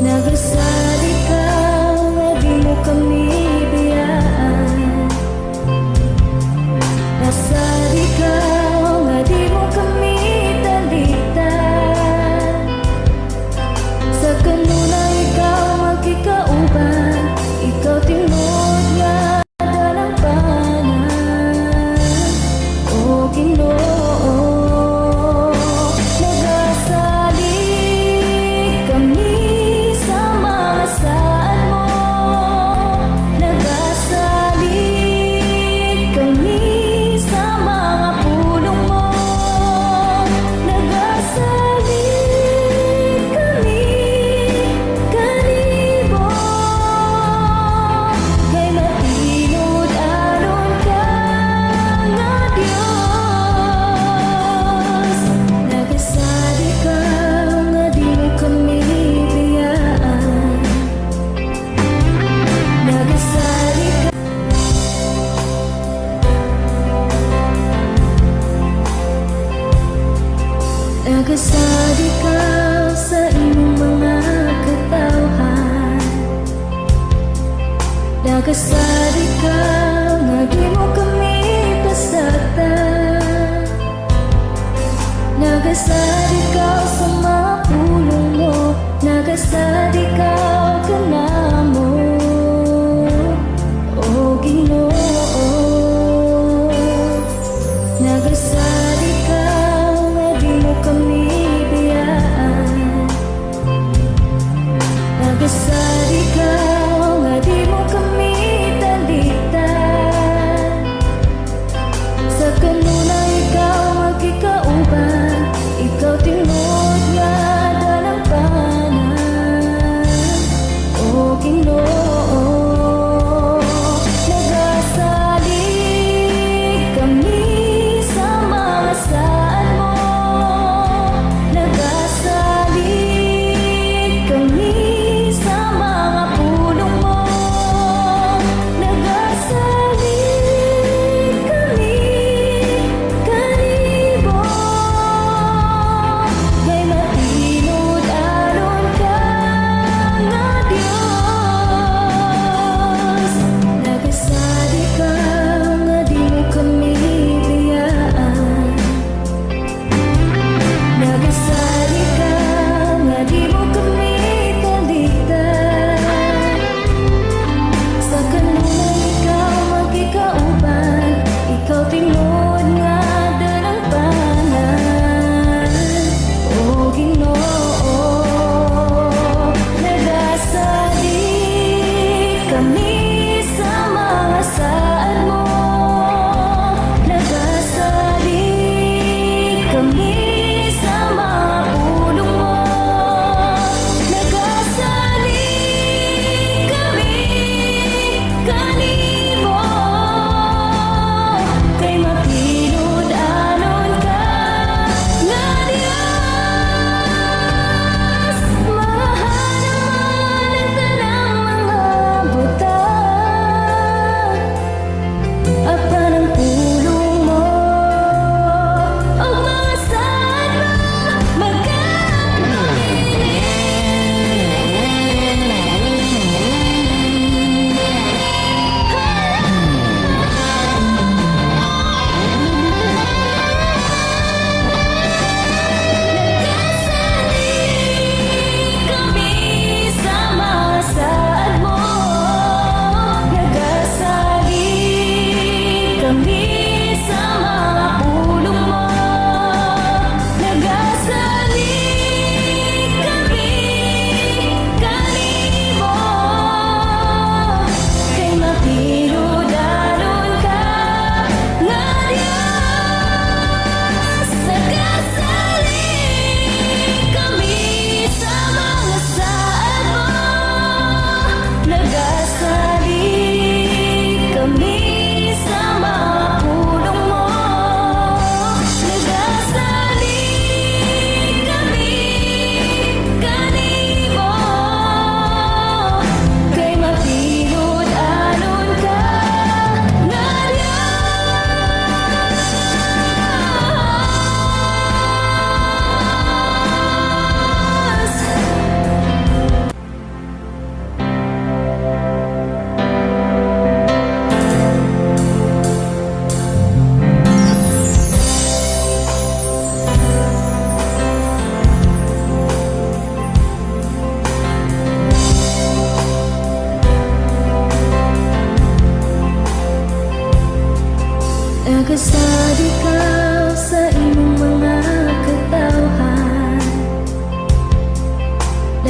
Nagasalig ka nga di mo kami biyaan. Nasalig ka nga di mo kami talikdan. Sa kanunay ikaw magkikauban. Ikaw tinuod nga dalampanan, O Ginoo. Nagasalig kami sa mga saad mo. Nagasalig kami sa mga pulong mo. Nagasalig kami kanimo kay matinud-anon ka nga Dios. Nagasalig ka nga di mo kami biyaan. Nagasalig ka. Nagasalig ka sa imong mga katawhan. Nagasalig ka nga di mo kami pasagdan. Nagasalig ka sa mga pulong mo. Nagasalig ka kanamo, O Ginoo. Nagasalig ka nga di mo kami biyaan. Nagasalig ka nga di mo kami talikdan. Sa kanunay ikaw magkikauban. Ikaw tinuod nga dalampanan,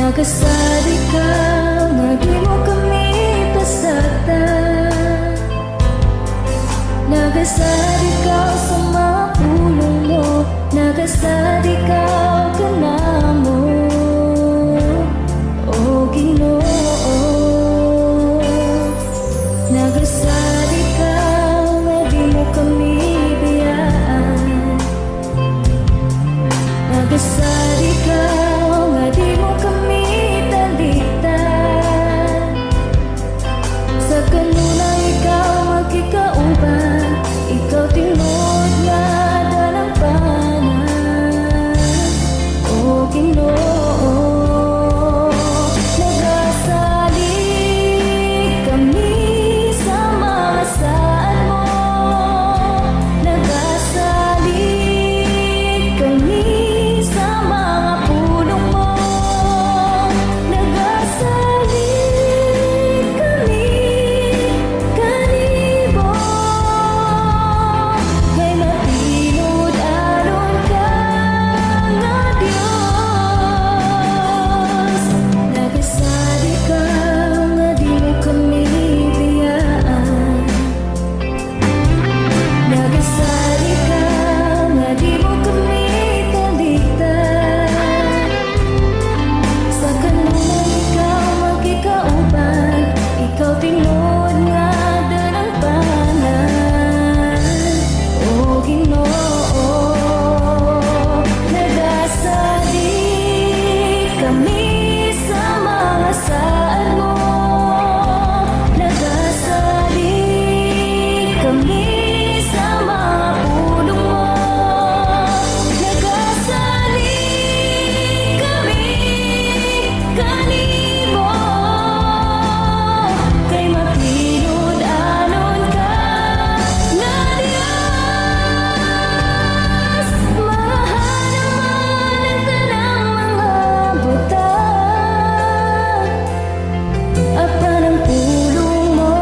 Nagasaad ikaw nga di mo kami pasaktan. Nagasaad ikaw sa mga pulong mo. Nagasaad ikaw kanamo, O Ginoo. Nagasaad ikaw nga di mo kami biyaan. Nagasaad ikaw nga di mo kami talikdan. Sa kanunay ikaw magkikauban. Ikaw tinuod nga dalampanan, O Ginoo. Nagasalig kami sa mga saad mo. Nagasalig kami sa mga pulong mo. Nagasalig kami kanimo kay matinud-anon ka nga Dios. Nagasaad ikaw nga di mo kami biyaan. Nagasaad ikaw nga di mo kami talikdan. Sa kanunay ikaw magkikauban. Ikaw tinuod nga dalampanan, O Ginoo. Nagasalig kami sa mga saad mo. Nagasalig kami sa mga pulong mo. Nagasalig kami kanimo kay matinud-anon ka nga Dios. Mahal man ang tanang mga butang, apan ang pulong mo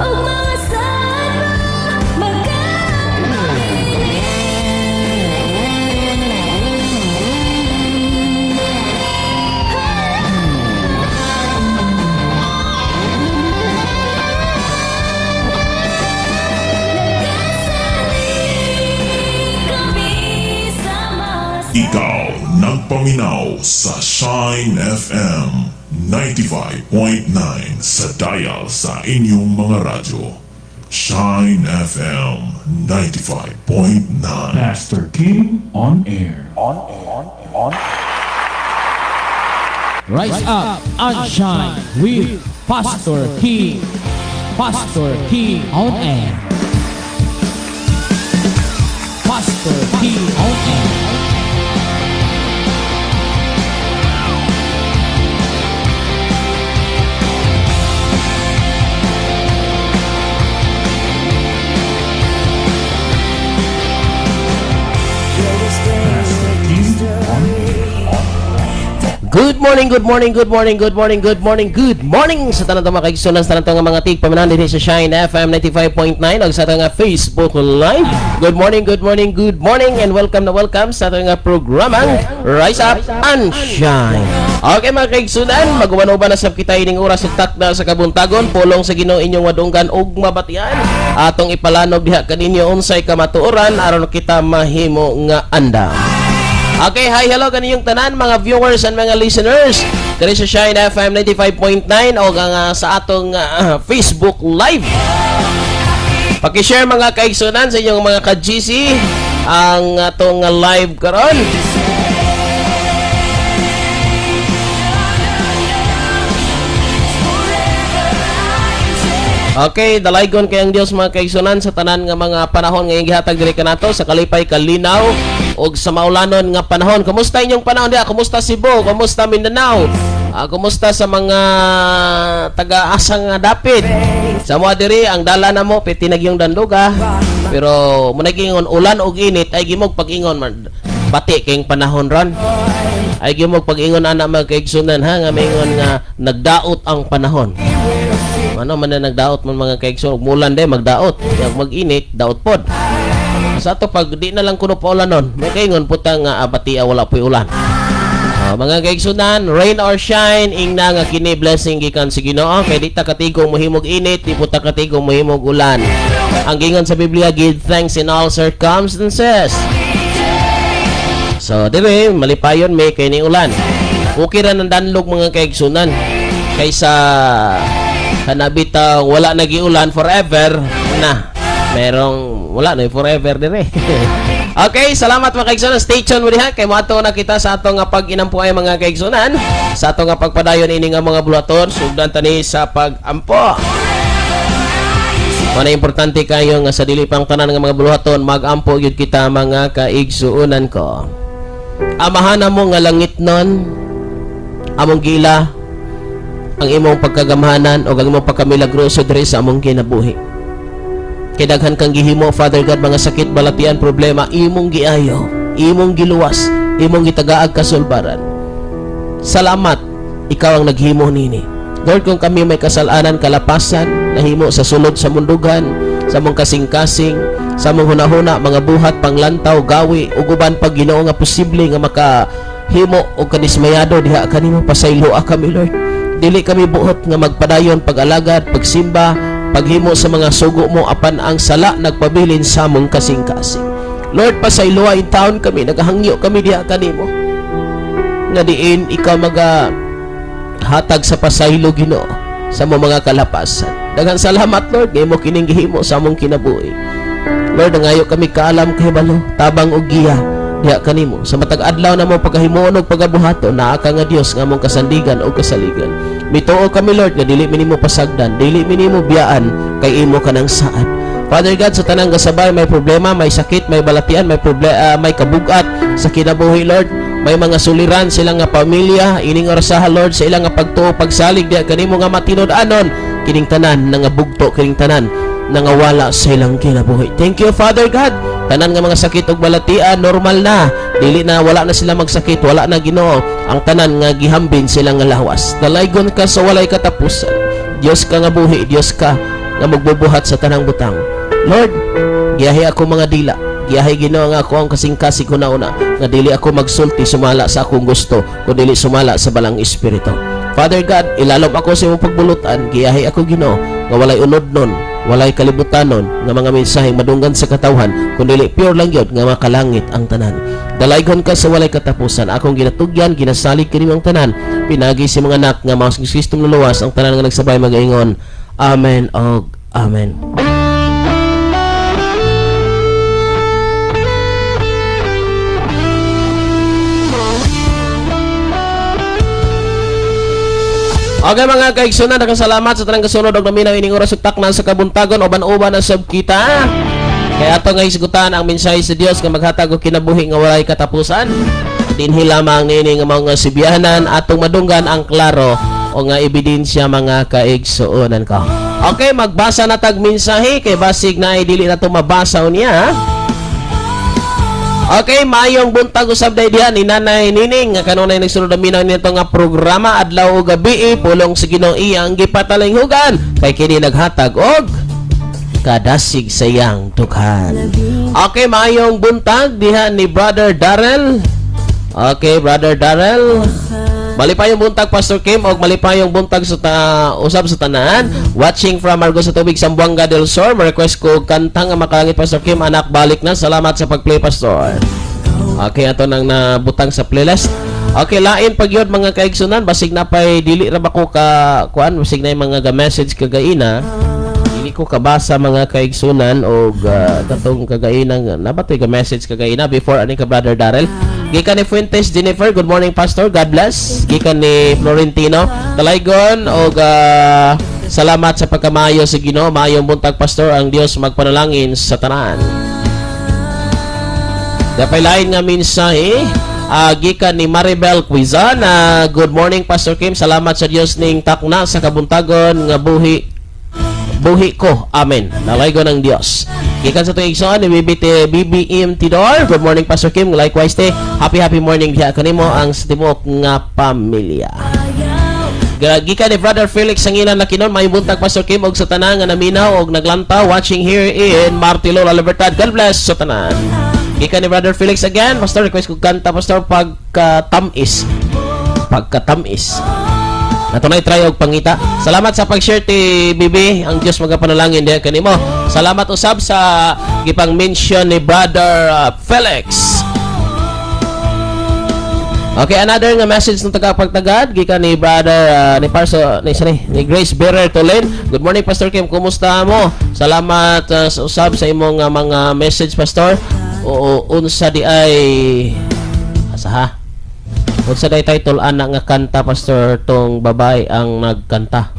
og mga saad mo magkapabilin. Nagasalig kami sa mga Ikaw nagpaminaw sa Shine FM 95.9 sa dial sa inyong mga radyo. Shine FM 95.9. Pastor King on air. Rise up and shine with Pastor King. Pastor King on air. Pastor King on air. Pastor King on air. Good morning, good morning, good morning, good morning, good morning, good morning sa tanan mga kaigsunan, sa tanan nga mga tigpaminaw dinhi sa Shine FM 95.9 ug sa atong nga Facebook Live. Good morning, good morning, good morning and welcome na welcome sa atong nga programang Rise Up and Shine. Okay, mga kaigsunan, maguban-uban na sab kita ining oras sa takna sa kabuntagon, pulong sa Ginoo inyong madunggan ug mabatian. Atong ipalanog diha kaninyo unsay kamatuoran aron kita mahimo nga andam. Okay, hi, hello kaninyong tanan mga viewers and mga listeners diri sa Shine FM 95.9 o ang sa atong Facebook Live. Paki-share, mga kaigsunan, sa inyong mga ka-GC ang atong live karon. Okay, dalaygon kay ang Dios, mga kaigsunan, sa tanan nga mga panahon nga iyang gihatag diri kanato sa kalipay, kalinaw ug sa maulanon nga panahon. Kumusta inyong panahon diha? Kumusta Cebu? Kumusta Mindanao? Kumusta sa mga taga-asa nga dapit? Sa mga diri ang dala na mo piti nagyong danduga. Pero mo ingon ulan ug init ay gimog pag-ingon man bati kayong panahon ron. Ay gimog pag-ingon ana, mga kaigsunan, ha, nga maingon nga nagdaot ang panahon. Ano man na nagdaot man, mga kaigsoon, ug mulan de magdaot. Yang mag-init, daot pod. Sa ato pag di na lang kuno paulan nun, may kaingon puta nga bati wala po'y ulan. Oh, mga kaigsunan, rain or shine, ingna nga kini blessing gikan sa Ginoo kay di ta katigong mohimog init, di po ta katigong mohimog ulan. Ang gingon sa Biblia, give thanks in all circumstances. So, dire malipayon may kay ni ulan. Okay ra ng danlog, mga kaigsunan, kaysa kanabitaw wala nagiulan forever na. Merong wala na forever dire. Okay, salamat, mga kaigsunan. Stay tuned mo diha kay moadto na kita sa atong nga pag-inampo ay, mga kaigsunan. Sa atong nga pagpadayon ini nga mga buluhaton, sugdan tani sa pag-ampo. Mana importante kayo nga sa dili pang tanan nga mga buluhaton, mag-ampo gyud kita, mga kaigsuonan ko. Amahan mo nga langitnon, among gila ang imong pagkagamhanan o ang imong pagkamilagroso diri sa among kinabuhi. Kay daghan kang gihimo, Father God, mga sakit, balatian, problema, imong giayo, imong giluwas, imong gitagaag kasulbaran. Salamat, ikaw ang naghimo nini. Lord, kung kami may kasalanan, kalapasan, nahimo sa sulod sa mundugan, sa among kasing-kasing, sa among hunahuna, mga buhat, panglantaw, gawi, ug uban pag, Ginoo, nga posible nga makahimo og kadismayado diha kanimo, pasayloa kami, Lord. Dili kami buot nga magpadayon pag-alagad, pagsimba, paghimo sa mga sugo mo apan ang sala nagpabilin sa among kasing-kasing. Lord, pasayloa taon kami, nagahangyo kami diha kanimo. Nga diin ikaw maga hatag sa pasaylo, Ginoo, sa among mga kalapasan. Daghang salamat, Lord, nga imo kining gihimo sa among kinabuhi. Lord, nangayo kami kaalam, kahibalo, tabang og giya diha kanimo. Sa matag adlaw na mo pagkahimuon og pagabuhaton, naa ka nga Dios nga among kasandigan og kasaligan. Mituo kami, Lord, nga dili mi nimo pasagdan, dili mi nimo biyaan kay imo kanang saad. Father God, sa tanang gasabay may problema, may sakit, may balatian, may problema, may kabugat sa kinabuhi, Lord. May mga suliran sila nga pamilya, ining orasaha, Lord, sa ilang nga pagtuo, pagsalig diha kanimo nga matinud-anon, kining tanan nga bugto, kining tanan nangawala sa ilang kinabuhi. Thank you, Father God. Tanan nga mga sakit ug balatian normal na. Dili na, wala na sila magsakit, wala na, Ginoo. Ang tanan nga gihambin sila nga lawas. Dalaygon ka sa walay katapusan. Dios ka nga buhi, Dios ka nga magbubuhat sa tanang butang. Lord, giyahi ako mga dila. Giyahi, Ginoo, nga ako ang kasing-kasing una-una nga dili ako magsulti sumala sa akong gusto, kun dili sumala sa Balang Espiritu. Father God, ilalom ako sa imong pagbulutan, giyahi ako, Ginoo, nga walay unod nun, walay kalibutanon nga mga mensahe madunggan sa katawhan, kun dili pure lang yun nga makalangit ang tanan. Dalaygon ka sa walay katapusan. Akong ginatugyan, ginasalig kini ang tanan. Pinagi si mga anak nga mga Kristo luluwas, ang tanan nga nagsabay magaingon. Amen og amen. Okay, mga kaigsunan, daghang salamat sa tanang kasunod og naminaw ining oras ug takna sa kabuntagon. Uban-uban na sab kita. Kaya ato nga isgutan ang mensahe sa Dios nga maghatag og kinabuhi nga walay katapusan. Dinhi lamang niini nga mga sibihanan atong madunggan ang klaro o nga ebidensya, mga kaigsuonan ko. Okay, magbasa na tag mensahe kay basig na ay dili na to mabasa unya. Okay, mayong buntag usab day diha ni Nanay Nining nga kanunay nagsunod ang minaw nito nga programa adlaw ug gabi, pulong sa Ginoo iyang gipatalinghugan kay kini naghatag og kadasig sa iyang dughan. Okay, mayong buntag diha ni Brother Darrell. Okay, Brother Darrell. Malipayong buntag, Pastor Kim, og malipayong buntag sa ta usab sa tanan. Watching from Margo sa Tubig, Zamboanga del Sur. Ma-request ko og kanta nga makalangit, Pastor Kim, "Anak Balik Na". Salamat sa pag-play, Pastor. Okay, ato nang nabutang sa playlist. Okay, lain pag yun, mga kaigsunan, basig na pay dili ra ba ko ka kuan, basig na yung mga ga-message kagaina. Dili ko kabasa, mga kaigsunan, og katong kagaina nabatoy ga message kagaina before ani ka Brother Darrell. Gikan ni Fuentes Jennifer, good morning, Pastor, God bless. Gikan ni Florentino, Talaygon og salamat sa pagkamayo sa Ginoo. Maayong buntag, Pastor, ang Dios magpanalangin sa tanan. Dapay lain nga mensahe, gikan ni Maribel Quizon, good morning, Pastor Kim, salamat sa Dios ning takna sa kabuntagon nga buhi buhi ko. Amen. Dalaygon ang Dios. Gikan sa tuig igsoon ni BBT BBM Tidor. Good morning, Pastor Kim. Likewise te. Happy happy morning diha kanimo ang sa tibuok nga pamilya. Gikan ni Brother Felix Sanginan Lakinon, may buntag, Pastor Kim, og sa tanan nga naminaw og naglantaw, watching here in Martilo, La Libertad. God bless sa tanan. Gikan ni Brother Felix again, "Pastor, request ko kanta, Pastor, "Pagkatamis". Pagkatamis. Ato na try og pangita. Salamat sa pag-share ti Bibi. Ang Dios magapanalangin diha kanimo. Salamat usab sa gipang mention ni Brother Felix. Okay, another nga message ng taga-pagtagad gikan ni Brother ni Parso ni sorry, ni Grace Berer Tolen. Good morning, Pastor Kim, kumusta mo? Salamat sa usab sa imong mga message, Pastor. Oo, unsa di ay asa ha? Unsa day title ana nga kanta, Pastor, tong babae ang nagkanta?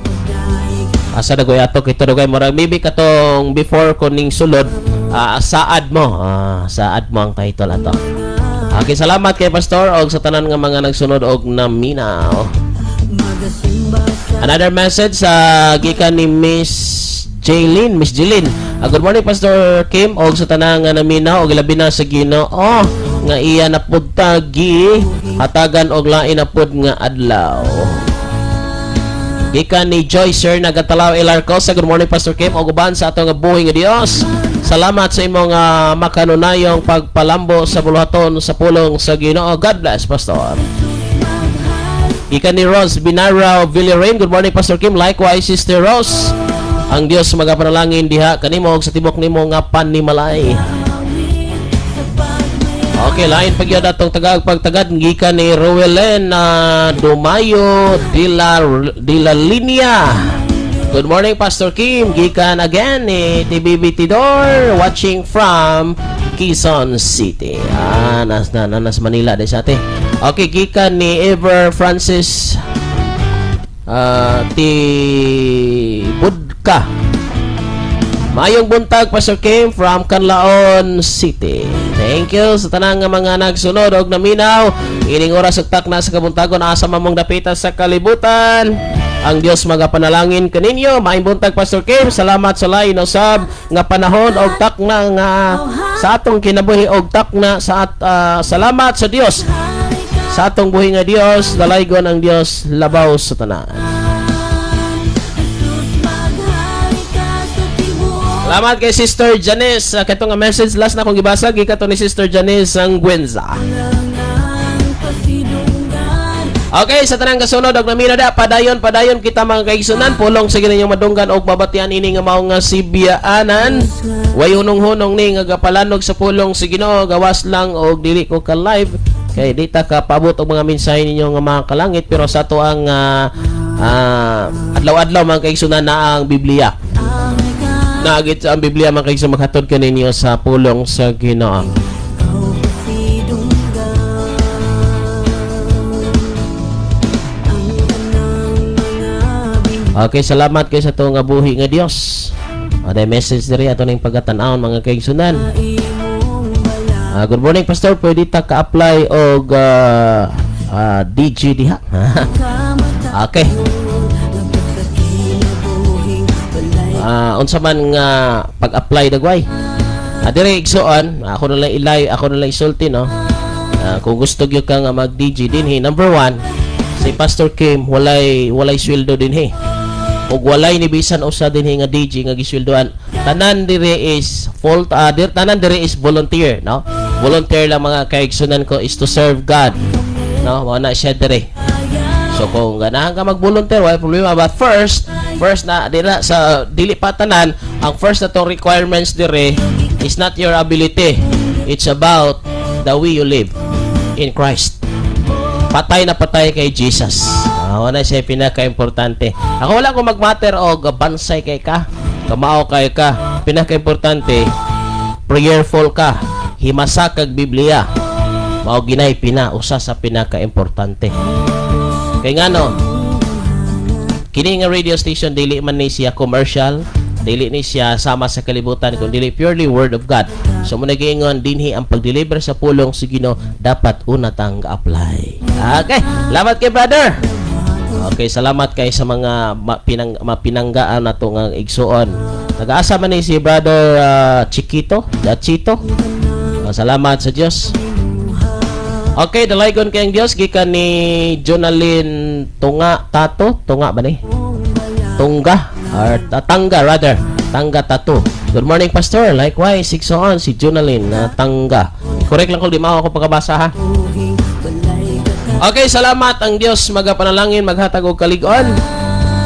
Asa dagoy ato kito dagay murag maybe katong before ko ning sulod, saad mo. Ah, saad mo ang title ato. Okay, salamat kay Pastor og sa tanan nga mga nagsunod og naminaw. Another message sa gikan ni Miss Jaylene, Miss Jeline. Good morning, Pastor Kim, og sa tanan nga naminaw og labi na sa Ginoo nga iya na pud ta gi hatagan og lain na pud nga adlaw. Gikan ni Joy Sir Nagatalaw Ilarcosa. Good morning, Pastor Kim, og uban sa atong nga buhi nga Dios. Salamat sa imong makanunayong pagpalambo sa buluhaton sa pulong sa Ginoo. God bless, Pastor. Gikan ni Rose Binarao Villarin. Good morning, Pastor Kim. Likewise, Sister Rose. Ang Dios magapanalangin diha kanimo ug sa tibok nimo nga panimalay. Okay, lain pa gyud atong tagag pagtagad gikan ni Rowelen na Dumayo de la Linea. Good morning, Pastor Kim. Gikan again ni TBB Tidor, watching from Quezon City. Ah, nas na nas Manila di sa ate. Okay, gikan ni Ever Francis Ti Budka. Maayong buntag, Pastor Kim, from Canlaon City. Thank you sa tanang nga mga nagsunod og naminaw. Ining oras ug takna sa kabuntagon, asa man mong dapita sa kalibutan. Ang Dios magapanalangin kaninyo. Maayong buntag, Pastor Kim. Salamat sa lain usab nga panahon og takna nga sa atong kinabuhi og takna sa at salamat sa Dios. Sa atong buhi nga Dios, dalaygon ang Dios labaw sa tanan. Jesus, maghari ka sa tibuok. Salamat kay Sister Janice. Katong nga message last na akong gibasa gikan to ni Sister Janice Sangguenza. Ang pasidunggan. Okay, sa tanang kasunod og namina da, padayon padayon kita, mga kaigsunan, pulong sige ninyong madunggan og mabatian ini nga mao nga sibyaanan. Way hunong-hunong ni nga gapalanog sa pulong sa Ginoo, gawas lang og dili ko ka live kay di ta ka paabot og mga mensahe ninyo nga mga kalangit, pero sa ato ang adlaw-adlaw, mga kaigsunan, na ang Biblia. Ang ikaw Naagit sa ang Biblia, mga kaigsunan, maghatod kaninyo sa pulong sa Ginoo. Pasidunggan ang tanang mga Okay, salamat kay sa tuong nga buhi nga Dios. Aday message diri ato ning pagatan-awon, mga kaigsunan. Imong balay. Good morning, Pastor, pwede ta ka-apply og DJ diha? Kamata Okay. labot sa kinabuhing balay. Unsa man nga pag-apply dagway? Dire igsuon, ako na lang ilay, ako na lang isulti, no. Kung gusto gyud ka nga mag DJ dinhi, number one, si Pastor Kim walay sweldo dinhi. Ug walay ni bisan usa dinhi nga DJ nga gisweldoan. Tanan dire is full tanan dire is volunteer, no? Volunteer lang, mga kaigsunan ko, is to serve God. No, mao na siya dire. So kung ganahan ka mag-volunteer, wala problema. But first na dila sa dili pa tanan, ang first na tong requirements dire is not your ability. It's about the way you live in Christ. Patay na patay kay Jesus. Wala siya pinaka-importante. Ako wala ko magmatter og bansay kay ka, kamao kay ka. Pinaka-importante, prayerful ka, himasa kag Biblia. Mao ginay pina usa sa pinaka-importante. Kay ngano, kini nga radio station dili man ni siya commercial, dili ni siya sama sa kalibutan kun dili purely word of God. So mo nagiingon dinhi ang pag-deliver sa pulong sa Ginoo dapat una tang apply. Okay, salamat kay brother. Okay, salamat kay sa mga mapinanggaan nato nga igsuon. Nag-asa man ni si Brother Chiquito, Chito. Salamat sa Dios. Okay, dalaygon kay ang Dios gikan ni Jonalyn Tunga Tato, Tunga ba ni? Tungga or Tangga rather, Tangga Tato. Good morning, Pastor. Likewise, igsoon si Jonalyn na Tangga. Correct lang kung di mao ako pagkabasa ha. Okay, salamat. Ang Dios magapanalangin, maghatag og kalig-on.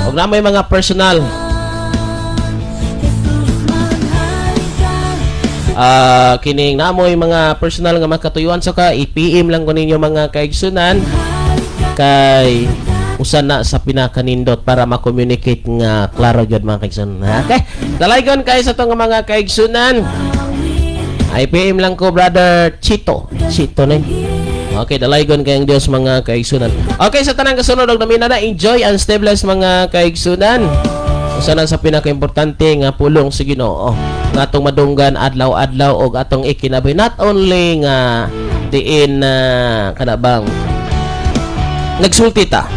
Og na may mga personal Jesus, maghari ka. Kining namoy mga personal nga makatuyuan sa ka, i-PM lang ko ninyo, mga kaigsunan, kay usa na sa pinakanindot para ma-communicate nga klaro gyud, mga kaigsunan. Okay, dalaygon kay sa tong mga kaigsunan. I-PM lang ko, Brother Chito. Chito na yun. Okay, dalaygon kayong Dios, mga kaigsunan. Okay, sa tanang kasunod og namina na, enjoy and stay blessed, mga kaigsunan. Usa na sa pinakaimportante nga pulong sa Ginoo nga atong madunggan adlaw-adlaw og atong ikinabuhi, not only nga diin na kana bang nagsulti ta.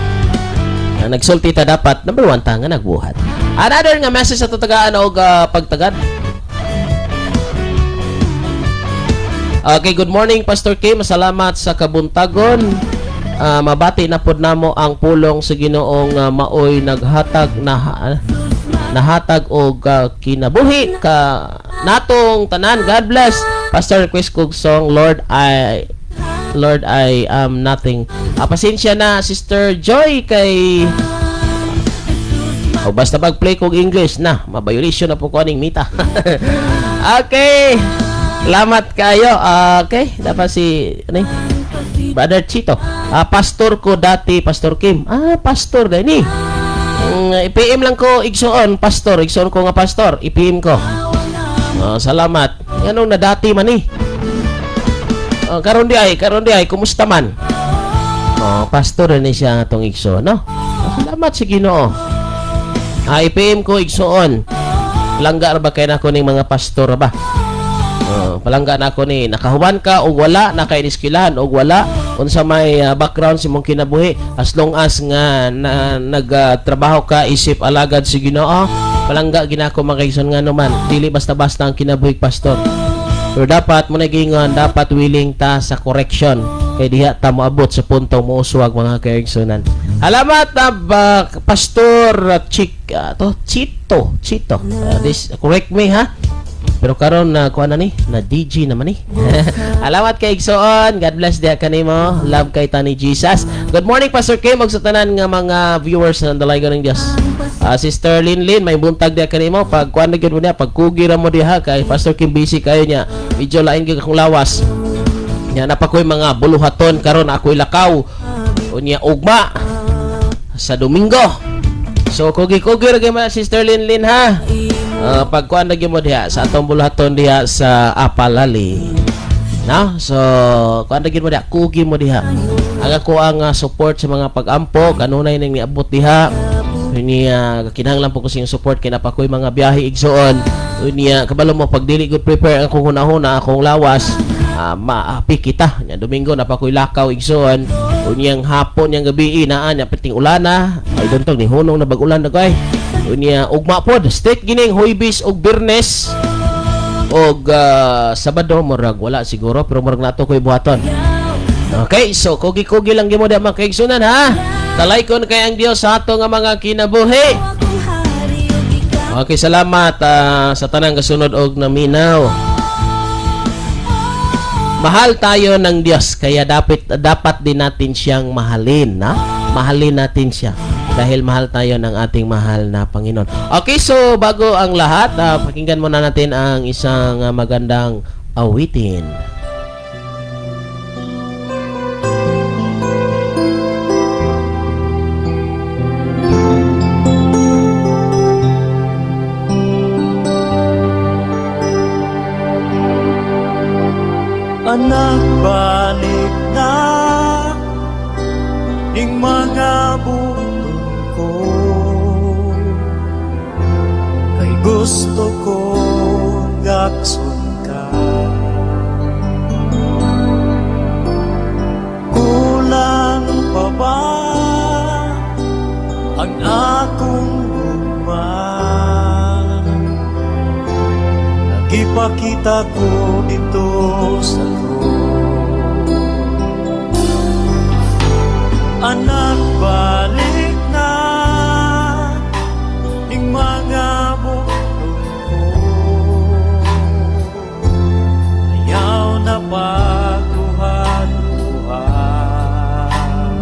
Nga nagsulti ta, dapat number one ta nga nagbuhat. Another nga message sa tatagaan og pagtagad. Okay, good morning, Pastor Kim. Salamat sa kabuntagon. Mabati na pod namo ang pulong sa Ginoong maoy naghatag na nahatag og kinabuhi ka natong tanan. God bless. Pastor, request kog song Lord, I am nothing. Pasensya na, Sister Joy, kay o basta pag-play kog English na, mabayulisyon na po ko aning mita. Okay. Salamat kayo. Okay, dapat si ano yun? Brother Chito. Pastor ko dati, Pastor Kim. Pastor din ni. I-PM lang ko igsoon, pastor, igsoon ko nga pastor, i-PM ko. Salamat. Anong na dati man ni? Karon di ay kumusta man? Oh, pastor ni siya atong igsoon, no? Salamat sa Ginoo. I-PM ko, igsoon. Palangga ra ba kay nako ning mga pastor ba? Oh, palangga na ako ni nakahuman ka og wala, nakaiskilahan og wala, unsa may background sa imong kinabuhi, as long as nga na, nagtrabaho ka isip alagad si Ginoo, palangga ginako, mga kaigsoon, nga naman dili basta-basta ang kinabuhi pastor, pero dapat mo nagingon, dapat willing ta sa correction kay diha ta moabot sa puntong mouswag, mga kaigsunan. Alamat na ba, Pastor Chick to Chito Chito. This correct me ha, pero karon na kuha na ni, na DG naman ni. Alamat kay igsoon. God bless diha kanimo. Love kay tani Jesus. Good morning, Pastor Kim, ug sa tanan nga mga viewers ng Dalaygon ng Dios. Sister Linlin, may buntag diha kanimo. Pag kuan na gyud mo niya, pag kugi ra mo diha kay Pastor Kim, busy kayo niya. Medyo lain gyud akong lawas. Nya napakoy mga buluhaton karon, ako'y lakaw. Unya ugma sa Domingo. So kugi-kugi ra gyud mo, Sister Linlin, ha. Pagkuan na gyud mo diha sa atong buluhaton diha sa Apalali. No? So kuan na gyud mo diha, kugi mo diha. Ang ako ang support sa mga pag-ampo kanunay ning niabot diha. Unya kinahanglan po ko sa inyong support kay napakoy mga biyahe, igsoon. Unya kabalo mo pag dili good prepare ang akong hunahuna, akong lawas, maapi kita. Nya Domingo napakoy lakaw, igsoon. Unyang hapon, yang gabi naa nya perting ulana. Ay duntog ni hunong na bag-ulan na kay. Unya ugma pod, straight gining Huwebes ug Biyernes og Sabado murag wala siguro, pero murag nato koy buhaton. Okay, so kugi-kugi lang gyud mo diha, mga kaigsunan, ha. Talaygon kay ang Dios sa ato nga mga kinabuhi. Akong hari ug ikaw. Okay, salamat sa tanang kasunod og naminaw. Mahal tayo ng Diyos, kaya dapat dapat din natin siyang mahalin, na? Mahalin natin siya dahil mahal tayo ng ating mahal na Panginoon. Okay, so bago ang lahat, pakinggan muna natin ang isang magandang awitin. Anak, balik na ning mga buton ko kay gusto ko gakson ka. Kulang pa ba ang akong gugma? Nagipakita ko dito sa krus. Anak, balik na ning mga buton ko. Ayaw na pagluhad-luhad.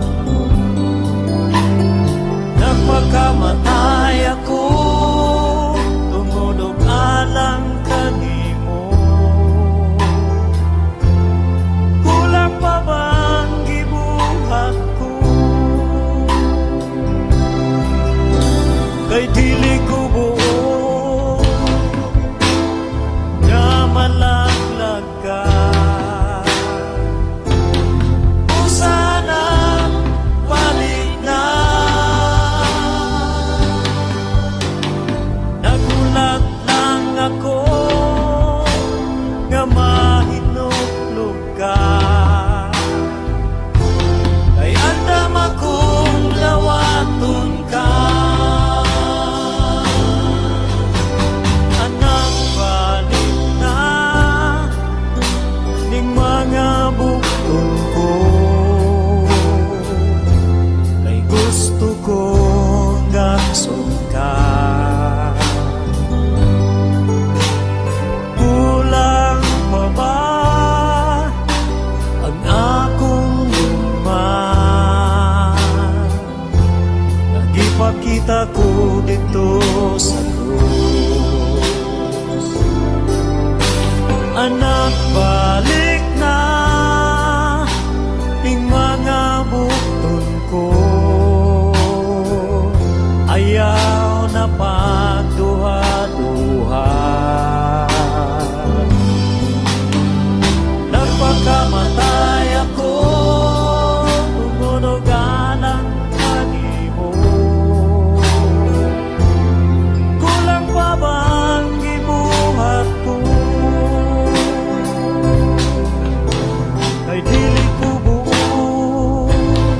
Gusto kong gakson ka. Kulang pa ba ang akong gugma? Nagipakita ko dito sa krus. Anak, balik na ing mga bukton ko. Ayaw na pagduha-duha. Nagpakamatay ako tungod og alang kanimo. Kulang pa bang gibuhat ko? Kay dili ko buot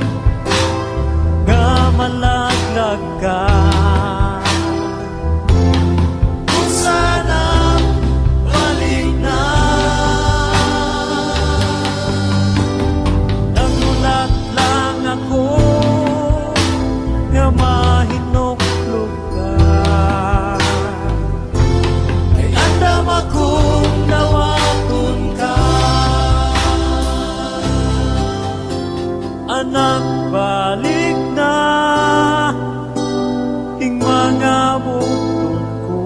nga malaglag ka. Kung sana balik na. Nagulat lang ako nga mahinuklog ka. Kay andam akong dawaton ka. Anak, balik na ing mga bukton ko.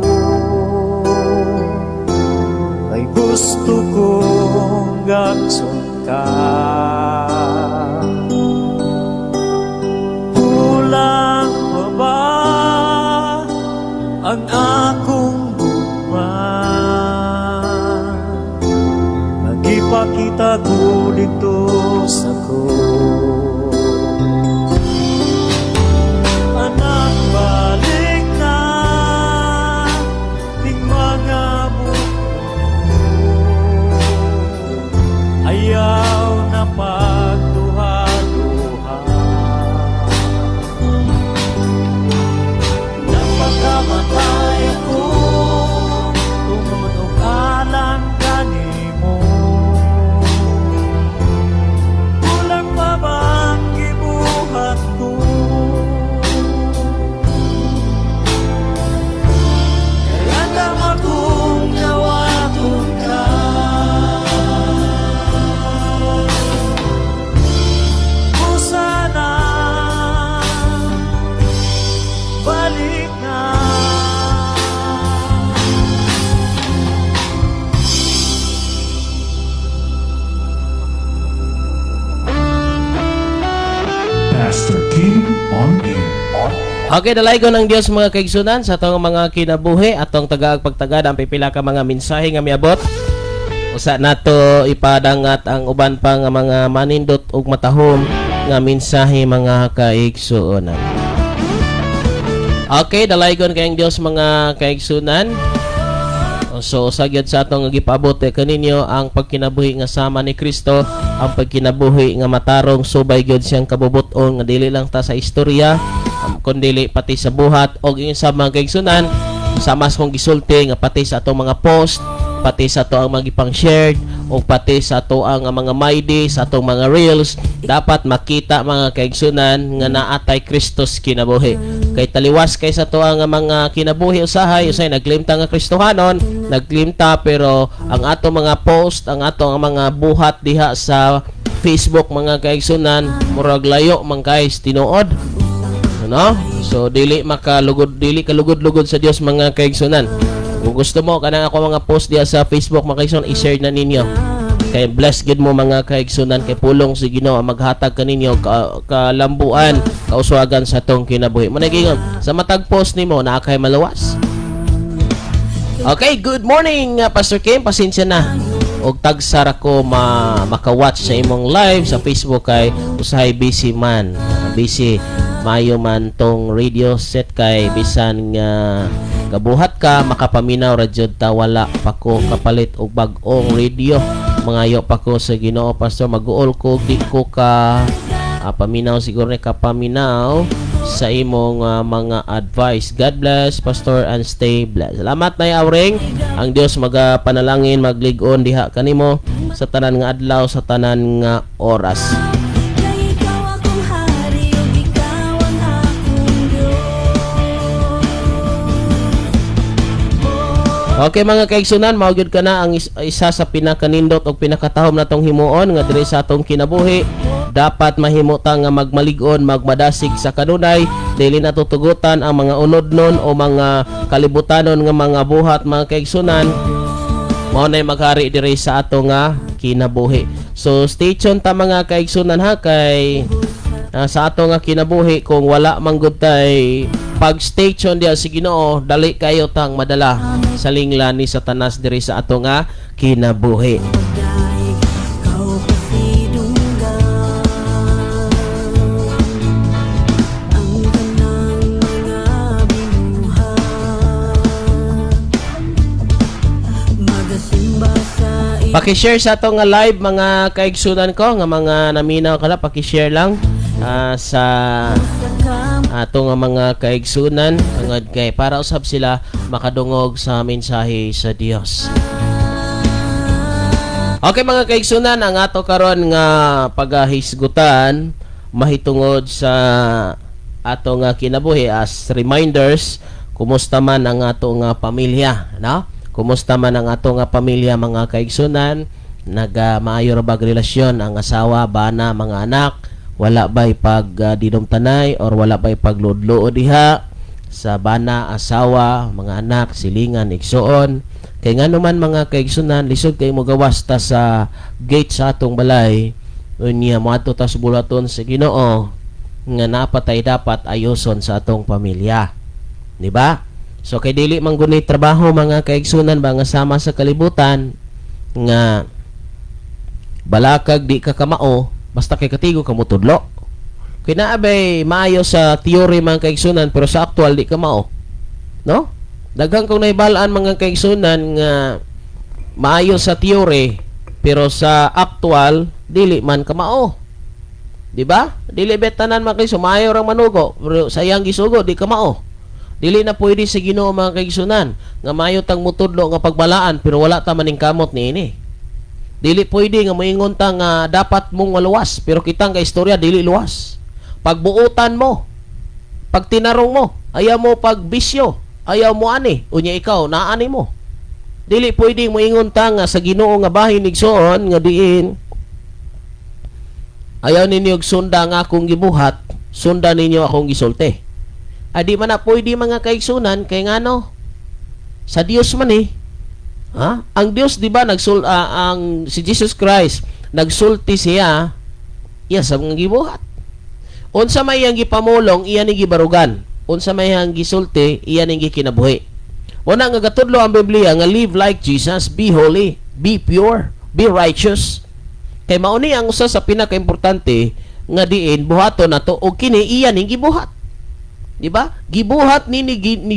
Kay gusto kong gakson ka. Kulang pa ba ang akong gugma? Nagipakita ko dito sa krus. Anak, balik na ing mga bukton ko. Ayaw na pagduha-duha. Nagpakamatay ako tungod og alang kanimo. Kulang pa bang gibuhat ko? Kay andam akong dawaton ka. Kung sana balik na. Pastor King on air. Okay, dalaygon ang Dios, mga kaigsunan, sa atong mga kinabuhi, atong tagaag pagtagad ang pipila ka mga mensahe nga miabot. Usa nato ipadangat ang uban pa nga mga manindot ug matahom nga mensahe, mga kaigsuonan. Okay, dalaygon kayong Dios, mga kaigsunan. So usa gyud sa atong gipaabot kaninyo ang pagkinabuhi nga sama ni Kristo, ang pagkinabuhi nga matarong subay gyud siyang kabubuton nga dili lang ta sa istorya, kundili pati sa buhat og ingon sa mga kaigsunan, sama sa kong gisulti nga pati sa atong mga post, pati sa ato ang mga ipang-shared o pati sa ato ang mga my day, sa atong mga reels, dapat makita, mga kaigsunan, nga naatay Kristos kinabuhi. Kay taliwas kay sa ato ang mga kinabuhi usahay, usahay nagklimta nga Kristohanon, nagklimta pero ang ato mga post, ang ato ang mga buhat diha sa Facebook, mga kaigsunan, murag layo man kay tinuod. Ano? So dili makalugod, dili kalugod-lugod sa Dios, mga kaigsunan. Kung gusto mo kanang ako mga post diha sa Facebook, mga kaigsunan, i-share na ninyo. Kay bless gid mo, mga kaigsunan, kay pulong si Ginoo ang maghatag kaninyo kalambuan, kauswagan sa atong kinabuhi. Mo gingon, sa matag post nimo naa kay maluwas. Okay, good morning, Pastor Kim. Pasensya na og tagsara ko maka-watch sa imong live sa Facebook kay usahay busy man. Busy mayo man tong radio set kay bisan nga kabuhat ka makapaminaw ra jud ta, wala pa ko kapalit og bag-ong radio. Mangayo pa ko sa Ginoo, Pastor, maguol ko di ko ka paminaw, siguro ni kapaminaw sa imong mga advice. God bless, Pastor, and stay blessed. Salamat na Auring. Ang Dios magapanalangin, maglig-on diha kanimo sa tanan nga adlaw, sa tanan nga oras. Kay ikaw akong hari ug ikaw ang akong Okay, mga kaigsunan, mao gyud kana ang isa sa pinakanindot og pinakatahom natong himuon nga diri sa atong kinabuhi. Dapat mahimo ta nga magmalig-on, magmadasig sa kanunay, dili na tutugutan ang mga unodnon o mga kalibutanon nga mga buhat, mga kaigsunan, mao nay maghari diri sa ato nga kinabuhi. So stay tuned ta, mga kaigsunan, ha, kay sa ato nga kinabuhi, kung wala man gud tay pag stay tuned diha sa Ginoo, dali kayo tang madala sa lingla ni Satanas diri sa ato nga kinabuhi. Ikaw pasidunggan ang tanang mga binuhat. Magasimba sa Paki-share sa ato nga live, mga kaigsunan ko nga mga naminaw kala, paki-share lang sa ato nga mga kaigsunan tungod kay para usab sila makadungog sa mensahe sa Dios. Okay, mga kaigsunan, ang ato karon nga pagahisgutan mahitungod sa ato nga kinabuhi as reminders, kumusta man ang ato nga pamilya, no? Kumusta man ang ato nga pamilya, mga kaigsunan? Naga maayo ra bag relasyon ang asawa, bana, mga anak? Wala ba'y pag dinumtanay or wala ba'y pagludlo diha sa bana, asawa, mga anak, silingan, igsuon? Kay ngano man, mga kaigsunan, lisod kay mo gawas ta sa gate sa atong balay, unya moadto ta sa buluhaton sa Ginoo nga napatay dapat ayoson sa atong pamilya. Di ba? So kay dili man guni trabaho, mga kaigsunan ba, nga sama sa kalibutan nga balakag di ka kamao basta kay katigo ka motudlo. Kay naa bay maayo sa theory, mga kaigsunan, pero sa actual di ka mao. No? Daghan kong nahibalaan, mga kaigsunan, nga maayo sa theory pero sa actual dili man kamao. Di ba? Dili bet tanan, mga kaigsunan maayo rang manugo pero sa iyang gisugo di kamao. Dili na pwede sa Ginoo, mga kaigsunan, nga maayo tang mutudlo nga pagbalaan pero wala ta maningkamot niini. Dili pwede nga moingon ta nga dapat mong maluwas pero kitang ka istorya dili luwas. Pagbuotan mo, pagtinarong mo, ayaw mo pagbisyo, ayaw mo ani, unya ikaw naani mo. Dili pwede moingon ta nga sa Ginoo nga bahin, igsoon, nga diin ayaw ninyo og sunda nga akong gibuhat, sunda ninyo akong gisulti. Adi man na pwede, mga kaigsunan, kay ngano? Sa Dios man eh. Ha? Ang Dios, di ba, ang si Jesus Christ nagsulti siya iya sa mga gibuhat. Unsa may iyang gipamulong, iya ni gibarugan. Unsa may iyang gisulti, iya ning gikinabuhi. Una nga gatudlo ang Biblia nga live like Jesus, be holy, be pure, be righteous. Kay mao ni ang usa sa pinakaimportante nga diin buhaton nato og kini iya ning gibuhat. Di ba? Gibuhat ni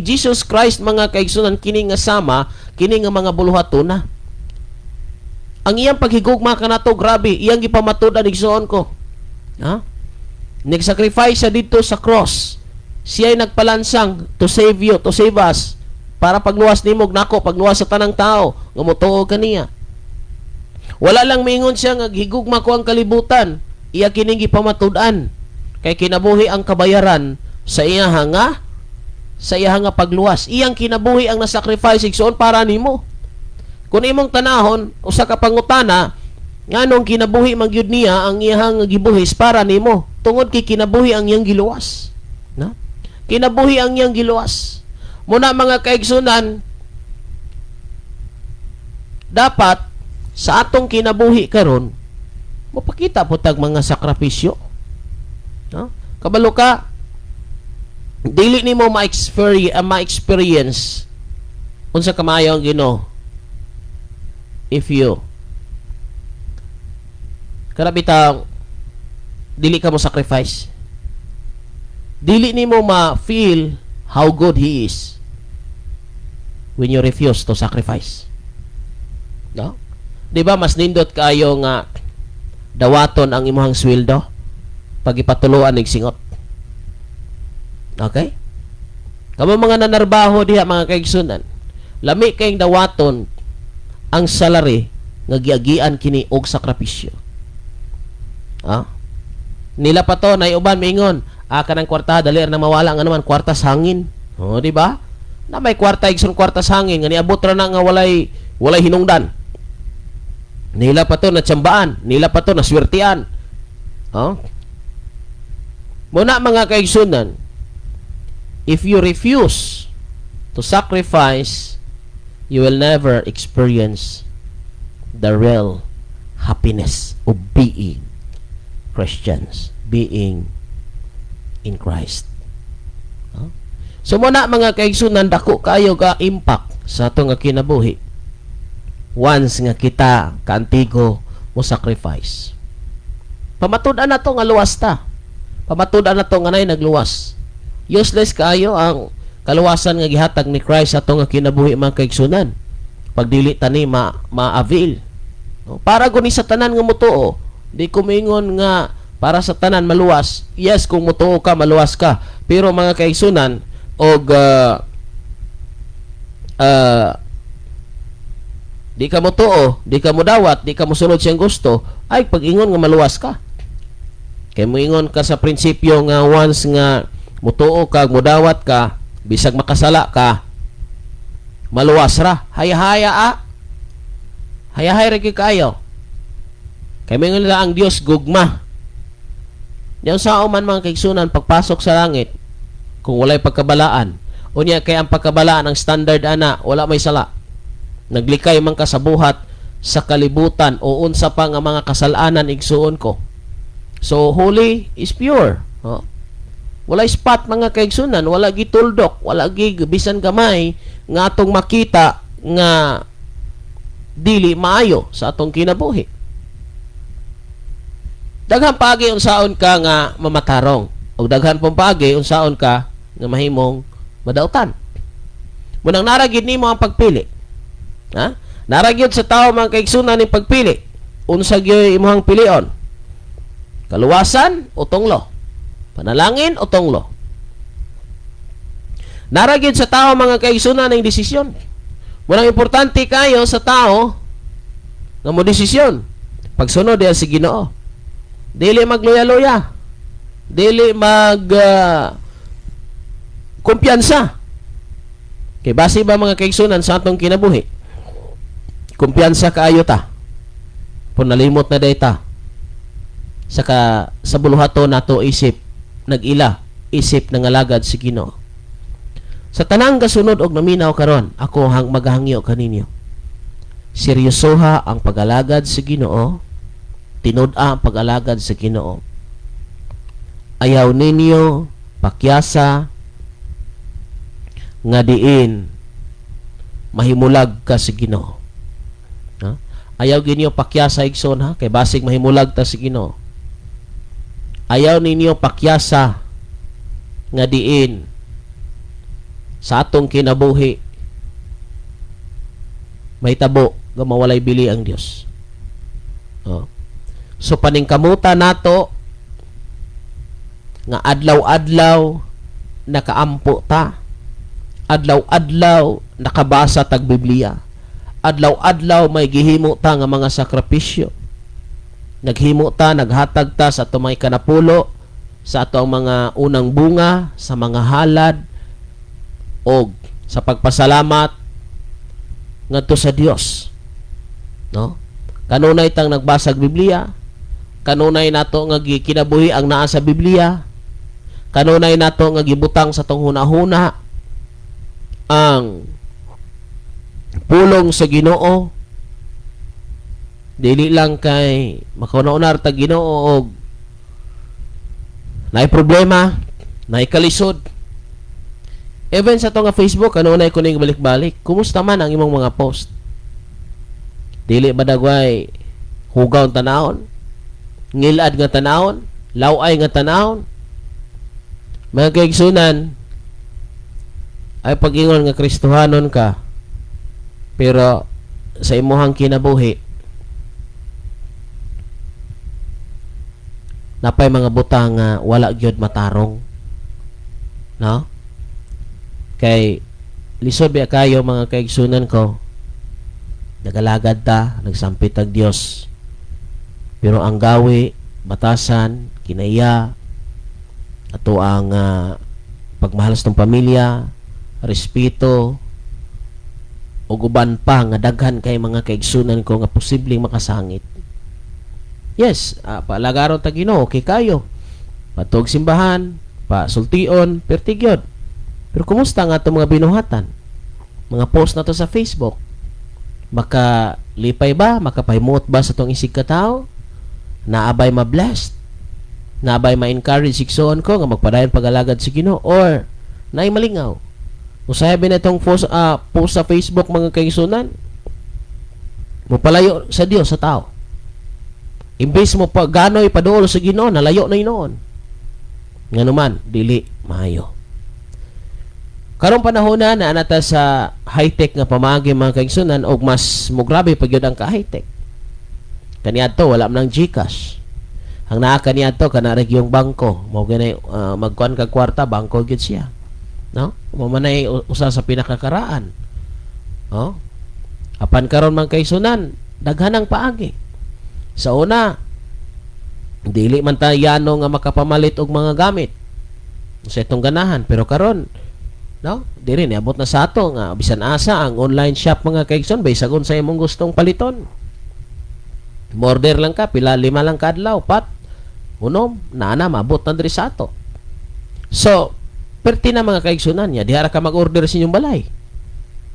Jesus Christ, mga kaigsunan, kini nga sama, kini nga mga buluhaton na. Ang iyang paghigugma kanato, grabe, iyang gipamatud-an, igsuon ko. Ha? Nag-sacrifice siya dito sa cross. Siya ay nagpalansang to save you, to save us. Para pagluwas nimo ug nako, pagluwas sa tanang tao nga motuo kaniya. Wala lang mingon siya nga higugma ko ang kalibutan. Iya kining gipamatud-an. Kay kinabuhi ang kabayaran sa iya nga pagluwas. Iyang kinabuhi ang nasacrifice, igsoon, para nimo. Kung imong tanahon, usa ka pangutana, nganong kinabuhi man gyud niya ang iyang gibuhis para nimo? Tungod kay kinabuhi ang iyang giluwas. No? Kinabuhi ang iyang giluwas. Muna, mga kaigsunan, dapat sa atong kinabuhi karon mapakita po tag mga sakripisyo. No? Kabalo ka, dili nimo ma-experience unsa kamayo ang Ginoo if you kana bitang dili ka mo sacrifice, dili nimo ma-feel how good He is when you refuse to sacrifice, no? Di ba mas nindot kaayo nga dawaton ang imong sweldo pag ipatuluan ig singot? Okay, kamo mga nanarbaho diha, mga kaigsunan, lami kayong dawaton ang salary nga giagian kini og sakripisyo. Ah? Nila pa to nay uban mingon, ah, kanang kwarta dali ra na mawala, nga naman kwarta sa hangin. Oh, di ba? Na may kwarta, igsoon, kwarta sa hangin nga niabot ra na nga walay hinungdan. Nila pa to natsyambaan, nila pa to naswertian. Oh? Muna, mga kaigsunan, if you refuse to sacrifice, you will never experience the real happiness of being Christians, being in Christ. No? So muna, mga kaigsunan, dako kayo ka impact sa atong nga kinabuhi once nga kita kaantigo mo sacrifice. Pamatud-an na to nga luwas ta. Pamatud-an na to nga nay nagluwas. Useless kaayo ang kaluwasan nga gihatag ni Christ sa atong nga kinabuhi, mga kaigsunan, pag dili tani ma ma-avail. No? Para guni sa tanan nga mutuo, di ko moingon nga para sa tanan maluwas. Yes, kung mutuo ka, maluwas ka. Pero mga kaigsunan, og di ka mutuo, di ka mudawat, di ka mosunod siyang gusto, ay pag-ingon nga maluwas ka. Kay moingon ka sa prinsipyo nga once nga mutuo ka, mudawat ka, bisag makasala ka, maluwas ra. Haya-haya ah. Hayahay ra gyud kaayo. Kay moingon nila ang Dios gugma. Diyan sa man, mga kaigsunan, pagpasok sa langit, kung walay pagkabalaan, unya kay ang pagkabalaan, ang standard ana, wala may sala. Naglikay man ka sa buhat sa kalibutan o unsa pa nga mga kasalanan, igsuon ko. So holy is pure. Oh. Wala spot, mga kaigsunan, wala gituldok, wala gi bisan gamay nga atong makita nga dili maayo sa atong kinabuhi. Daghan paagi unsaon ka nga mamatarong ug daghan pong paagi unsaon ka nga mahimong madautan. Munang nara gid nimo ang pagpili. Ha? Nara gyud sa tao, mga kaigsunan, ning pagpili. Unsa gyud imong pilion? Kaluwasan o tunglo? Panalangin o tunglo? Nara gyud sa tao, mga kaigsunan, ning desisyon. Munang importante kayo sa tao nga mo desisyon. Pagsunod diya si Ginoo. Dili magluya-luya. Dili mag kumpiyansa. Kay base ba, mga kaigsunan, sa atong kinabuhi, kumpiyansa kaayo ta. Kung nalimot na data saka sa buluhaton nato isip nag-ila, isip nangalagad si Ginoo. Sa tanang gasunod og naminaw karon, ako hang magahangyo kaninyo. Seryosoha ang pag-alagad sa Ginoo, tinud-a ang pag-alagad sa Ginoo. Ayaw ninyo pakyasa nga diin mahimulag ka sa Ginoo. Ha? Ayaw ninyo pakyasa, igsoon ha, kay basig mahimulag ta sa Ginoo. Ayaw ninyo pakyasa nga diin sa atong kinabuhi may tabo nga mawalay bili ang Dios. Oh. So paningkamuta nato nga adlaw-adlaw nakaampo ta. Adlaw-adlaw nakabasa tag Biblia. Adlaw-adlaw may gihimo ta nga mga sakripisyo. Naghimo ta, naghatag ta sa atong mga kanapulo, sa atong mga unang bunga, sa mga halad og sa pagpasalamat ngadto sa Dios. No? Kanunay tang nagbasag Biblia, kanunay nato nga gikinabuhi ang naa sa Biblia, kanunay nato nga gibutang sa tong hunahuna ang pulong sa Ginoo, dili lang kay makauna-unar ta Ginoo og naay problema, naay kalisod. Even sa to nga Facebook, kanunay ko ning balik-balik, kumusta man ang imong mga post? Dili ba dagway hugaw tanawon, ngilad nga tanawon, laway nga tanawon? Mga kaigsunan, ay pag-ingon nga Kristohanon ka, pero sa imuhang kinabuhi napay mga butang nga wala gyud matarong, no? Kay lisod biya kayo, mga kaigsunan ko. Nagalagad ta, nagsampit ag Dios, pero ang gawi, batasan, kinaiya, ato ang pagmahal sa tong pamilya, Respeto ug uban pa nga daghan kay mga kaigsunan ko nga posibleng makasangit. Yes, paalagaron ta Ginoo, okay kayo. Patog simbahan, pa sultion, perti gyud. Pero kumusta nga itong mga binuhatan? Mga post na to sa Facebook. Maka lipay ba? Makapahimuot ba sa tong isig katao? Naabay ma-blessed? Naabay ma-encourage igsoon ko nga magpadayon pag-alagad sa Ginoo or naay malingaw? Usahay ba na itong post sa Facebook, mga kaigsunan? Mopalayo sa Dios sa tao. Imbes mo pa ganoy paduol sa Ginoo, nalayo na noon. Nganuman, dili maayo. Karong panahon na naa na ta sa high-tech nga pamaagi, mga kaigsunan, og mas mugrabe pa gyud ang ka-high-tech. Kaniadto wala man ang GCash. Ang naa kaniadto kana ra gyung bangko, mao ganay magkuan kag kwarta, bangko gyud siya. No? Mao man ay usa sa pinakakaraan. Oh? Apan karon, mga kaigsunan, daghan ang paagi. Sa una, dili man ta yano nga makapamalit og mga gamit sa itong ganahan, pero karon, no, diri niabot na sa ato nga bisan asa ang online shop, mga kaigsoon, bisag unsa imong gustong paliton. Order lang ka, pila 5 lang kaadlaw, pat unom, naa na, maabot na diri sa ato. So, perti na, mga kaigsunan niya, diha ra ka mag-order sa inyong balay.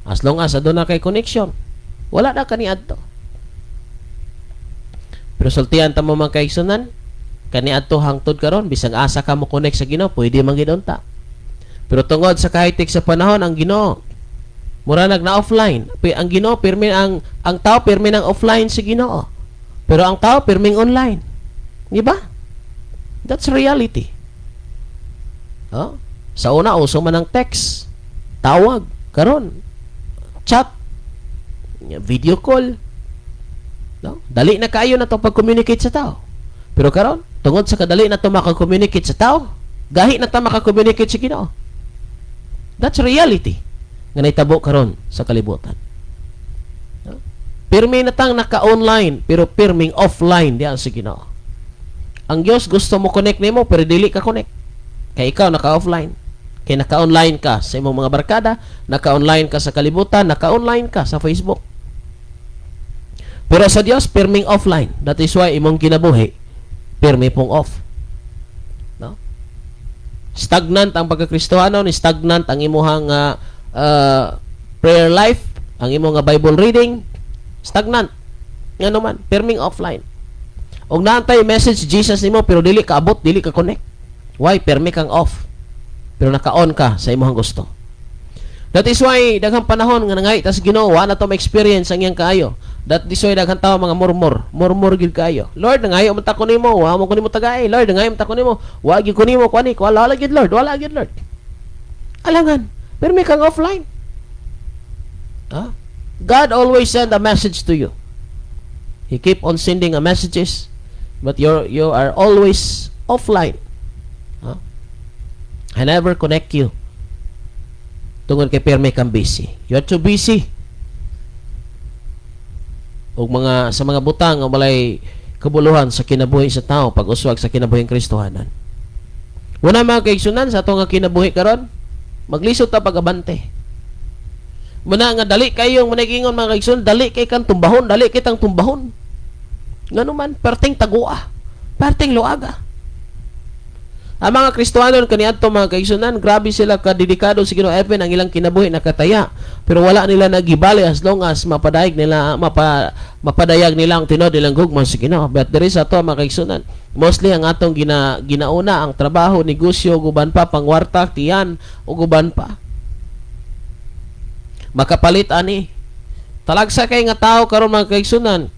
As long as aduna kay connection. Wala na kaniadto. Pero sultian ta mo, mga kaigsunan, kaniadto hangtod karon, bisag asa ka mo connect sa Ginoo, pwede man gid unta. Pero tungod sa kahigh-tech sa panahon, ang Ginoo mura nag na offline. Ang Ginoo pirmi, ang tao pirmi nang offline sa Ginoo. Pero ang tao pirming online. Di ba? That's reality. Oh? Sa una, uso man ang text, tawag, karon chat, video call. No? Dali na kaayo na to pag-communicate sa tao. Pero karon, tungod sa kadali na to maka-communicate sa tao, gahi na ta maka-communicate sa Ginoo. That's reality nga nahitabo karon sa kalibutan. No? Pirmi na tang naka-online pero pirming offline diyan sa Ginoo. Ang Dios gusto mo connect nimo pero dili ka connect. Kay ikaw naka-offline. Kay naka-online ka sa imong mga barkada, naka-online ka sa kalibutan, naka-online ka sa Facebook. Pero sa Dios pirming offline. That is why imong kinabuhi pirmi pong off. No? Stagnant ang pagkakristohanon, stagnant ang imuhang prayer life, ang imong nga Bible reading, stagnant. Ngano man, pirming offline. Og naantay message Jesus nimo pero dili ka abot, dili ka connect. Why? Pirmi kang off. Pero naka-on ka sa imong gusto. That is why daghang panahon nga nangay tas Ginoo, wa na to ma-experience ang iyang kaayo. That is why daghang tao mga murmur, murmur gid kaayo. "Lord, nangayo man ta ko nimo, wa mo ko nimo tagay. Lord, nangayo man ta ko nimo, wa gyud ko nimo kuani, wala wala gyud, Lord, wala gyud, Lord." Alangan, pirmi kang offline. Ha? God always send a message to you. He keep on sending a messages, but you are always offline. Huh? I never connect you. Tungod kay pirmi kang busy. You are too busy. Og mga sa mga butang nga walay kabuluhan sa kinabuhi sa tao pag-uswag sa kinabuhing Kristohanan. Una, mga kaigsunan, sa ato nga kinabuhi karon, maglisod ta pag-abante. Muna nga dali kayong managingon, mga kaigsunan, dali kay kang tumbahon, dali kitang tumbahon. Ngano man, perting tagua, perting luaga. Ang mga Kristohanon kaniadto, mga kaigsunan, grabe sila kadedikado sa Ginoo, even ang ilang kinabuhi nakataya. Pero wala nila nagibali as long as mapadayag nila mapadayag nila ang tinuod nilang gugma sa Ginoo. But there is ato, mga kaigsunan, mostly ang atong ginauna ang trabaho, negosyo, guban pa, pangwarta, tiyan, ug uban pa. Makapalit ani. Talagsa kay nga tao karon, mga kaigsunan,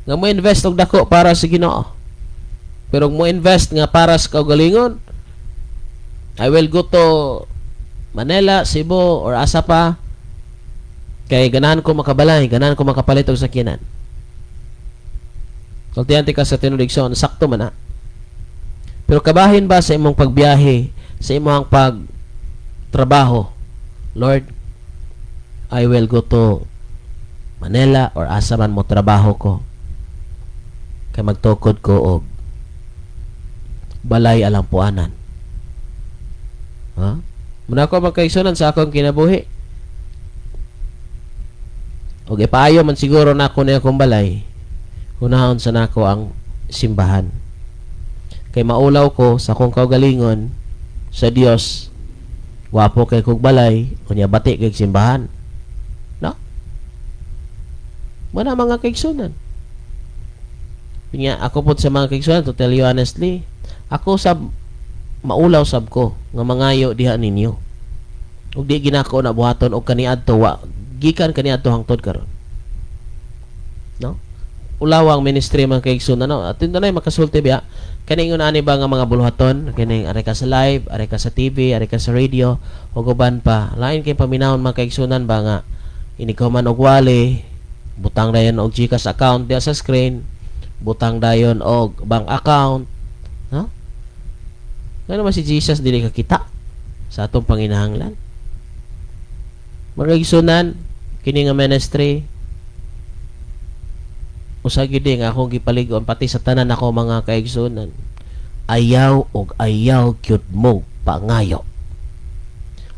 nga mo invest og dako para sa Ginoo. Pero mo invest nga para sa kaugalingon, "I will go to Manila, Cebu, or asa pa kay ganahan ko makabalay, ganahan ko makapalit og sakyanan." Sultihan ka sa tinuod, igsoon, sakto man na. Pero kabahin ba sa imong pagbiyahe, sa imong pag trabaho, "Lord, I will go to Manila or asa man mo trabaho ko kay magtukod ko og balay alang puanan"? Ha? Muna ko magkaigsunan sa akong kinabuhi. Og ipaayo man siguro nako ni akong balay, hunahon sa nako ang simbahan. Kay maulaw ko sa akong kaugalingon sa Dios, wapo kay kog balay, unya bati kay simbahan. No? Muna mga kaigsunan. Nya ako pod sa mga kaigsunan, to tell you honestly, ako sab maulaw sab ko nga mangayo diha ninyo. Ug di ginako na buhaton og kaniadto wa gikan kaniadto hangtod karon. No? Ulawang ministry, mga kaigsunan, no. Atin dunay makasulti biya kani ingon ani ba nga mga buluhaton kining ari ka sa live, ari ka sa TV, ari ka sa radio ug uban pa. Lain kay paminawon, mga kaigsunan ba, nga inig man og wali, butang dayon og GCash account diya sa screen, butang dayon og bank account, no? Ngano man si Jesus dili ka kita sa atong panginahanglan? Mga kaigsunan, kini nga ministry usa gid nga akong gipalig-on pati sa tanan ako mga kaigsunan: ayaw og ayaw gyud mo pangayo,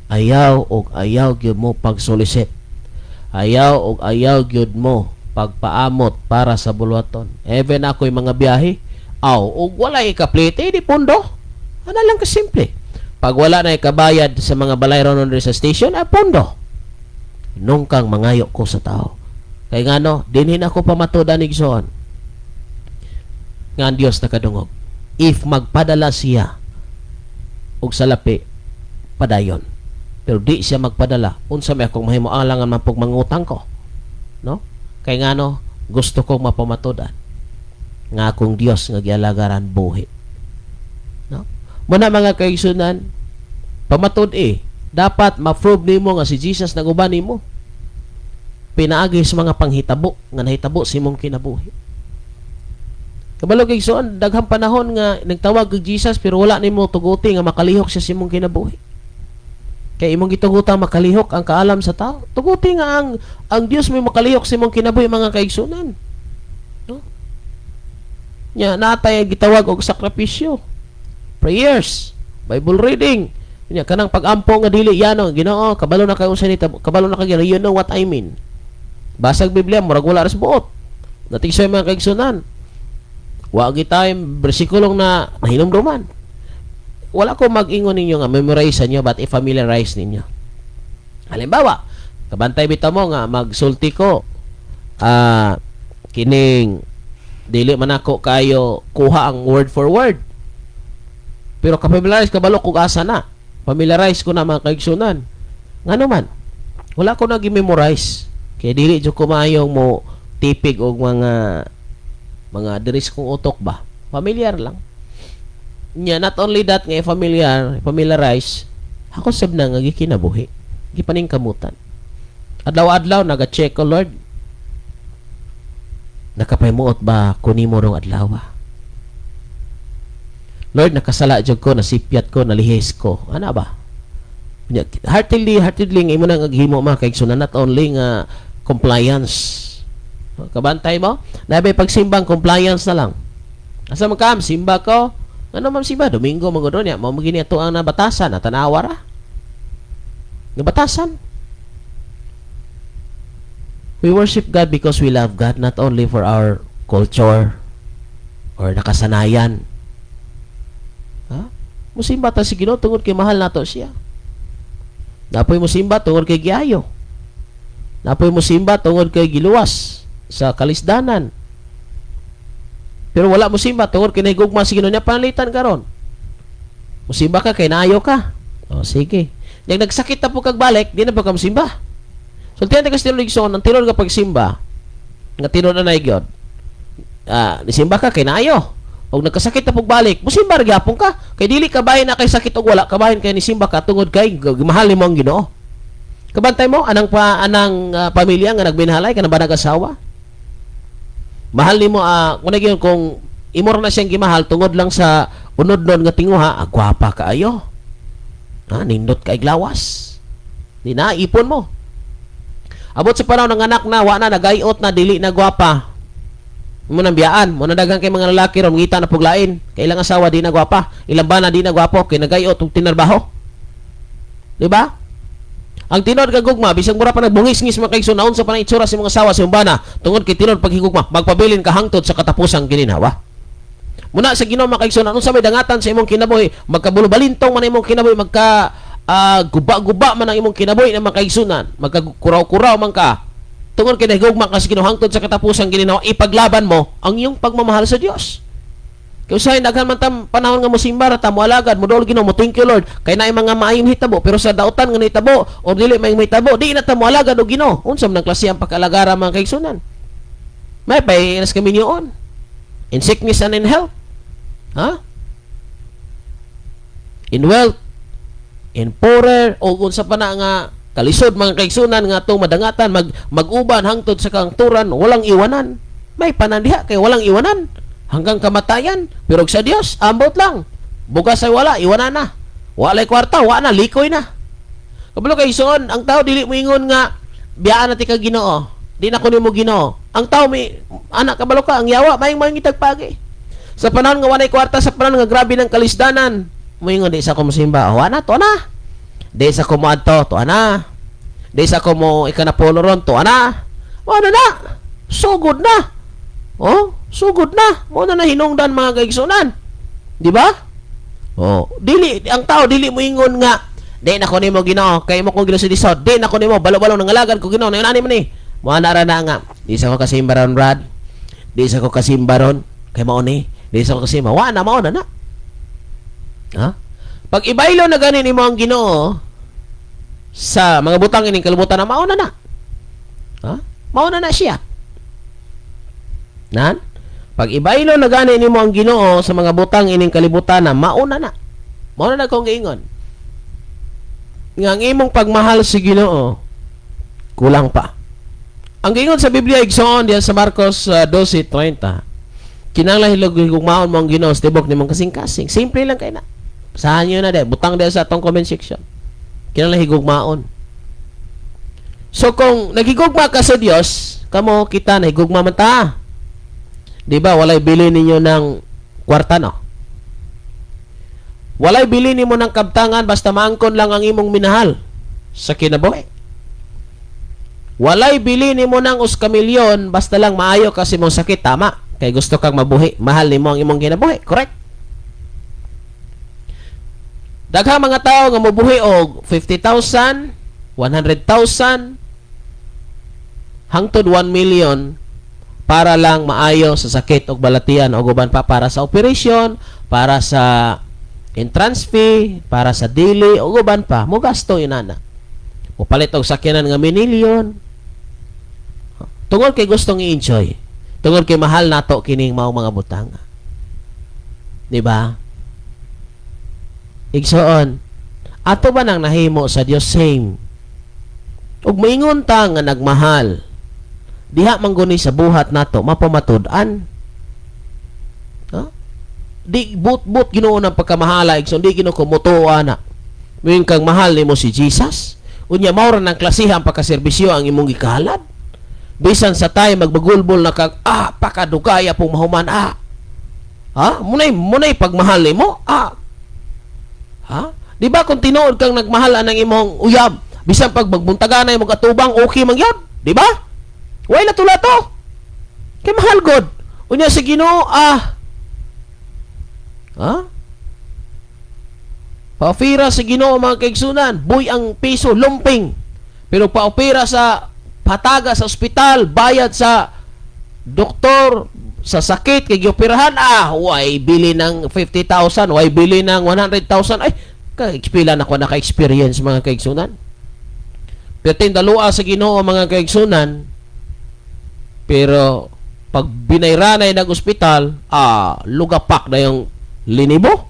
ayaw og ayaw gyud mo pagsolicit, ayaw og ayaw gyud mo pagpaamot para sa buluhaton. Even ako'y mga biyahe, aw, og walay ikaplite, di pundo. Ano lang kasimple. Pag wala na ikabayad sa mga balay ron sa station, ay pundo. Nungkang mangayo ko sa tao. Kay ngano, dinhin ako pamatudan, igsoon, nga ang Dios nakadungog. If magpadala siya og salapi, padayon. Pero di siya magpadala, unsa may akong mahimo, alangan man pug mangutang ko. No? Kay ngano, gusto kong mapamatudan nga akong Dios nga gialagaran buhi. No? Muna mga kaigsunan, pamatud eh, dapat ma-prove nimo nga si Jesus naguban nimo. Pinaagi sa mga panghitabo nga nahitabo sa imong kinabuhi. Kabalo kay igsoon, daghang panahon nga nagtawag kag Jesus pero wala nimo tuguti nga makalihok siya sa imong kinabuhi. Kay imong gitugutan makalihok ang kaalam sa tao. Tuguti nga ang Dios may makalihok sa imong kinabuhi, mga kaigsunan. No? Nya natay gitawag og sakripisyo. Prayers, Bible reading. Nya kanang pag-ampo nga dili yano, Ginoo, kabalo na kayo sa nita, kabalo na kayo, you know what I mean. Basag Biblia, murag wala ras buot. Natigsoy, mga kaigsunan. Wa gitay bersikulong na nahinumduman. Wala ko mag-ingon ninyo nga memorize niyo, but i-familiarize ninyo. Halimbawa, kabantay bitaw mo nga magsulti ko, kining dili man ako kayo kuha ang word for word. Pero ka-familiarize, kabalo kung asa na. Familiarize ko na, mga kaigsunan. Ngano man, wala ko nag-memorize. Kaya dili jud ko maayong mo tipig og mga diris kong utok ba. Familiar lang. Nya not only that nga familiar, familiarize, ako sab na nga gikinabuhi. Gipaningkamutan. Adlaw-adlaw naga-check ko, "Lord, nakapahimuot ba ko nimo rong adlaw? Lord, nakasala jud ko, nasipyat ko, nalihis ko." Ana ba? Nya, heartily, heartedly nga imo nang aghimo, mga kaigsunan, not only nga compliance. Kabantay mo? Nabay pagsimbang compliance na lang. Asa man ka? Simba ko. Ano man simba? Domingo man gud niya. Mao magini ato ang nabatasan, natanawa ra. Nabatasan. We worship God because we love God, not only for our culture or nakasanayan. Ha? Musimba ta si Ginoo tungod kay mahal nato siya. Napoy musimba tungod kay giayo. Napoy musimba tungod kay giluwas sa kalisdanan. Pero wala mo simba tungod kay nahigugma si Ginoo niya, panalitan karon. Musimba ka kay naayo ka. O sige. Yang nagsakit na po kag balik, di na po ka musimba. Sultihan ta kasi tinuod, igsoon, ang tinuod nga pagsimba, nga tinuod na gyud. Ah, nisimba ka kay naayo. Og nagkasakit na pug balik, musimba ra gyapon ka. Kay dili ka bahin na kay sakit og wala, kabahin kay nisimba ka tungod kay mahal nimo ang Ginoo. Kabantay mo anang pa anang pamilya nga nagbinhalay kana ba nag-asawa? Mahal nimo kung nagyon kung imo ra na siyang gimahal tungod lang sa unod nun nga tinguha, gwapa kaayo. Ah, nindot kay glawas. Di na ipon mo. Abot sa panahon ng anak na, wa na nagayot na, dili na gwapa. Mo nang biyaan, mo na daghang kay mga lalaki ron ngita na puglain. Kay ilang asawa di na gwapa, ilang bana di na gwapo kay nagayot og tinarbaho. Di ba? Ang tinuod nga gugma, bisag mura pa nagbungis-ngis, mga kaigsoon, naunsa pa nang itsura sa imong asawa, sa imong bana, tungod kay tinuod paghigugma, magpabilin ka hangtod sa katapusang gininhawa. Muna sa Ginoo, mga kaigsoon, unsa may dangatan sa imong kinabuhi, magkabulubalintong man ang imong kinabuhi, magka guba-guba man ang imong kinabuhi na mga kaigsunan, magkakuraw-kuraw man ka, tungod kay nahigugma ka sa Ginoo hangtod sa katapusang gininhawa, ipaglaban mo ang iyong pagmamahal sa Dios. Kay usahay daghan man tam panahon nga mosimba ra ta, moalagad, moduol Ginoo, mo thank you Lord, kay naay mga maayong hitabo, pero sa dautan nga nahitabo or dili may mahitabo, di na ta moalagad og Ginoo. Unsa man ang klase ang pag-alagara, mga kaigsunan? May pay inas kami niyoon. In sickness and in health. Ha? In wealth, in poorer, o unsa pa na nga kalisod, mga kaigsunan, nga atong madangatan, mag-uban hangtod sa kangturan, walang iwanan. May panandiha kay walang iwanan hanggang kamatayan. Pero sa Dios, ambot lang. Bugas ay wala, iwanan na. Walay kwarta, wa na, likoy na. Kabalo kay igsoon, ang tao dili moingon nga biyaan na ti ka Ginoo. Di na ko nimo Ginoo. Ang tao may anak, kabalo ka, ang yawa may mangitag pagi. Sa panahon nga walay kwarta, sa panahon nga grabe ng kalisdanan, moingon, "Di sa ko mosimba, wa na, to na. Di sa ko moadto, to na. Di sa ko mo ikanapolo ron, to na." Wa na na. Sugod na. Oh, sugod na. Mo na nahinungdan, mga kaigsunan. Di ba? Oh, dili ang tao dili mo ingon nga di na ko nimo Ginoo kay mo kong ginusidisod. Di na ko nimo balo-balo nangalagad ko Ginoo na ani man ni. Mo ana ra na nga. Di sa ko kasimba ron, Brad. Di sa ko kasimba ron kay mao ni. Di sa ko kasimba. Wa na, mao na na. Ha? Pag ibaylo na gani nimo ang Ginoo sa mga butang ining kalibutan na, mao na na. Ha? Mao na na siya. Nan? Pag ibaylo na gani nimo ang Ginoo sa mga butang ining kalibutan na, mauna na. Mao na na kong giingon. Nga ang imong pagmahal sa Ginoo kulang pa. Ang giingon sa Biblia, igsoon, diyan sa Marcos 12:30, kinahanglan higugmaon mo ang Ginoo sa tibok nimong kasing-kasing. Simple lang kay na. Basahan niyo na de, butang diyan sa atong comment section. Kinahanglan higugmaon. So kung naghigugma ka sa Dios, kamo kita nahigugma man ta. Di ba walay bili ninyo ng kwarta, no? Walay bili nimo ng kabtangan basta maangkon lang ang imong minahal sa kinabuhi. Walay bili nimo ng usa ka milyon basta lang maayo kasi mong sakit, tama. Kay gusto kang mabuhi, mahal nimo ang imong kinabuhi, correct? Daghang mga tao nga mobuhi og 50,000, 100,000, hangtod 1 million para lang maayo sa sakit og balatian o uban pa, para sa operation, para sa entrance fee, para sa dili o uban pa, mo gasto inana. Mopalit og sakyanan nga minilyon. Tungod kay gustong i-enjoy. Tungod kay mahal nato kining mao mga butang. Di ba? Igsoon, ato ba nang nahimo sa Dios same? Ug moingon ta nga nagmahal, diha man guni sa buhat nato mapamatud-an. Ha? Di but-but Ginoo ng pagkamahala, igsoon, di Ginoo kumutuo na. Moingon kang mahal nimo si Jesus. Unya mao ra nang klasiha ang pagkaserbisyo ang imong gikahalad. Bisan sa tay magbagulbol na kag pakadugaya pong mahuman. Ha? Munay pagmahal nimo. Ha? Di ba kung tinuod kang nagmahal anang imong uyab, bisan pag magbuntaganay mo katubang, okay man gyud, di ba? Way na tula to. Kay mahal god. Unya sa Ginoo. Ha? Paopera sa Ginoo, mga kaigsunan, buy ang piso lumping. Pero paopera sa pataga sa ospital, bayad sa doktor, sa sakit kay gioperahan, way bili ng 50,000, way bili ng 100,000. Ay, ka-expila na ko naka-experience, mga kaigsunan. Pero tindalua sa Ginoo, mga kaigsunan, pero pag binayranay ng ospital, lugapak na yung linibo.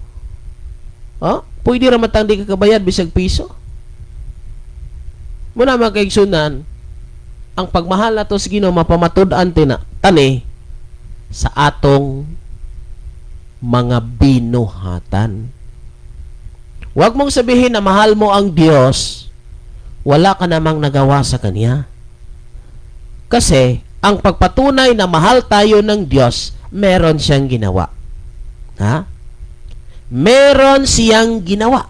Ha? Pwede ra matang di ka kabayad bisag piso. Muna, mga kaigsunan, ang pagmahal nato sa Ginoo mapamatud-an tina tani sa atong mga binuhatan. Huwag mong sabihin na mahal mo ang Diyos, wala ka namang nagawa sa Kanya. Kasi, ang pagpatunay na mahal tayo ng Diyos, meron siyang ginawa. Ha? Meron siyang ginawa.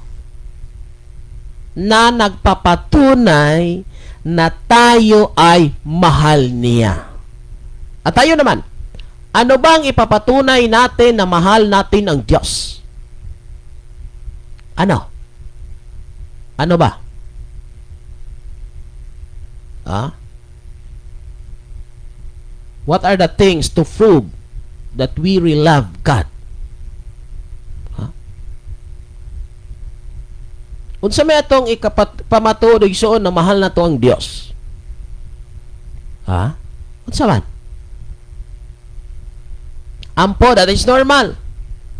na nagpapatunay na tayo ay mahal niya. At tayo naman, ano bang ipapatunay natin na mahal natin ang Diyos? Ano? Ano ba? Ah? What are the things to prove that we really love God? Ha? Unsa may atong ikapat pamatuod, igsoon, na mahal nato ang Dios? Ha? Unsa man? Ampo, that is normal.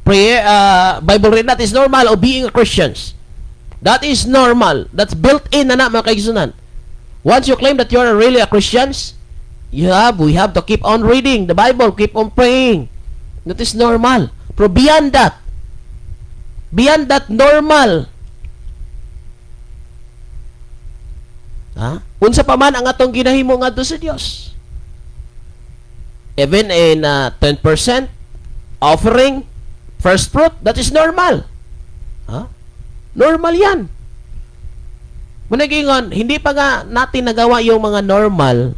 Prayer, Bible read, that is normal of being a Christians. That is normal. That's built in na na, mga kaigsunan. Once you claim that you are really a Christians, you have we have to keep on reading the Bible, keep on praying. That is normal. Pero beyond that normal, ha? Unsa pa man ang atong ginahimo ngadto sa Dios? Even in 10% offering, first fruit, that is normal. Ha? Normal yan. Managingon, hindi pa nga natin nagawa yung mga normal,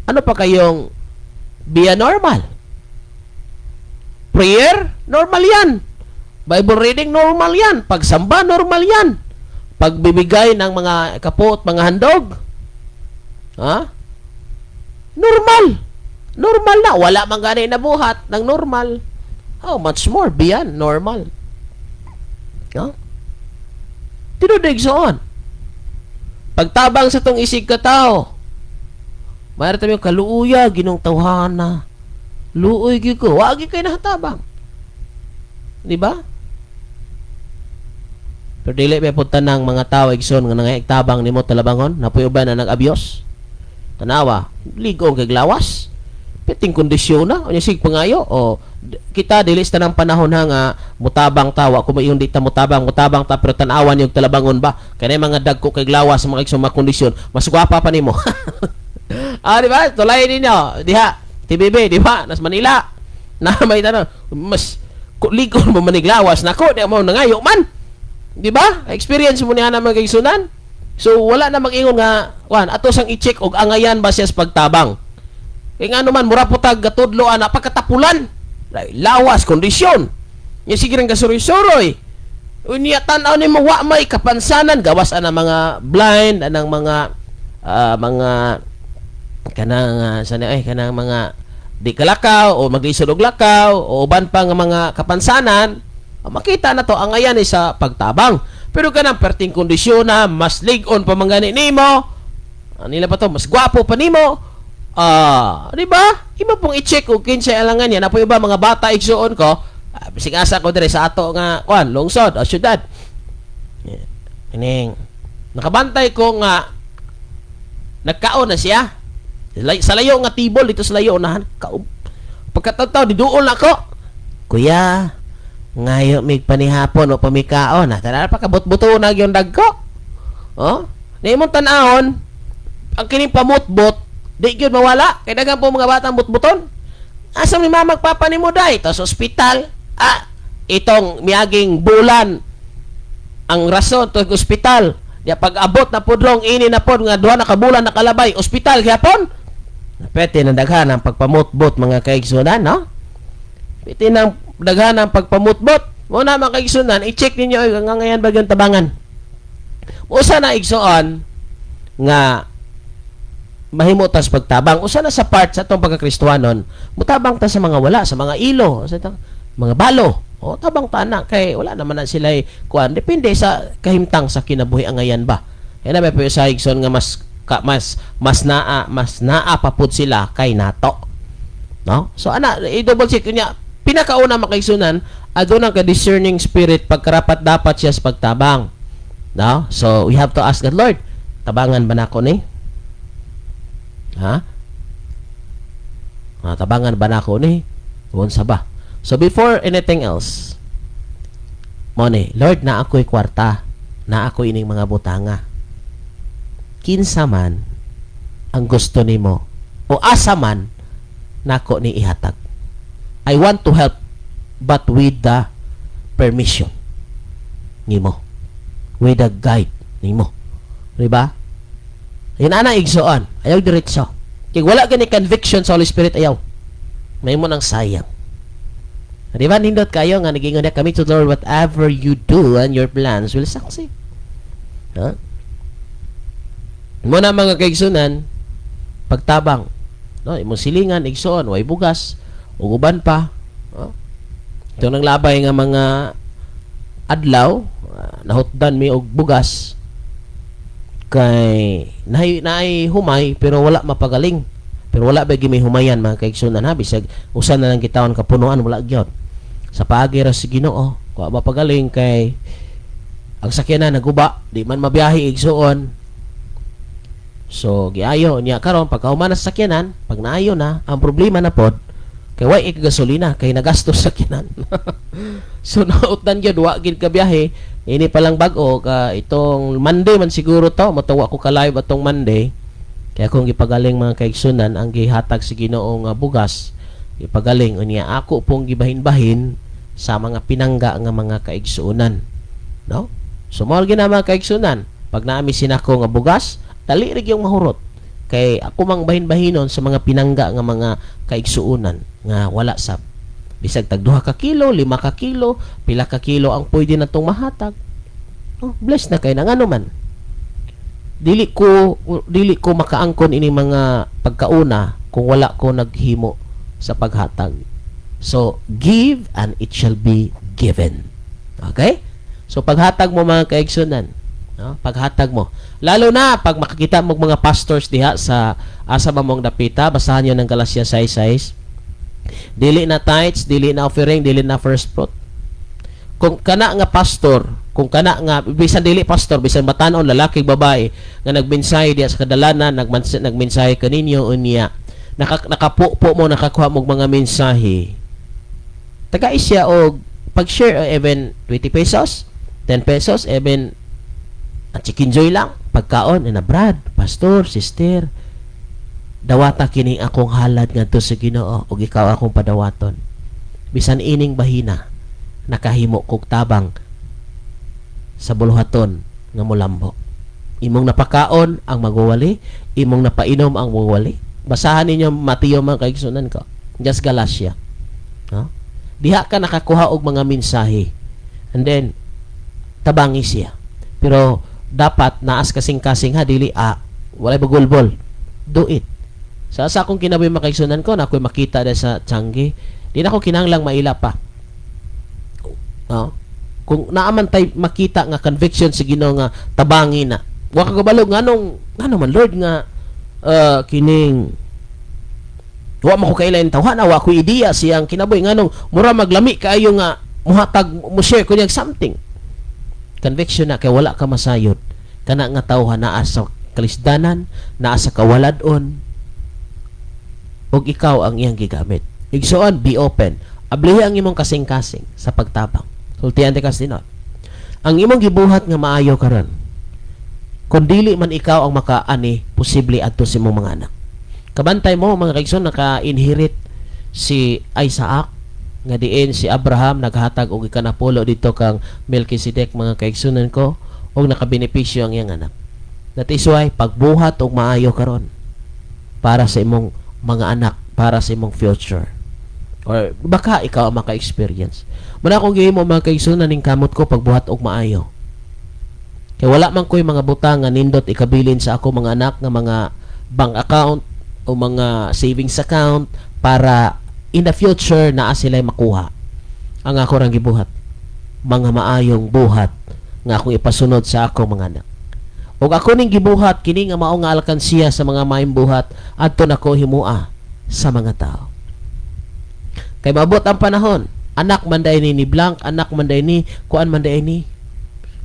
ano pa kayong be a normal? Prayer, normal yan. Bible reading, normal yan. Pagsamba, normal yan. Pagbibigay ng mga kapot, mga handog, ha? Normal. Normal na. Wala man gani na buhat ng normal. How much more beyond normal? Ha? Tinuod, igsoon. Pagtabang sa tong isig ka tao, mayroon tayo kaluuya, ginong tawhana. Luoy gyud ko. Wa gyud kay nahatabang. Di ba? Pero dili may punta ng mga tao, igsoon, nga nangayagtabang nimo talabangon, napuy uban na nag-abyos. Tanawa, ligo kay lawas. Piting kondisyon na, unya sig pangayo o kita dili sa tanang panahon ha nga mutabang ta wa ko yung di ta mutabang, mutabang ta pero tan-awan yung talabangon ba kay mga dagko kay lawas, mga igsoon, mga kondisyon mas gwapa pa nimo. Ah, di ba? Tulay ninyo diha TBB, di ba? Nas Manila na may tanong mas ligo mo maniglawas nako di mo nangayo man. Di ba? Experience mo niya na mga kaigsunan. So wala na mag-ingon nga kuan ato sang i-check og angayan ba siya sa pagtabang. Kay ngano man mura po tag gatudlo ana pagkatapulan. Lawas kondisyon. Nya sige rang kasuroy-suroy. Unya tan-aw nimo wa may kapansanan gawas ana mga blind anang mga mga kanang sana ay kanang mga di kalakaw o maglisod og lakaw o uban pa nga mga kapansanan, makita na to ang ayan sa pagtabang. Pero kanang perting kondisyon na mas lig-on pa man gani nimo, nila pa to mas gwapo pa nimo, di ba? Iba pong i-check og kinsay alangan niya. Napoy iba mga bata, igsuon ko, bisig asa ko dire sa ato nga kuan lungsod o syudad. Yeah. Kining nakabantay ko nga nagkaon na siya. Sa layo nga tibol dito sa layo unahan kaub. Pagkatawtaw diduol na ko. Kuya, ngayo mig panihapon o pamikaon. Na tara pa kabot-buto na gyud dagko. Oh? Ni imong tan-awon ang kining pamutbot di gyud mawala kay daghan po mga batang butbuton. Asa ni mama papa nimo day? To sa ospital. Ah, itong miaging bulan ang rason to ospital. Ya pag abot na pudrong ini na pod nga duha na ka bulan nakalabay, ospital gyapon. Pwede nang daghan ang pagpamutbot, mga kaigsunan, no? Pwede nang daghan ang pagpamutbot. Mo na, mga kaigsunan, i-check ninyo ang ngayon ba yung tabangan. Usa na, igsoon, nga mahimo tas pagtabang. Usa na sa part sa atong pagkakristuhanon, mutabang ta sa mga wala, sa mga ilo, sa mga balo. O tabang ta na kay wala naman na sila kuan, depende sa kahimtang sa kinabuhi ang ngayan ba. Kaya na may sa igsoon nga mas ka, mas mas naa pa pud sila kay nato. No? So ana i-double check niya. Pinakauna, mga kaigsunan, aduna ka discerning spirit pagkarapat dapat siya sa pagtabang. No? So we have to ask God, "Lord, tabangan ba nako ni? Ha? Ah, tabangan ba nako ni? Unsa ba?" So before anything else, mo ni, "Lord, na ako'y kwarta, na ako ining mga butanga. Kinsa man ang gusto nimo o asa man nako ni ihatag. I want to help but with the permission nimo. With the guide." Nimo. Di ba? Yun ana, igsoon. Ayaw diretso. Kay wala gani conviction sa Holy Spirit, ayaw. May mo nang sayang. Di ba nindot kayo nga nagingon na kami to the Lord, whatever you do and your plans will succeed. Ha? Mo na, mga kaigsunan, pagtabang, no, imong silingan, igsoon, way bugas ug uban pa, no? Ito nang labay nga mga adlaw, nahutdan mi og bugas kay naay humay pero wala mapagaling, pero wala ba may humayan, mga kaigsunan, ha? Bisag usa na lang kitawon kapunuan, wala gyud. Sa paagi ra sa Ginoo wa mapagaling kay ang sakyanan naguba, di man mabiyahe, igsuon. So giayo niya karon, pagkahuman na sa sakyanan, pag naayo na, ang problema na pod kay way gasolina kay nagastos sa sakyanan. So nautdan gyud, wa gid ka biyahe. Ini pa lang bag-o ka itong Monday man siguro to, matuwa ko ka live atong Monday. Kaya kung gipagaling, mga kaigsunan, ang gihatag sa Ginoo nga bugas, gipagaling unya ako pong gibahin-bahin sa mga pinangga nga mga kaigsuonan, no? So mao gyud na, mga kaigsunan, pag naami sinako nga bugas, dali ra gyung mahurot kay ako mang bahin-bahinon sa mga pinangga nga mga kaigsuonan nga wala sab, bisag tag 2 ka kilo, 5 ka kilo, pila ka kilo ang pwede natong mahatag. Oh, bless na kay na. Ngano man dili ko makaangkon ini mga pagkauna kung wala ko naghimo sa paghatag. So give and it shall be given. Okay? So paghatag mo, mga kaigsunan, no? Paghatag mo. Lalo na pag makakita mo mga pastors diha sa asa ba mong dapita, basahan niyo ng Galatia 6:6. Dili na tithes, dili na offering, dili na first fruit. Kung kana nga pastor, kung kana nga bisan dili pastor, bisan batanon, lalaki, babae nga nagmensahe diha sa kadalanan, nagmensahe kaninyo unya nakapupo mo, nakakuha mo og mga mensahe, tagai siya og pag-share, even 20 pesos, 10 pesos, even ang chicken joy lang pagkaon na, "Brad, pastor, sister, dawata kini akong halad ngadto sa Ginoo ug ikaw akong padawaton. Bisan ining bahina, nakahimo kog tabang sa buluhaton nga molambo." Imong napakaon ang magwawali, imong napainom ang magwawali. Basahan ninyo Mateo, mga kaigsunan ko. Just Galatia. No? Diha ka nakakuha og mga mensahe. And then tabangi siya. Pero dapat naas kasing-kasing, ha, dili walay bagulbol. Do it. Sa akong kinabuhi, mga kaigsunan ko, na ako'y makita na sa tiyanggi, di na ako kinahanglang maila pa. No? Kung naaman tay makita nga conviction sa Ginoo nga tabangi na. Wa ka kabalo nganong ngano man, Lord, nga kining wa man ko kailan tawhana, wa ko ideya siyang kinabuhi, nganong mura maglami kaayo nga muhatag, mo share ko niyang something. Conviction na kay wala ka masayod kana nga tawhan naa sa kalisdanan, naa sa kawalad-on ug ikaw ang iyang gigamit. Igsoon, be open. Ablihi ang imong kasing-kasing sa pagtabang. Sultian te kastinot. Ang imong gibuhat nga maayo karon, kung dili man ikaw ang makaani, posible adto sa imong mga anak. Kabantay mo, mga kaigsoon, naka-inherit si Isaac nga diin si Abraham naghatag og ikanapulo dito kang Melchizedek, mga kaigsunan ko, og nakabenepisyo ang iyang anak. That is why pagbuhat og maayo karon para sa imong mga anak, para sa imong future. Or baka ikaw ang maka-experience. Muna akong gihimo, mga kaigsunan, ning kamot ko pagbuhat og maayo. Kay wala man ko'y mga butang nga nindot ikabilin sa ako mga anak nga mga bank account o mga savings account para in the future naa sila makuha. Ang ako rang gibuhat, mga maayong buhat nga akong ipasunod sa ako mga anak. Ug ako ning gibuhat kini nga mao nga alkansiya sa mga maayong buhat adto nako himua sa mga tao. Kay maabot ang panahon, anak man day ni blank, anak man day ni kuan man day ni.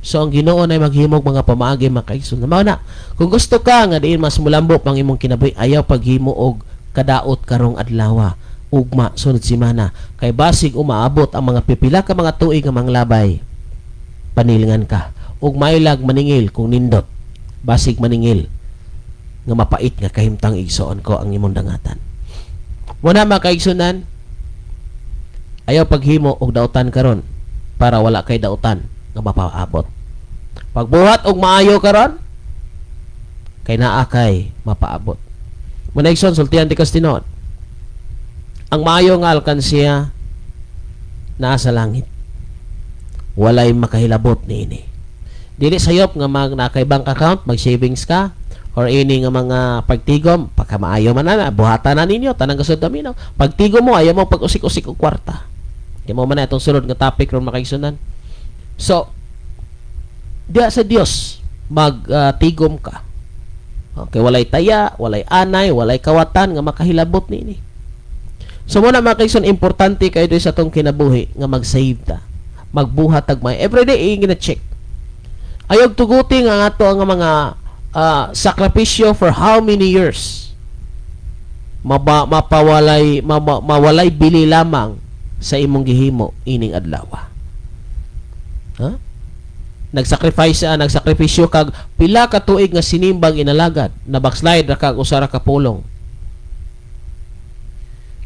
So ang Ginoo nay maghimog mga pamaagi, mga kaigsoon. Mao na, kung gusto ka nga diin mas mulambo pang imong kinabuhi, ayaw paghimo og kadaot karong adlaw, ugma, sunod semana, kay basig umaabot ang mga pipila ka mga tuig nga manglabay. Panilingan ka ug mailag maningil kung nindot. Basig maningil nga mapait nga kahimtang, igsoon ko, ang imong dangatan. Muna, mga kaigsunan, ayaw paghimo og dautan karon para wala kay dautan nga mapaabot. Pagbuhat og maayo karon kay naa kay mapaabot. Muna, igsoon, sultihan ti kas tinuod. Ang maayo nga alkansiya naa sa langit. Walay makahilabot niini. Dili sayop nga mag naa kay bank account, mag savings ka or ini nga mga pagtigom, pagkamaayo man na, buhatan na ninyo tanang gasod damino. Pagtigom mo, ayaw mo pag-usik-usik og kwarta. Di mo man na itong sunod nga topic ron, mga kaigsunan. So, diya sa Dios magtigom ka. Okay, walay taya, walay anay, walay kawatan nga makahilabot niini. So muna, mga kaigsoon, importante kayo sa atong kinabuhi nga mag-save ta. Magbuhat tag may everyday gina check. Ayaw tuguti nga ato ang mga sakripisyo for how many years mapawalay mawalay bili lamang sa imong gihimo ining adlaw. Ha? Nagsacrifice nagsakripisyo kag pila ka tuig nga sinimbang inalagad, na backslide ra kag usa ra ka pulong.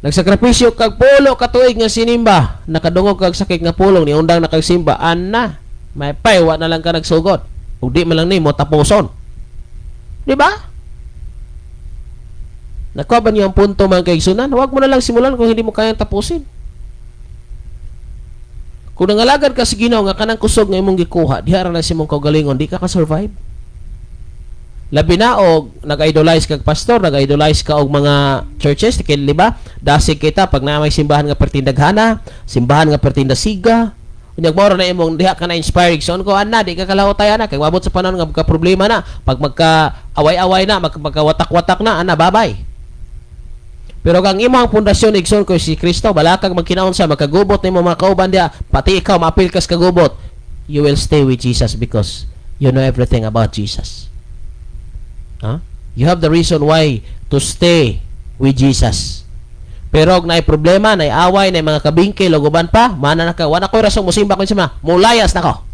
Nagsakripisyo kag pulo ka tuig nga sinimba, nakadungog kag sakit nga pulong, niundang na kag simba, ana, may pay wa na lang ka nagsugod. Ug di man lang nimo tapuson. Di ba? Nakuha ba niyo ang punto, mga kaigsunan? Huwag mo na lang simulan kung hindi mo kayang tapusin. Kung nangalagad ka sa Ginoo nga kanang kusog nga imong gikuha, diha ra na sa imong kaugalingon, di ka ka-survive. Labi na og nag-idolize kag pastor, nag-idolize ka og mga churches, kay di ba? Dasig kita pag naa may simbahan nga pertindaghana, simbahan nga pertindasiga. Unya mao na imong diha ka na inspired so ko ana di ka kalahutay ana kay mabot sa panahon nga magka problema na, pag magka away-away na, magkawatak-watak na ana, babay. Pero kang imong pundasyon, igsoon ko, si Kristo, balakag magkinaon sa magkagubot nimo mga kauban diha, pati ikaw maapil kas kagubot, you will stay with Jesus because you know everything about Jesus. Huh? You have the reason why to stay with Jesus. Pero og naay problema, naay away, naay mga kabingkil o uban pa, mana na ka, wala ko'y rason musimba ko sa mulayas na ko.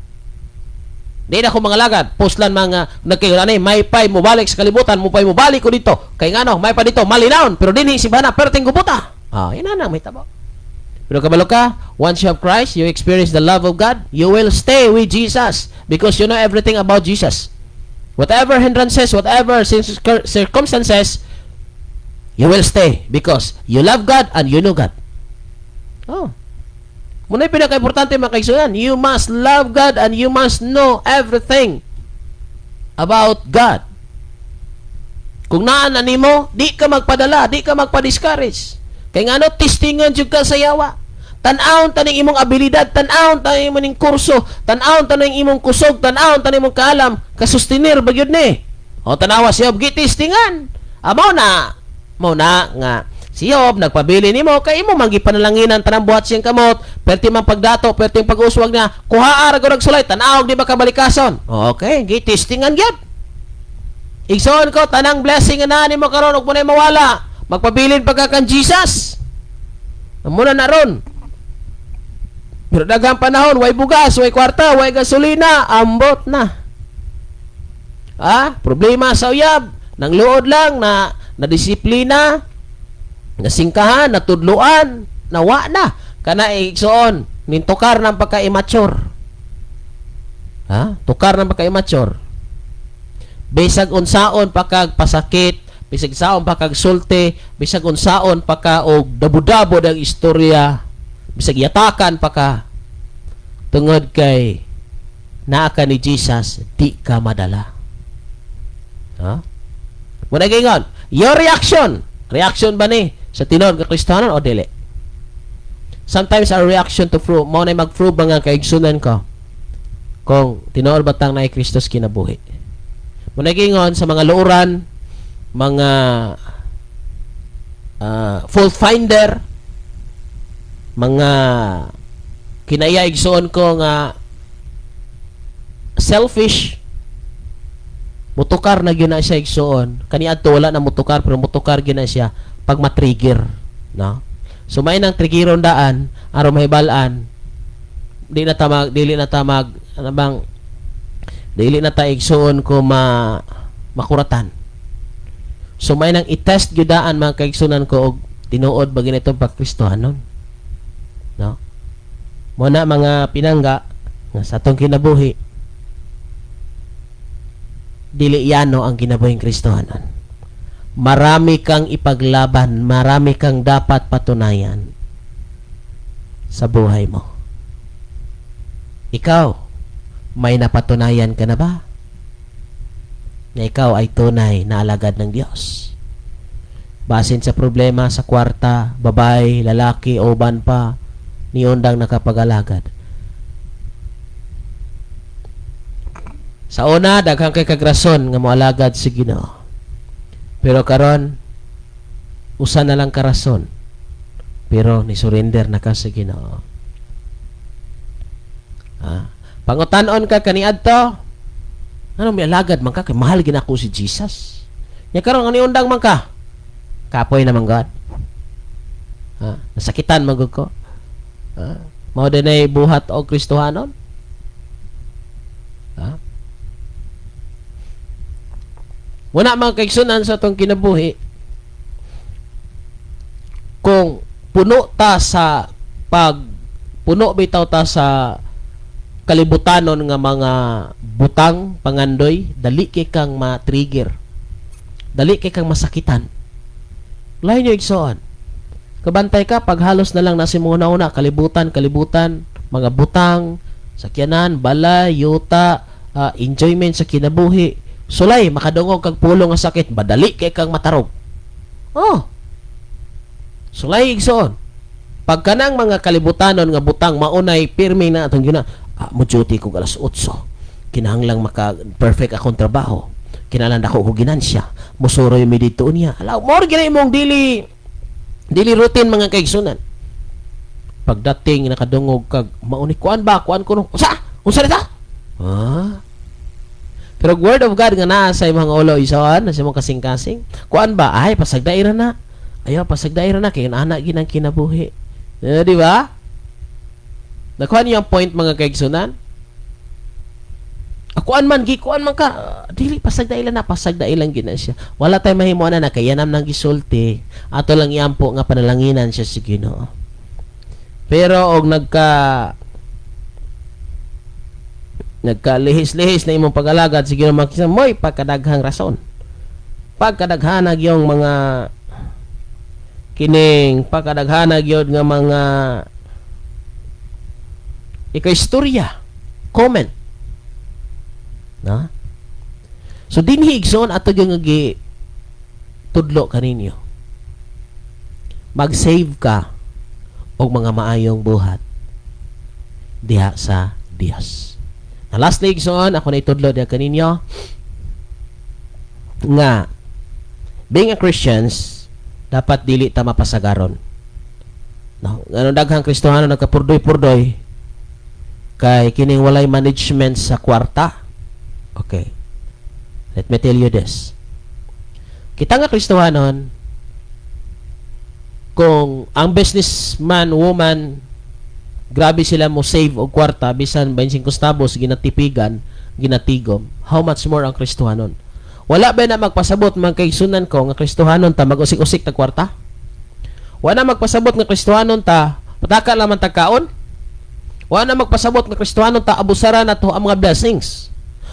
Di na ko mga lagad, puslan mga nagkayulan eh, may pay mo balik sa kalibutan, mo pay mo balik ko dito. Kay ngano, may pa dito, malinawon, pero dinhi simbahan na, pero gubuta. Ah, ina na, may tabo. Pero kabalo ka, once you have Christ, you experience the love of God, you will stay with Jesus because you know everything about Jesus. Whatever hindrances, whatever circumstances, you will stay because you love God and you know God. Oh. Muna yung pinaka-importante, mga kaigsunan, you must love God and you must know everything about God. Kung naa na nimo, di ka magpadala, di ka magpa-discourage. Kay ngano, testingan jud ka sa yawa. Tan-awon taning imong abilidad, tan-awon taning imong kurso, tan-awon taning imong kusog, tan-awon taning imong kaalam, kasustenir ba gyud ni? O tanawa siya, gitistingan. Amo na, mo na nga si Job nagpabili nimo kay imo man gipanalanginan tanang buhat siyang kamot, perti man pagdato, perti pag-uswag niya, kuhaa ra gud sulay, tan-awog di ba kabalikason. Okay, gitistingan gyud. Igsoon ko, tanang blessing nga naa nimo karon ug muna'y mawala, magpabilin pa ka kan Jesus. Muna na ron. Pero daghang panahon, way bugas, way kwarta, way gasolina, ambot na. Ah, problema sa uyab, nang luod lang na na disiplina, nasingkahan, natudluan, nawa na. Kana, igsoon, nintukar ng pagka-immature. Ha? Tukar ng pagka-immature. Bisag unsaon pa kag pasakit, bisag saon pa kag sulti, bisag unsaon pa ka og dabo-dabo ang istorya, bisag yatakan pa ka, tungod kay naa ka ni Jesus, di ka madala. Ha? Muna gingon, your reaction, reaction ba ni sa tinuod nga Kristohanon o dili? Sometimes our reaction to prove, mao na mag-prove mga kaigsunan ko kung tinuod ba tang naay Kristo sa kinabuhi. Muna gingon sa mga luoran, mga fault finder, mga kinaya, igsoon ko, nga selfish, mutukar na gyud na siya, igsoon. Kaniadto wala na mutukar, pero mutukar gyud na siya pag matrigger, no? So may nang triggeron daan aron mahibal-an di na tamag dili na tamag ano bang dili na ta, igsoon ko, ma makuratan. So may nang i-test gyud daan, mga kaigsunan ko, og tinuod ba ganitong pagkristohanon, no? Mo na mga pinangga nga sa atong kinabuhi. Dili yano ang kinabuhing Kristohanon. Marami kang ipaglaban, marami kang dapat patunayan sa buhay mo. Ikaw, may napatunayan ka na ba na ikaw ay tunay na alagad ng Diyos? Basin sa problema sa kwarta, babae, lalaki, o uban pa, niundang nakapag-alagad. Sa una, daghang kay kagrason nga moalagad si Ginoo. Pero karon, usa na lang karason. Pero ni surrender na ka sa Ginoo. Ha? Pangutan-on ka kaniadto, ano may alagad man ka kay mahal ginako si Jesus. Nya karon ani undang man ka? Kapoy naman God. Ha? Nasakitan man gud ko. Ha? Mao dinay buhat og Kristohanon. Ha? Wala man kaigsunan sa atong kinabuhi kung puno ta sa pag puno bitaw ta sa kalibutanon nga mga butang pangandoy, dali kay kang ma-trigger, dali kay kang masakitan. Lain nyo, igsoon, kabantay ka pag halos na lang nasa imong una kalibutan, kalibutan, mga butang, sakyanan, balay, yuta, enjoyment sa kinabuhi. Sulay makadungog kag pulong nga sakit, madali kay kang matarog. Oh, sulay, igsoon, pag kanang mga kalibutanon nga butang maunay pirmi na atong gina, mo duty ko alas 8, kinahanglang maka perfect akong trabaho, kinahanglan dako ko ginansya, musuroy mi didto niya. Alaw, more gina imong dili dili routine, mga kaigsunan. Pagdating nakadungog kag mauni kuan ba, kuan kuno, unsa unsa nita, ha? Pero word of God nga naa sa imong ulo, igsoon, sa imong kasing-kasing, kuan ba, ay pasagdaira na, ayaw pasagdaira na kay ana ginang kinabuhi, eh, di ba? Nakuha niyo ang point, mga kaigsunan? Akuan man, gikuan man ka, dili pasagdailan na, pasagdailan gina siya. Wala tay mahimo na na kay yanam nang gisulti. Ato lang iampo nga panalanginan siya si Ginoo. Pero og nagka lihis-lihis na imong pag-alagad si Ginoo, makisa mo'y pagkadaghang rason. Pagkadaghanag yung mga kining pagkadaghanag yun nga mga ika-istorya, comment. Na? So dinhi, igsoon, ato yung gi tudlo kaninyo. Mag-save ka og mga maayong buhat diha sa Dios. Na lastly, igsoon, ako na itudlo diha kaninyo nga being a Christians, dapat dili ta mapasagaron. No, ngano daghang Kristohano nagkapurdoy-purdoy kay kining walay management sa kwarta. Okay. Let me tell you this. Kita nga Kristohanon, kung ang businessman, woman, grabe sila mo save og kwarta, bisan 25 centavos ginatipigan, ginatigom, how much more ang Kristohanon? Wala ba na magpasabot, mga kaigsunan ko, nga Kristohanon ta mag-usik-usik tag kwarta? Wala magpasabot nga Kristohanon ta pataka laman tag kaon? Wala magpasabot nga Kristohanon ta abusara na to ang mga blessings?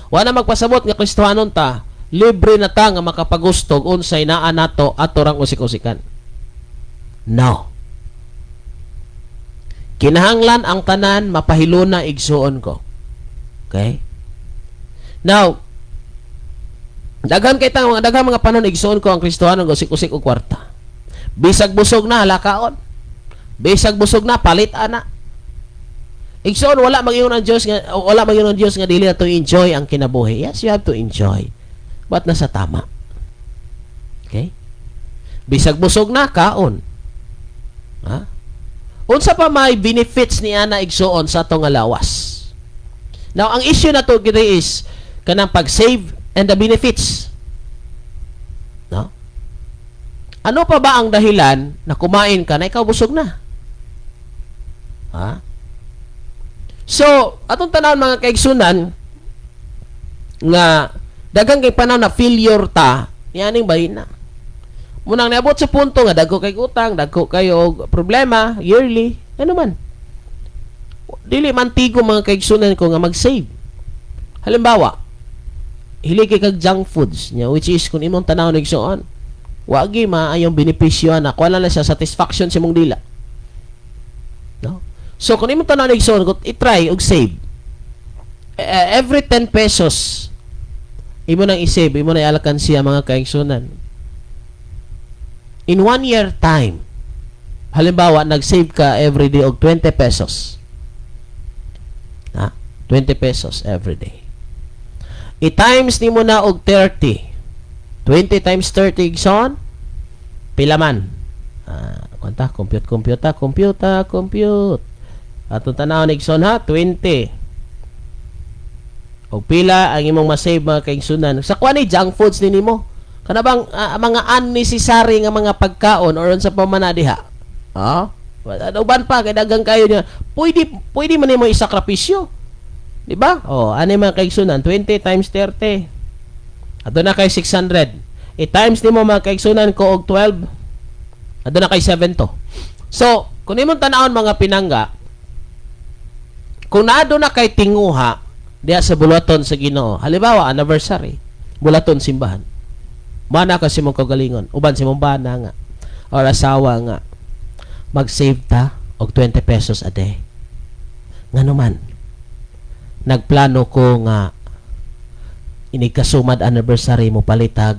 Wala magpasabot nga Kristohanon ta libre na ta nga makapagustog unsay naa nato ato rang usik-usikan? No. Kinahanglan ang tanan mapahiluna, igsuon ko. Okay? Now, daghan kay tang mga daghang mga panon, igsuon ko, ang Kristohanon usik-usik og kwarta. Bisag busog na, lakaon. Bisag busog na, palit ana. Igsoon, wala mag-ingon ang Dios nga dili na to enjoy ang kinabuhi. Yes, you have to enjoy. But nasa tama. Okay? Bisag busog na, kaon. Ha? Unsa pa may benefits ni ana, igsuon, sa atong nga lawas? Now, ang issue na to gid is kanang pag-save and the benefits. No? Ano pa ba ang dahilan na kumain ka na ikaw busog na? Ha? So, atong tanawon, mga kaigsunan, nga daghang kay panahon na failure ta nianing bahin na. Munang niabot sa punto nga dagko kay utang, dagko kayo og problema yearly, ano man. Dili man tigo, mga kaigsunan ko, nga mag-save. Halimbawa, Hilig kay kag junk foods nya, which is kung imong tan-awon, igsoon, wagi maayong benepisyo ana, kuha lang siya satisfaction sa imong dila, no? So kung imong tan-awon, igsoon, kung i-try og save every 10 pesos imo nang i-save, imo na ialkansiya, mga kaigsunan, in one year time, halimbawa nag-save ka every day og 20 pesos, ha? 20 pesos every day, i-times nimo na og 30. 20 times 30, igsoon, pila man? Ah, kwanta, compute, compute, compute, compute. Atong tanawon, igsoon, ha, 20. Og pila ang imong ma-save, mga kaigsunan, sa kuan ni junk foods ni nimo, kana bang mga unnecessary nga mga pagkaon or unsa pa man na diha, ah, uban pa kay daghang kayo niya, pwede pwede man nimo isakripisyo, di ba? Oh, ani, mga kaigsunan, 20 times 30, adto na kay 600. I-times nimo, mga kaigsunan ko, og 12, adto na kay 7 to. So kung imong tan-awon, mga pinangga, kung naado na kay tinguha diha sa buluhaton sa Ginoo, halimbawa anniversary, buluhaton simbahan, mana ka sa imong kaugalingon uban sa imong bana nga or asawa nga mag-save ta og 20 pesos a day, ngano man nagplano ko nga inigkasumad anniversary mo palitag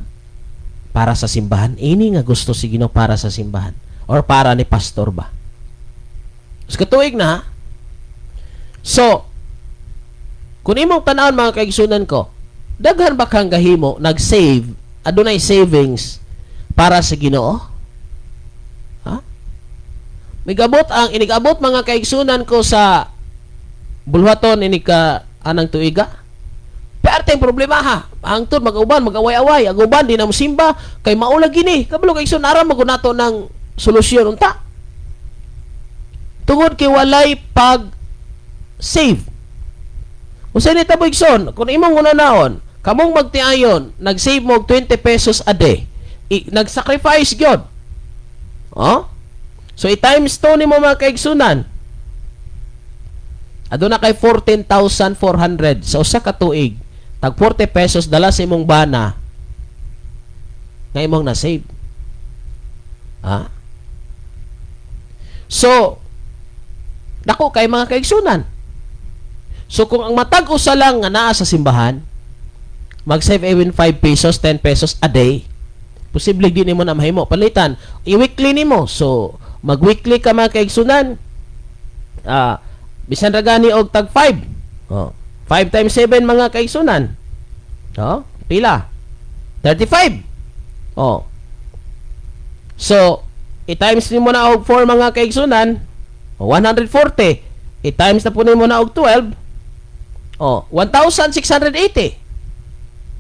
para sa simbahan, ini nga gusto si Ginoo para sa simbahan or para ni pastor ba sa katuig na, ha? So kung imong tan-awon, mga kaigsunan ko, daghan ba kang gahimo nag-save, adunay savings para sa Ginoo, ha? Migabot ang inigabot, mga kaigsunan ko, sa bulhaton ini ka anang tuiga. Perteng problema, ha. Hangtod mag-uban, mag-away-away, ang uban di na mosimba kay maula gini. Kabalo kay igsoon, aram man nato ng solusyon unta. Tungod kay walay pag save. Unsay nitabo, igsoon, kung imong hunahon, kamong magtiayon, nag-save mo og 20 pesos a day, nag-sacrifice gyud. Oh? So i-times 2 nimo, mga kaigsunan. Aduna kay 14,400 sa usa ka tuig. Tag 40 pesos dala sa imong bana nga imong na-save. Ha? So, dako kay, mga kaigsunan. So kung ang matag usa lang nga naa sa simbahan, mag-save even 5 pesos, 10 pesos a day, posible di nimo na mahimo. Palitan, i-weekly nimo. So, mag-weekly ka, mga kaigsunan. Ah, bisan ra gani og tag 5. Oh, 5 times 7, mga kaigsunan. Oh, pila? 35. Oh. So, i-times nimo na og 4, mga kaigsunan, oh, 140. I-times na po nimo na og 12. Oh, 1,680.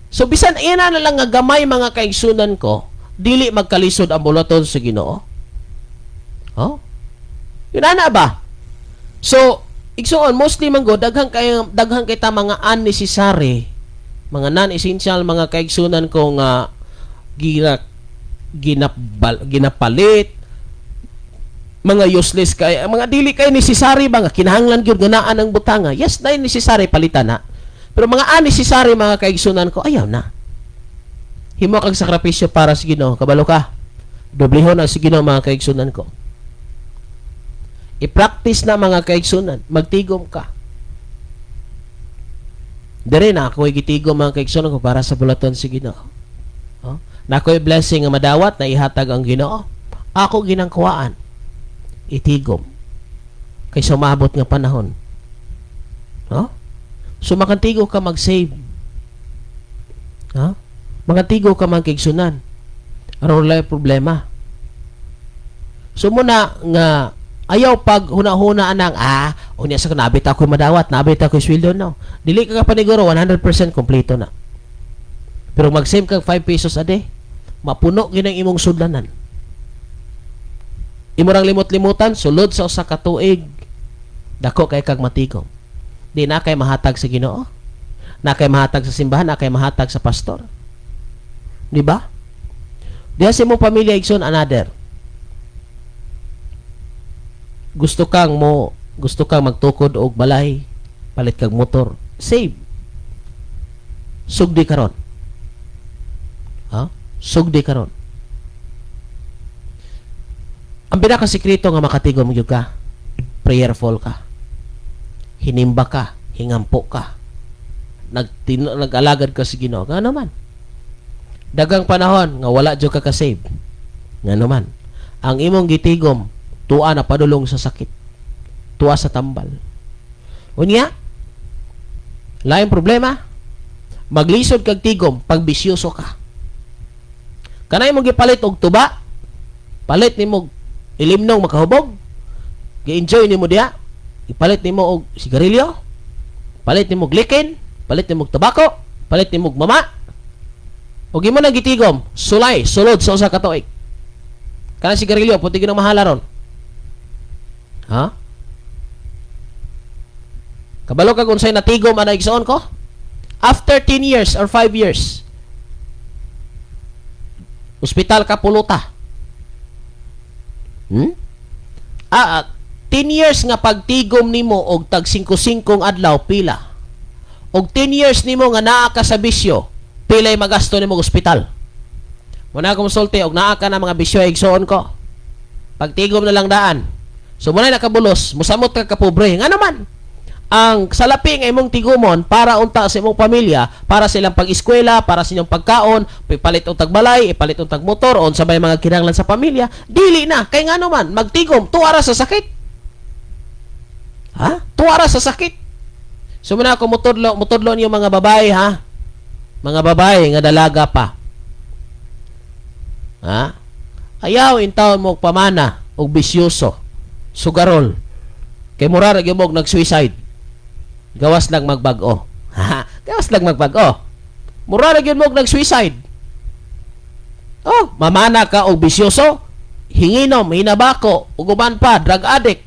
So bisan ina na lang nga gamay, mga kaigsunan ko, dili magkalisod ang buluhaton sa Ginoo. Oh? Yun ana ba? So, igsuon, mostly man go daghan kay daghan kita mga unnecessary, mga non-essential, mga kaigsunan ko, nga gina ginabal, ginapalit, mga useless kay mga dili kay necessary ba nga kinahanglan gyud nga naa ng butanga. Yes na, necessary, palitan na, pero mga unnecessary, mga kaigsunan ko, ayaw na. Himo kag sakripisyo para sa Ginoo, kabalo ka doblehon ang sa Ginoo, mga kaigsunan ko. I-practice na, mga kaigsunan, magtigom ka. Dire na ako gitigom, mga kaigsunan ko, para sa buluhaton sa Ginoo. Oh? Na ako'y blessing nga madawat na ihatag ang Ginoo. Ako ginangkuhaan itigom kay sumabot nga panahon. No? So makantigo ka mag-save. Ha? Makantigo ka magkaigsunan. Aron wala problema. So muna nga ayaw pag huna-huna anang unya sa nabit ako madawat, nabit ako sweldo, no. Dili ka paniguro 100% kompleto na. Pero mag-save kag 5 pesos a day, mapuno gyud ang imong sudlanan. Imo rang limot-limutan sulod sa usa ka tuig, dako kay kag matigom. Di na kay mahatag sa Ginoo. Na kay mahatag sa simbahan, na kay mahatag sa pastor. Di ba? Diha sa imong pamilya, igsoon, another. Gusto kang magtukod og balay, palit kag motor, save. Sugdi karon. Ha? Sugdi karon. Ang pinakasikreto nga makatigom gyud ka, prayerful ka. Hinimba ka, hingampo ka. Nag-alagad ka sa Ginoo. Nga naman. Dagang panahon nga wala jud ka ka-save. Nga naman. Ang imong gitigom, tuwa na padulong sa sakit. Tuwa sa tambal. Unya, laing problema, maglisod kag tigom pag bisyoso ka. Kanay mo gipalit og tuba, palit nimo ilimnong makahubog, gi-enjoy nimo diha, ipalit nimo og sigarilyo, palit nimo og likin, palit nimo og tabako, palit nimo og mama. Ug imo nang gitigom, sulay, sulod sa usa ka tuig. Kanang sigarilyo, puti ginang mahala ron. Ha? Kabalo kag unsay natigom ana, igsoon ko? After 10 years or 5 years, ospital ka puluta. 10 years nga pagtigom nimo og tag 5-5 adlaw, pila? Og 10 years nimo nga naa ka sa bisyo, pilay magasto nimo og ospital? Muna akong sulti og naa ka na mga bisyo, igsoon ko. Pagtigom na lang daan. So muna nakabulos, musamot ka kapobre. Nga naman, ang salapi nga imong tigumon para unta sa imong pamilya, para sa ilang pag-eskwela, para sa inyong pagkaon, ipalit og tagbalay, ipalit og tagmotor, o unsa bay mga kinahanglan sa pamilya, dili na kay ngano man magtigom tuara sa sakit. Ha? Tuara sa sakit. So muna ako mutudlo, mutudlo niyo mga babae ha. Mga babae nga dalaga pa. Ha? Ayaw intawon mo og pamana og bisyoso, sugarol. Kay mura ra gyud mo og nag-suicide. Gawas lang magbag-o. Gawas lang magbag-o. Mura ra gyud mo og nag-suicide. Oh, mamana ka og bisyoso, hinginom, hinabako, ug uban pa, drug addict,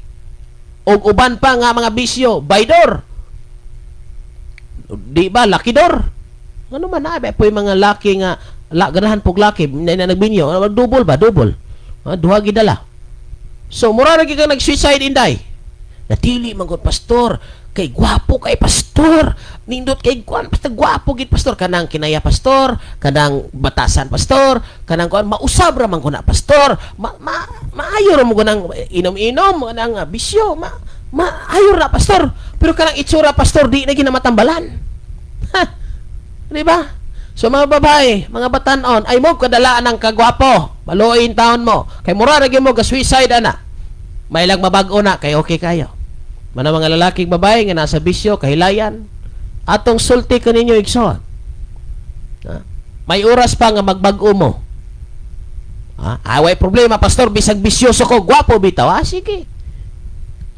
ug uban pa nga mga bisyo, baydor. Di ba, lakidor? Ano man na, po yung mga laki nga, la, ganahan pog laki, na, na nagbinyo, ano, double ba, double. Ah, duha gidala. So, mura ra gyud kang nag-suicide, inday. Natili man gud, pastor, kay gwapo kay pastor, nindot kay kuan, basta gwapo gid, pastor, kanang kinaya, pastor, kanang batasan, pastor, kanang kuan, mausab ra man ko na, pastor, ma, ma maayo ra mo ko nang inom-inom, kanang bisyo, ma maayo ra, pastor, pero kanang itsura, pastor, di na ginamatambalan. Ha, di ba? So mga babae, mga batanon, ay mo kadalaan ng kagwapo, maluoyin taon mo, kay mura ra gyud mo ga suicide ana. May lang mabag-o na kay okay kayo. Mana mga lalaking babae nga nasa bisyo, kahilayan, atong sulti kaninyo, igsoon. Ha? May oras pa nga magbag-o mo. Ha? Away problema, pastor, bisag bisyoso ko, gwapo bitaw. Ah, sige.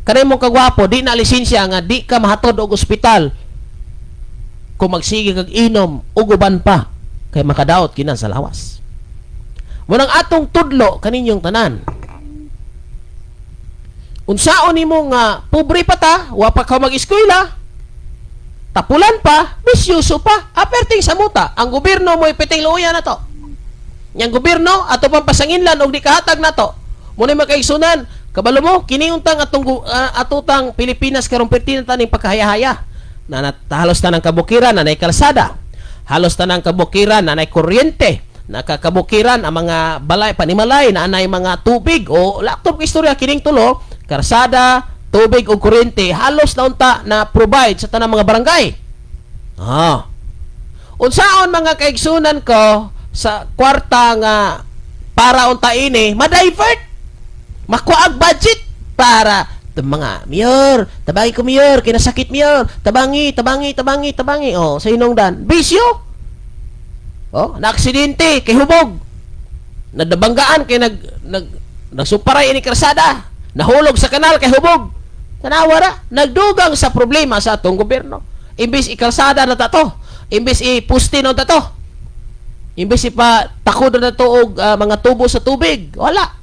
Kanay mo kagwapo, di na lisensya nga di ka mahatod og ospital kung magsige kag inom ug uban pa kay makadaot kinan sa lawas. Munang atong tudlo kaninyong tanan. Unsaon nimo nga pobre pa ta, wa pa ka mag-eskwela, tapulan pa, bisyoso pa, aperting sa muta. Ang gobyerno mo ipiting luya na to. Yang gobyerno ato pang pasanginlan og di kahatag nato. Muna makaigsunan, kabalo mo kini untang atong atutang Pilipinas karon perti na taning pagkahaya-haya. Na halos tanang kabukiran na kalsada. Halos tanang kabukiran na kuryente. Nakakabukiran ang mga balay panimalay na anay mga tubig o laptop istorya kining tulo, karsada, tubig ug kuryente halos na unta na provide sa tanang mga barangay. Ah. Unsaon mga kaigsunan ko sa kwarta nga para unta ini ma-divert, makuag budget para the mga mayor, tabangi ko mayor, kinasakit mayor, tabangi, tabangi, tabangi, tabangi. Oh, sa inongdan, bisyo. Oh, naaksidente kay hubog. Nadabanggaan kay nag nag nagsuparay ini karsada. Nahulog sa kanal kay hubog. Tanawa ra, nagdugang sa problema sa atong gobyerno. Imbis ikalsada na ta to, imbis ipuste na ta to, imbis ipa takod na to og mga tubo sa tubig, wala.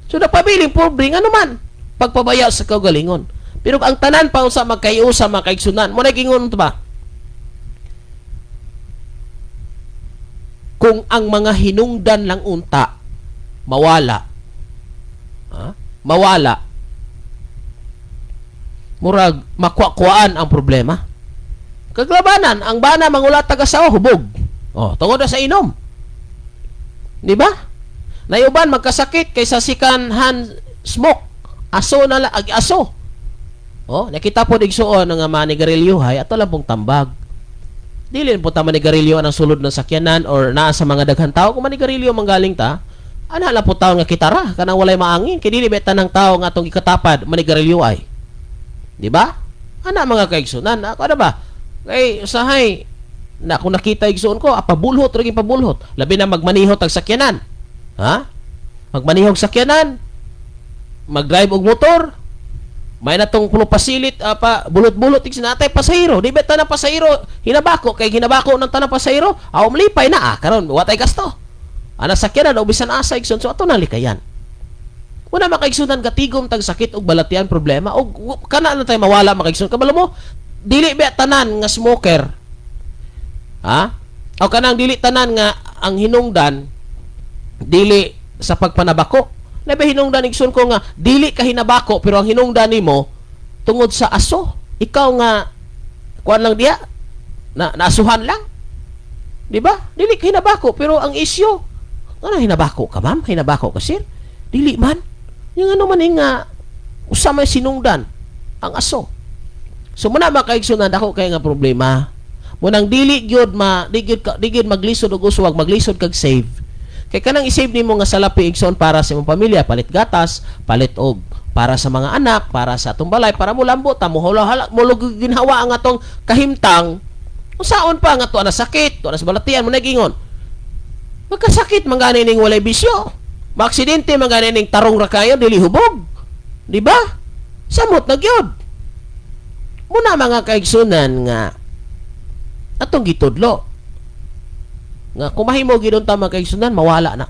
So napabiling pobre nga naman pagpabaya sa kaugalingon. Pero ang tanan pa unsa magkayusa mga kaigsunan, mo na gingon ba? Kung ang mga hinungdan lang unta mawala, ha? Mawala, murag makuha-kuhaan ang problema. Kaglabanan, ang bana mangulat tag asawa hubog. Oh, tungod na sa inom. Di ba? Nayuban magkasakit kaysa second hand smoke. Aso na lang, ag aso. Oh, nakita po igsuon nga manigarilyo hay ato lang pong tambag. Dili po ta manigarilyo ang sulod ng sakyanan or naa sa mga daghan tao. Kung manigarilyo manggaling ta, ana lang po tao nga kitara kanang walay maangin kay dili ba tanang tao nga atong gikatapad manigarilyo ay. Di ba? Ana mga kaigsunan, ako na ba? Kay usahay na kung nakita igsuon ko, pabulhot ra gyud pabulhot. Labi na magmanihot ang sakyanan. Ha? Magmanihog sakyanan, mag-drive og motor, may na tong pulo pasilit pa bulot-bulot ik sinatay pasahero. Di ba tanang pasahero hinabako kay hinabako ng tanang pasahero, aw malipay na karon watay gasto. Ana sakyanan o bisan asa igsoon, so ato nang likayan. Una makaigsunan katigom tag sakit og balatian problema og kana na tay mawala makaigsoon. Kabalo mo dili ba tanan nga smoker? Ha? O kanang dili tanan nga ang hinungdan dili sa pagpanabako. Na ba hinungdan igsoon ko nga dili ka hinabako pero ang hinungdan nimo tungod sa aso. Ikaw nga kuan lang diya na naasuhan lang. Di ba? Dili ka hinabako pero ang isyu ano hinabako ka ma'am? Hinabako ka sir? Dili man. Yung ano man nga usa may sinungdan ang aso. So muna makaigsunan dako kay nga problema. Munang dili gyud ma di gyud ka, di gyud maglisod og uswag, maglisod kag save. Kay kanang i-save nimo nga salapi igsoon para sa imong pamilya, palit gatas, palit og para sa mga anak, para sa atong balay, para mo lambo ta mo hala mo ginhawa ang atong kahimtang. Unsaon pa nga tuwa na sakit, tuwa na sa balatian mo nagingon. Magkasakit man gani ning walay bisyo. Maaksidente man gani ning tarong ra kayo dili hubog. Di ba? Samot na gyud. Muna mga kaigsunan nga atong gitudlo nga kung mahimo gyud unta mga kaigsunan mawala na.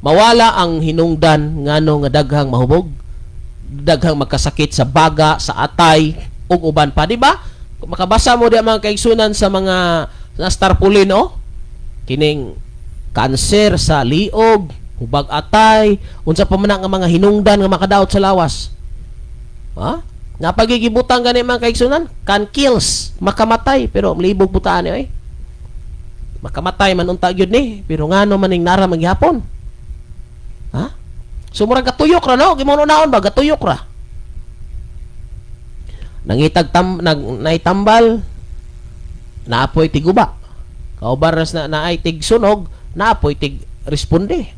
Mawala ang hinungdan ngano nga daghang mahubog, daghang magkasakit sa baga, sa atay ug uban pa, di ba? Kung makabasa mo di mga kaigsunan sa mga sa tarpaulin oh, kining kanser sa liog, hubag atay, unsa pa man ang mga hinungdan nga makadaot sa lawas. Ha? Napagigibutang gani mga kaigsunan, can kills, makamatay pero libog butaan ni oy. Makamatay man unta gyud ni, pero ngano man ning nara maghapon. Ha? So murag gatuyok ra no, gimono naon ba gatuyok ra. Nangitag tam nag naitambal naapoy tiguba. Kauban ras na naay tig sunog, naapoy tig responde.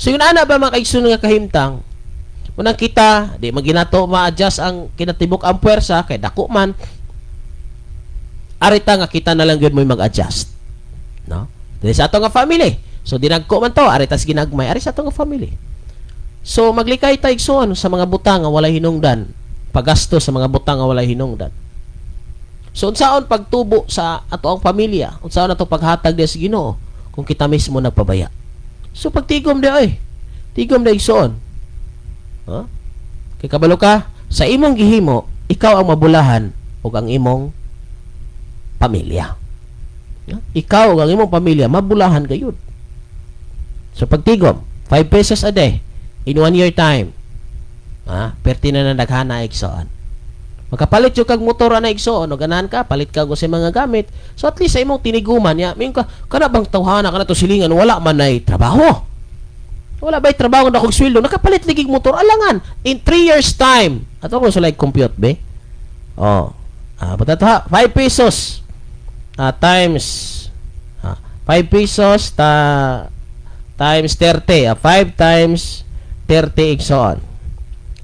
So yun ana ba mga kaigsunan nga kahimtang? Unang kita, di maginato ma-adjust ang kinatibuk ang puwersa kay dako man. Arita nga kita na lang gyud mo'y mag-adjust. No? Dili sa ato nga family. So dinagko man to, arita sa ginagmay, ari sa ato nga family. So maglikay ta igsoon sa mga butang nga walay hinungdan, paggasto sa mga butang nga walay hinungdan. So unsaon pagtubo sa ato ang pamilya, unsaon ato paghatag diya sa Ginoo kung kita mismo nagpabaya. So pagtigom di oy. Tigom di igsoon. Ha? Kay kabalo ka, sa imong gihimo, ikaw ang mabulahan ug ang imong pamilya. Ya? Ikaw ug ang imong pamilya mabulahan gayud. So pagtigom, 5 pesos a day in 1 year time. Ha? Perti na na daghana igsoon. Makapalit yung kag motor na igsoon o ganahan ka, palit ka og sa mga gamit. So at least sa imong tiniguman ya, mingon ka kana bang tawhana kana to silingan wala man nay trabaho. Wala ba'y trabaho na kog sweldo, nakapalit ligig motor alangan in 3 years time. Ato ko sa like compute be. Oh. Bata 5 pesos times 5 pesos ta times 30, 5 times 30 igsoon.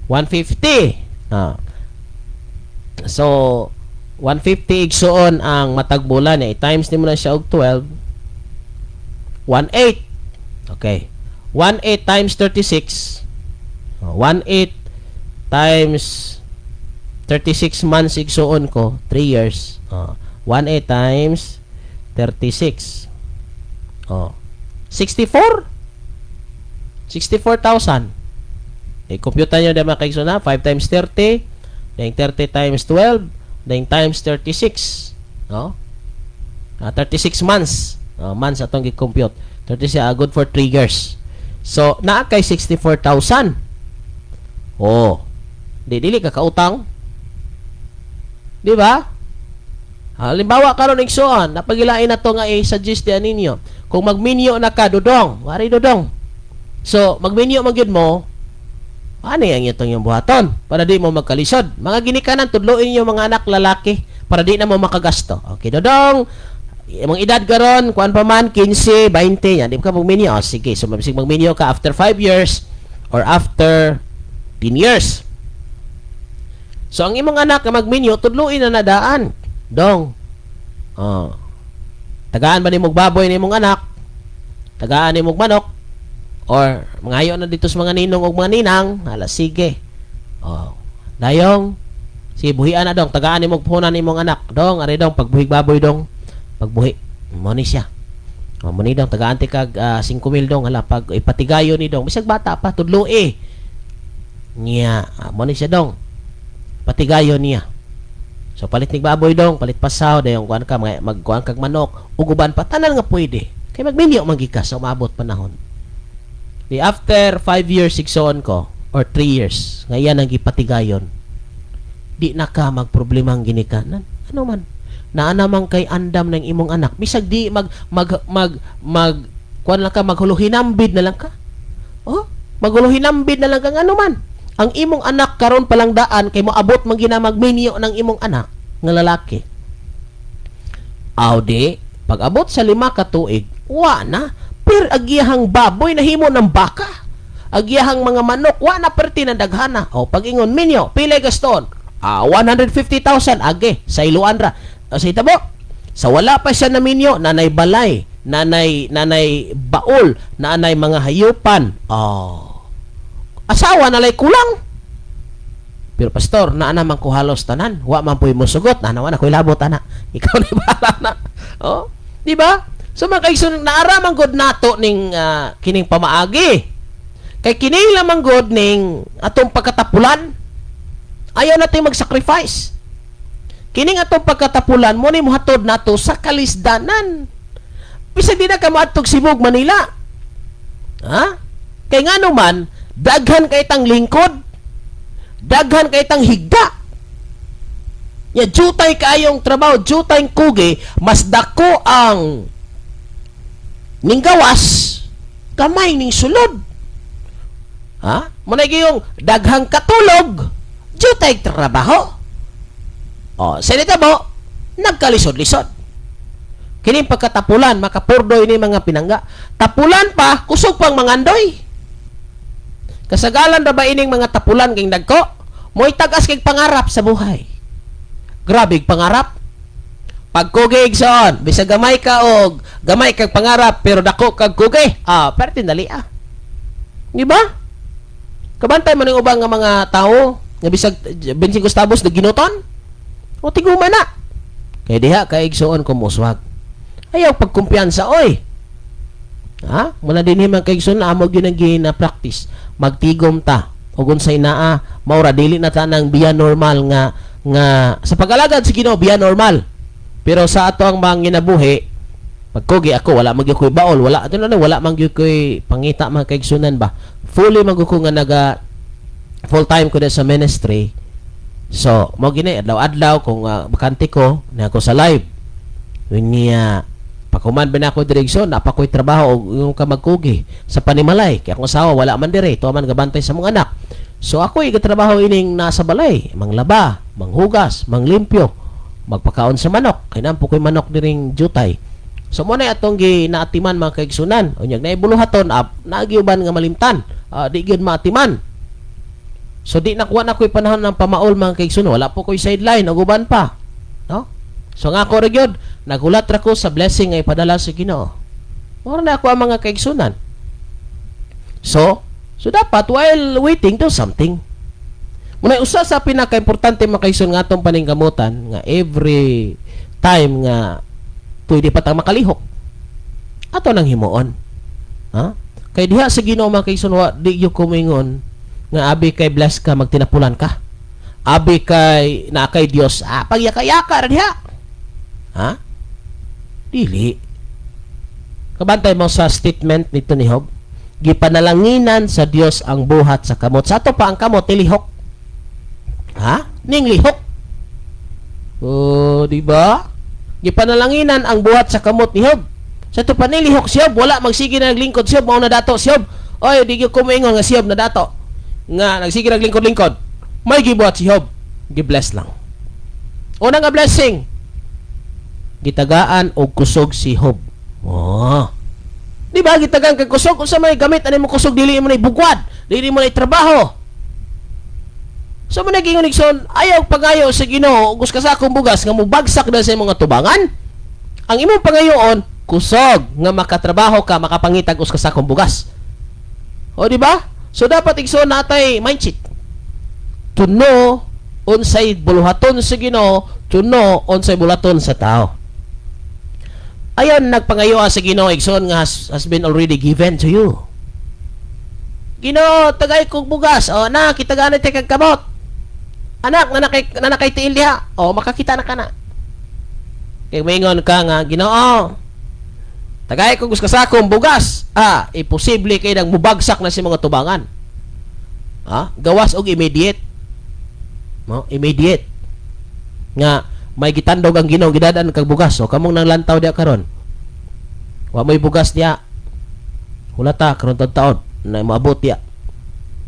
150. So 150 igsoon ang matag bulan eh. Times nimo na siya og 12, 18. Okay. 18 times 36. Oh, 18 times 36 months igsuon ko, 3 years. Oh, 18 times 36. Oh. 64. 64,000. Eh, compute nyo di mga kaigsoon na, 5 times 30, then 30 times 12, then times 36. No? 36 months. Months atong gi-compute. 36, good for 3 years. So, naa kay 64,000. Oh. Di dili ka kautang. Di ba? Halimbawa karon, igsuon, napagilain na to nga i-suggest diyan ninyo. Kung magminyo na ka, dudong, wari dudong. So, magminyo man gyud mo, ano yang itong yung buhaton para di mo magkalisod? Mga ginikanan, tudloin niyo mga anak lalaki para di na mo makagasto. Okay, dodong, imong edad karon kuan pa man, 15, 20, yan, di ka magminyo. Oh, sige, so mabisig magminyo ka after 5 years or after 10 years. So ang imong anak nga magminyo, tudloin na nadaan. Dong. Oh. Tagaan ba nimong baboy nimong anak? Tagaan nimong manok? Or mangayo na dito sa mga ninong ug mga ninang, hala, sige. Oh. Dayong sige, buhian na, dong, tagaan nimong puhunan nimong anak. Dong, ari dong, pagbuhig baboy dong. Pagbuhi. Mo ni siya. Oh, mo ni dong, tagaan ti kag 5 mil dong, hala, pag ipatigayon ni dong. Bisag bata pa, tudloe. Niya, mo ni siya dong. Patigayon niya. So palit nig baboy dong, palit pasaw, dayon kuan ka mga magkuan kag manok, ug uban pa, tanan nga pwede. Kay magminyo man gid ka sa umabot panahon. Di after 5 years, igsoon ko, or 3 years, ngayon ang gipatigayon. Di na ka magproblema ang ginikanan. Ano man? Naa naman kay andam ng imong anak. Bisag di mag mag mag mag kuan lang ka, maghuluhinambid na lang ka. Oh, maghuluhinambid na lang ka, ano man. Ang imong anak karon palang daan kay moabot man gina magminyo ng imong anak nga lalaki. Aw di, pag abot sa 5 ka tuig, wa na. Pero agiyahang baboy nahimo ng baka. Agiyahang mga manok, wa na perti na daghana. O pag ingon minyo, pila gaston? Ah, 150,000 age sa iluan ra. O, sa itabo. Sa wala pa siya naminyo, nanay balay, nanay nanay baol, nanay mga hayupan. Oh. Asawa nalay kulang. Pero pastor, naa naman ko halos tanan. Wa man po'y musugot, na na ko'y labot ana. Ikaw na bahala na. Oh, di ba? So mga kaigsoon, naara man gud nato ning kining pamaagi. Kay kini lamang gud ning atong pagkatapulan. Ayaw natin mag-sacrifice. Kining atong pagkatapulan mo ni mohatod nato sa kalisdanan. Bisag di na ka moadtog Cebu, Manila. Ha? Kay ngano man, daghan kay tang lingkod. Daghan kay tang higda. Ya jutay kaayong trabaho, jutay kugi, mas dako ang ninggawas, gamay ning sulod. Ha? Muna yung daghang katulog, jutay trabaho. O, sa mo, nagkalisod-lisod. Kining pagkatapulan, makapurdoy ni mga pinangga. Tapulan pa, kusog pang mangandoy. Kasagalan ra ba ining mga tapulan king dagko? Mo'y tagas kay pangarap sa buhay. Grabe pangarap. Pagkugi, igsoon, bisag gamay ka og gamay kag pangarap pero dako kag kugi, perti dali ah. Di ba? Kabantay man ning ubang nga mga tao nga bisag 25 tabos na ginuton. O tiguma na. Kay diha kay igsoon ko muswag. Ayaw pagkumpiyansa oy. Ha? Mula dinhi man kay igsoon, amo gyud ang gina-practice. Magtigom ta ug unsay naa maura, dili na ta nang biya normal nga nga sa pag-alagad sa Ginoo biya normal. Pero sa ato ang mga ginabuhi, pagkugi ako, wala man gyud ko'y baol, wala ato na, wala man gyud ko'y pangita, mga kaigsunan ba. Fully man gyud ko nga naga full time ko na sa ministry. So, mo gini adlaw-adlaw kung bakante ko na ako sa live. Niya pakuman ba na ako direksyon, napa ko'y trabaho og yung ka magkugi sa panimalay. Kaya akong asawa wala man dire, tuwa man gabantay sa mga anak. So ako igatrabaho ining nasa balay, manglaba, manghugas, manglimpyo, magpakaon sa manok. Kay nampo ko'y manok diring jutay. So mo na atong ginaatiman, mga kaigsunan. Unyag naibuluhaton, nagiuban nga malimtan. Di gyud maatiman. So di nakuha na ko'y panahon ng pamaol, mga kaigsunan. Wala po ko'y sideline ug uban pa. No? So nga ako ra gyud, nagulat ra ko sa blessing nga ipadala sa Ginoo. Mao na ako ang mga kaigsunan. So dapat while waiting, do something. Muna usa sa pinaka-importante, mga kaigsoon, nga atong paningkamutan nga every time nga pwede pa tang makalihok, ato nang himuon. Ha? Kay diha sa Ginoo, mga kaigsoon, wa di gyud kumingon nga abi kay bless ka, magtinapulan ka. Abi kay naa kay Dios, pagyaka-yaka ra diha. Ha? Dili. Kabantay mo sa statement nito ni Job, gipanalanginan sa Dios ang buhat sa kamot. Sa ato pa ang kamot nilihok. Ha? Ning lihok. Oh, di ba? Gipanalanginan ang buhat sa kamot ni Job. Sa ito panilihok si Job, wala magsige na naglingkod si Job, mao na dato si Job. Oy, di gyud ko moingon nga si Job na dato. Nga nagsige naglingkod-lingkod. May gibuhat si Job, gi-bless lang. Una nga blessing, gitagaan og kusog si Job. Oh. Di ba gitagaan kag kusog, unsa may gamit ani mo kusog, dili mo na bugwad, dili mo na trabaho. So mo naging igsoon, ayaw pangayo sa Ginoo og ka sakong bugas nga mobagsak na sa imong tubangan. Ang imong pangayoon, kusog nga makatrabaho ka, makapangitag us ka sakong bugas. O, di ba? So dapat, igsoon, natay mindset to know unsay buluhaton sa Ginoo, to know unsay buluhaton sa tao. Ayon nagpangayo sa Ginoo, igsoon, nga has been already given to you. Ginoo, tagay kog bugas. O na, kitagaan na kag kamot. Anak, nanakay tiil diha. O, makakita na ka na. Kay maingon ka nga, "Ginoo, tagay kog ka sakong bugas." Ah, imposible kay nang mubagsak na si mga tubangan. Ah, gawas og immediate. No, immediate. Nga may gitandog ang Ginoo, gidadan kag bugas. O kamong nang lantaw diha karon. Wa mo'y bugas diha. Hulata karon taon na maabot diha.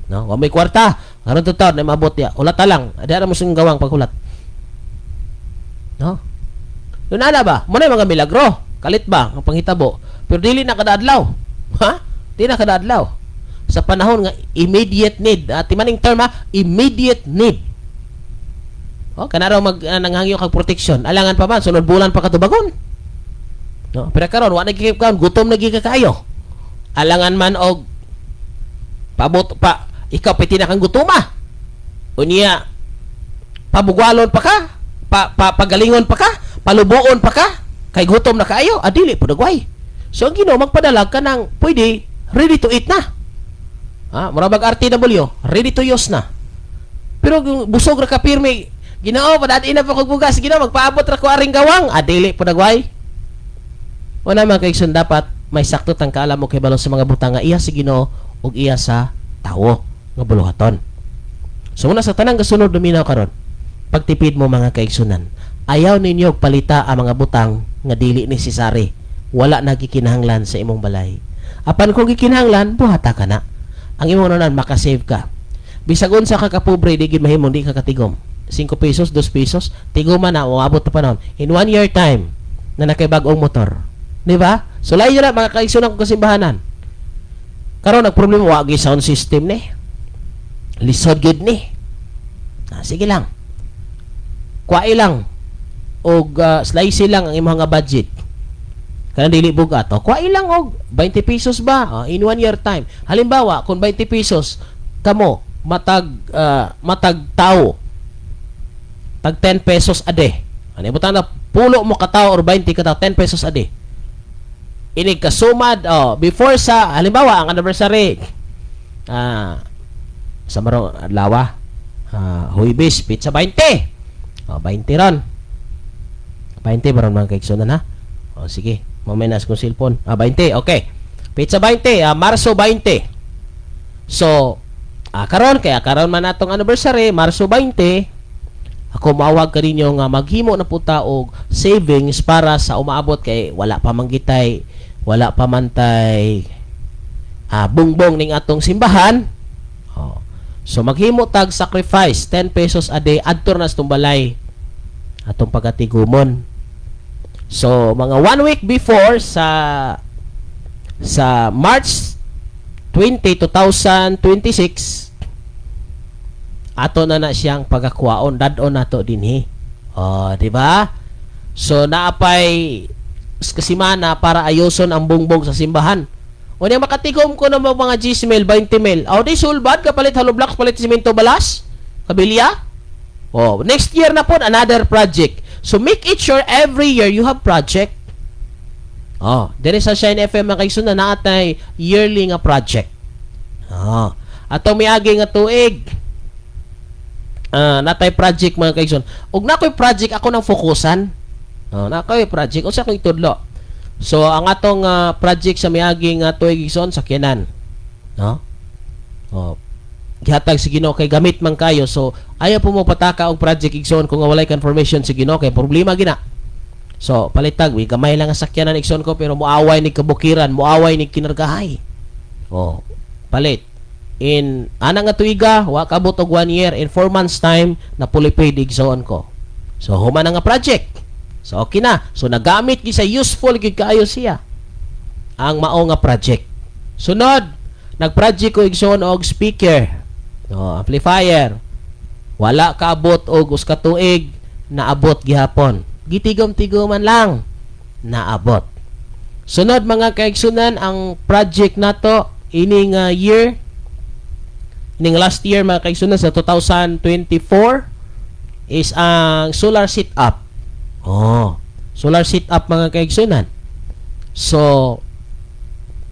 No, wa may kwarta karon taon na maabot diha. Hulata lang. Diha ra mo sing gawang paghulat. No? Yun ana ba? Mo na yung mga milagro. Kalit ba ang panghitabo? Pero dili na kada adlaw. Ha? Di na kada adlaw. Sa panahon nga immediate need. Ah, timaning term ha, immediate need. Oh, kana raw mag nanghangyo kag protection. Alangan pa man sunod bulan pa katubagon. No, pero karon wa na gikip kaon, gutom na gyud ka kaayo. Alangan man og paabot pa, ikaw piti na kang gutuma. Unya pabugwalon pa ka, pa pagalingon pa ka, palubuon pa ka, kay gutom na kaayo, adili po dagway. So ang Ginoo magpadala ka ng pwede ready to eat na. Ha, mura bag RTW, ready to use na. Pero kung busog ra ka pirmi, "Ginoo, padadin na pa kog bugas, Ginoo, magpaabot ra ko aring gawang," adili po dagway. Wala, mga kaigsoon, dapat may sakto tang kaalam mo kay balo sa mga butang nga iya sa Ginoo ug iya sa tawo nga buluhaton. So una sa tanang gasunod, duminaw karon. Pagtipid mo, mga kaigsunan, ayaw ninyo og palita ang mga butang nga dili necessary. Wala na gikinahanglan sa imong balay. Apan kung gikinahanglan, buhata ka na. Ang imong nanan, makasave ka. Bisag unsa ka kapobre, di gid mahimong di ka katigom. 5 pesos, 2 pesos, tigoma na, uabot na panahon. In one year time, na nakay bag-ong motor. Di ba? So layo na, mga kaigsunan kong kasimbahanan. Karon nagproblema, wa gyud sound system ni. Lisod gyud ni. Ah, sige lang. Kuwai lang og slice lang ang imong nga budget. Kanang dili bugat. O, kuwai lang og 20 pesos ba? Ah, in one year time. Halimbawa, kung 20 pesos kamo matag tao tag 10 pesos a day. Ano butang na pulo mo ka tao or 20 ka tao, 10 pesos a day. Inig kasumad, oh, before sa halimbawa ang anniversary sa marong adlaw, Huwebes, petsa 20. Oh, 20 ron. 20 ba ron, mga kaigsunan, ha? Oh, sige, mamaya na sa kong cellphone. Ah, 20, okay. Petsa 20, Marso 20. So, karon kaya karon man atong anniversary, Marso 20, ako mawag kaninyo nga maghimo na puta og savings para sa umaabot kay wala pa man gitay, wala pa man tay bungbong ning atong simbahan. Oh. So maghimo tag sacrifice 10 pesos a day adto na sa balay atong pagatigumon. So mga one week before sa March 20, 2026, ato na na siyang pagakuwaon, dad-on nato dinhi. Oh, di ba? So naapay kasimana para ayuson ang bungbong sa simbahan. O niya makatigom ko ng mga 10 mil, 20 mil. O di sulbad ka, palit hollow blocks, palit simento balas. Kabilya. Oh, next year na po another project. So make it sure every year you have project. Oh, diri sa Shine FM, mga kaigsoon, na naatay yearly nga project. Oh. Atong miagi nga tuig, natay project, mga kaigsoon. Ug na ko'y project ako nang fokusan. Oh, na ko'y project unsa ko'y tudlo. So ang atong project sa miagi nga tuig, igsoon, sakyanan. No? Oh. Gihatag sa Ginoo kay gamit man kayo. So ayaw po mo pataka og project, igsoon, kung walay confirmation sa Ginoo kay problema gina. So palitag wi gamay lang ang sakyanan, igsoon ko, pero muaway ni kabukiran, muaway ni kinargahay. Oh, palit. In ana nga tuiga, wa kaabot og 1 year, in 4 months time na fully paid, igsoon ko. So human na nga project. So okay na. So nagamit gyud sa useful gyud kaayo siya ang mao nga project. Sunod, nag-project ko, igsoon, og speaker. Oh, amplifier. Wala kaabot og usa ka tuig, naabot gihapon. Gitigom-tigoman lang, naabot. Sunod, mga kaigsunan, ang project nato ining year, ining last year, mga kaigsunan, sa 2024 is ang solar setup. Oh, solar setup, mga kaigsunan. So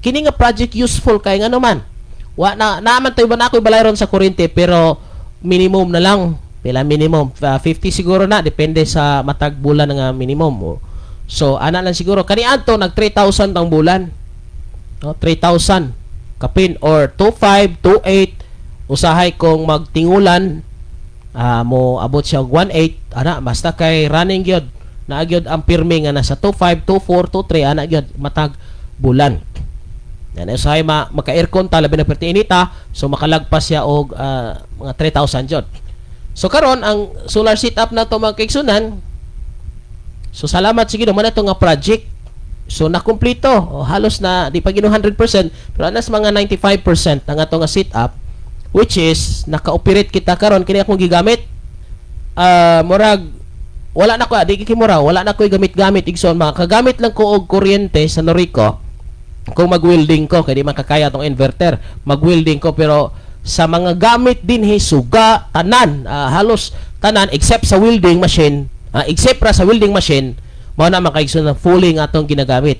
kini nga project useful kay ngano man wa na naaman tayo ba na ako'y balayron sa kuryente, pero minimum na lang. Pila minimum? 50 siguro na, depende sa matag bulan nga minimum. Oh. So ana lang siguro kaniadto nag 3,000 ang bulan. No, 3,000 kapin or 2.5, 2.8, usahay kung magtingulan mo abot siya og 1.8 ana, basta kay running gyud naa gyud ang pirmi nga nasa 2.5, 2.4, 2.3 ana gyud matag bulan. Yan, usahay maka-aircon ta, labi na perti inita, so makalagpas siya og mga 3,000 jud. So karon ang solar setup na to, mga kaigsunan. So salamat sige man to nga project. So nakumpleto, o, halos na di pa gino 100% pero anas mga 95% ang ato nga setup, which is naka-operate kita karon. Kini akong gigamit. Murag wala na ko, di kay mura, wala na ko gamit-gamit, igsoon. Makagamit lang ko og kuryente sa Noriko kung mag-welding ko kay di man kakaya tong inverter, mag-welding ko. Pero sa mga gamit dinhi, suga, tanan, halos tanan except sa welding machine, except ra sa welding machine, mao na, mga kaigsoon, na fully nga atong ginagamit.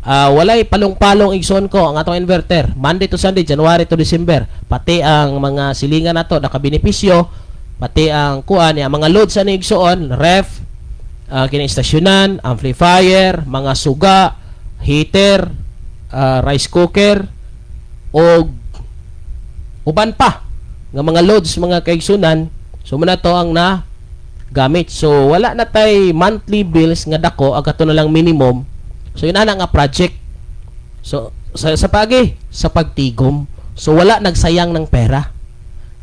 Walay palong-palong, igsoon ko, ang atong inverter Monday to Sunday, January to December. Pati ang mga silingan nato nakabenepisyo, pati ang kuan, ang mga loads ani, igsoon, ref, kini istasyonan, amplifier, mga suga, heater, rice cooker og uban pa nga mga loads, mga kaigsunan. So mao na to ang na gamit. So wala na tay monthly bills nga dako, ang kato na lang minimum. So yun ana nga project. So sa pagi sa pagtigom, so wala nagsayang ng pera,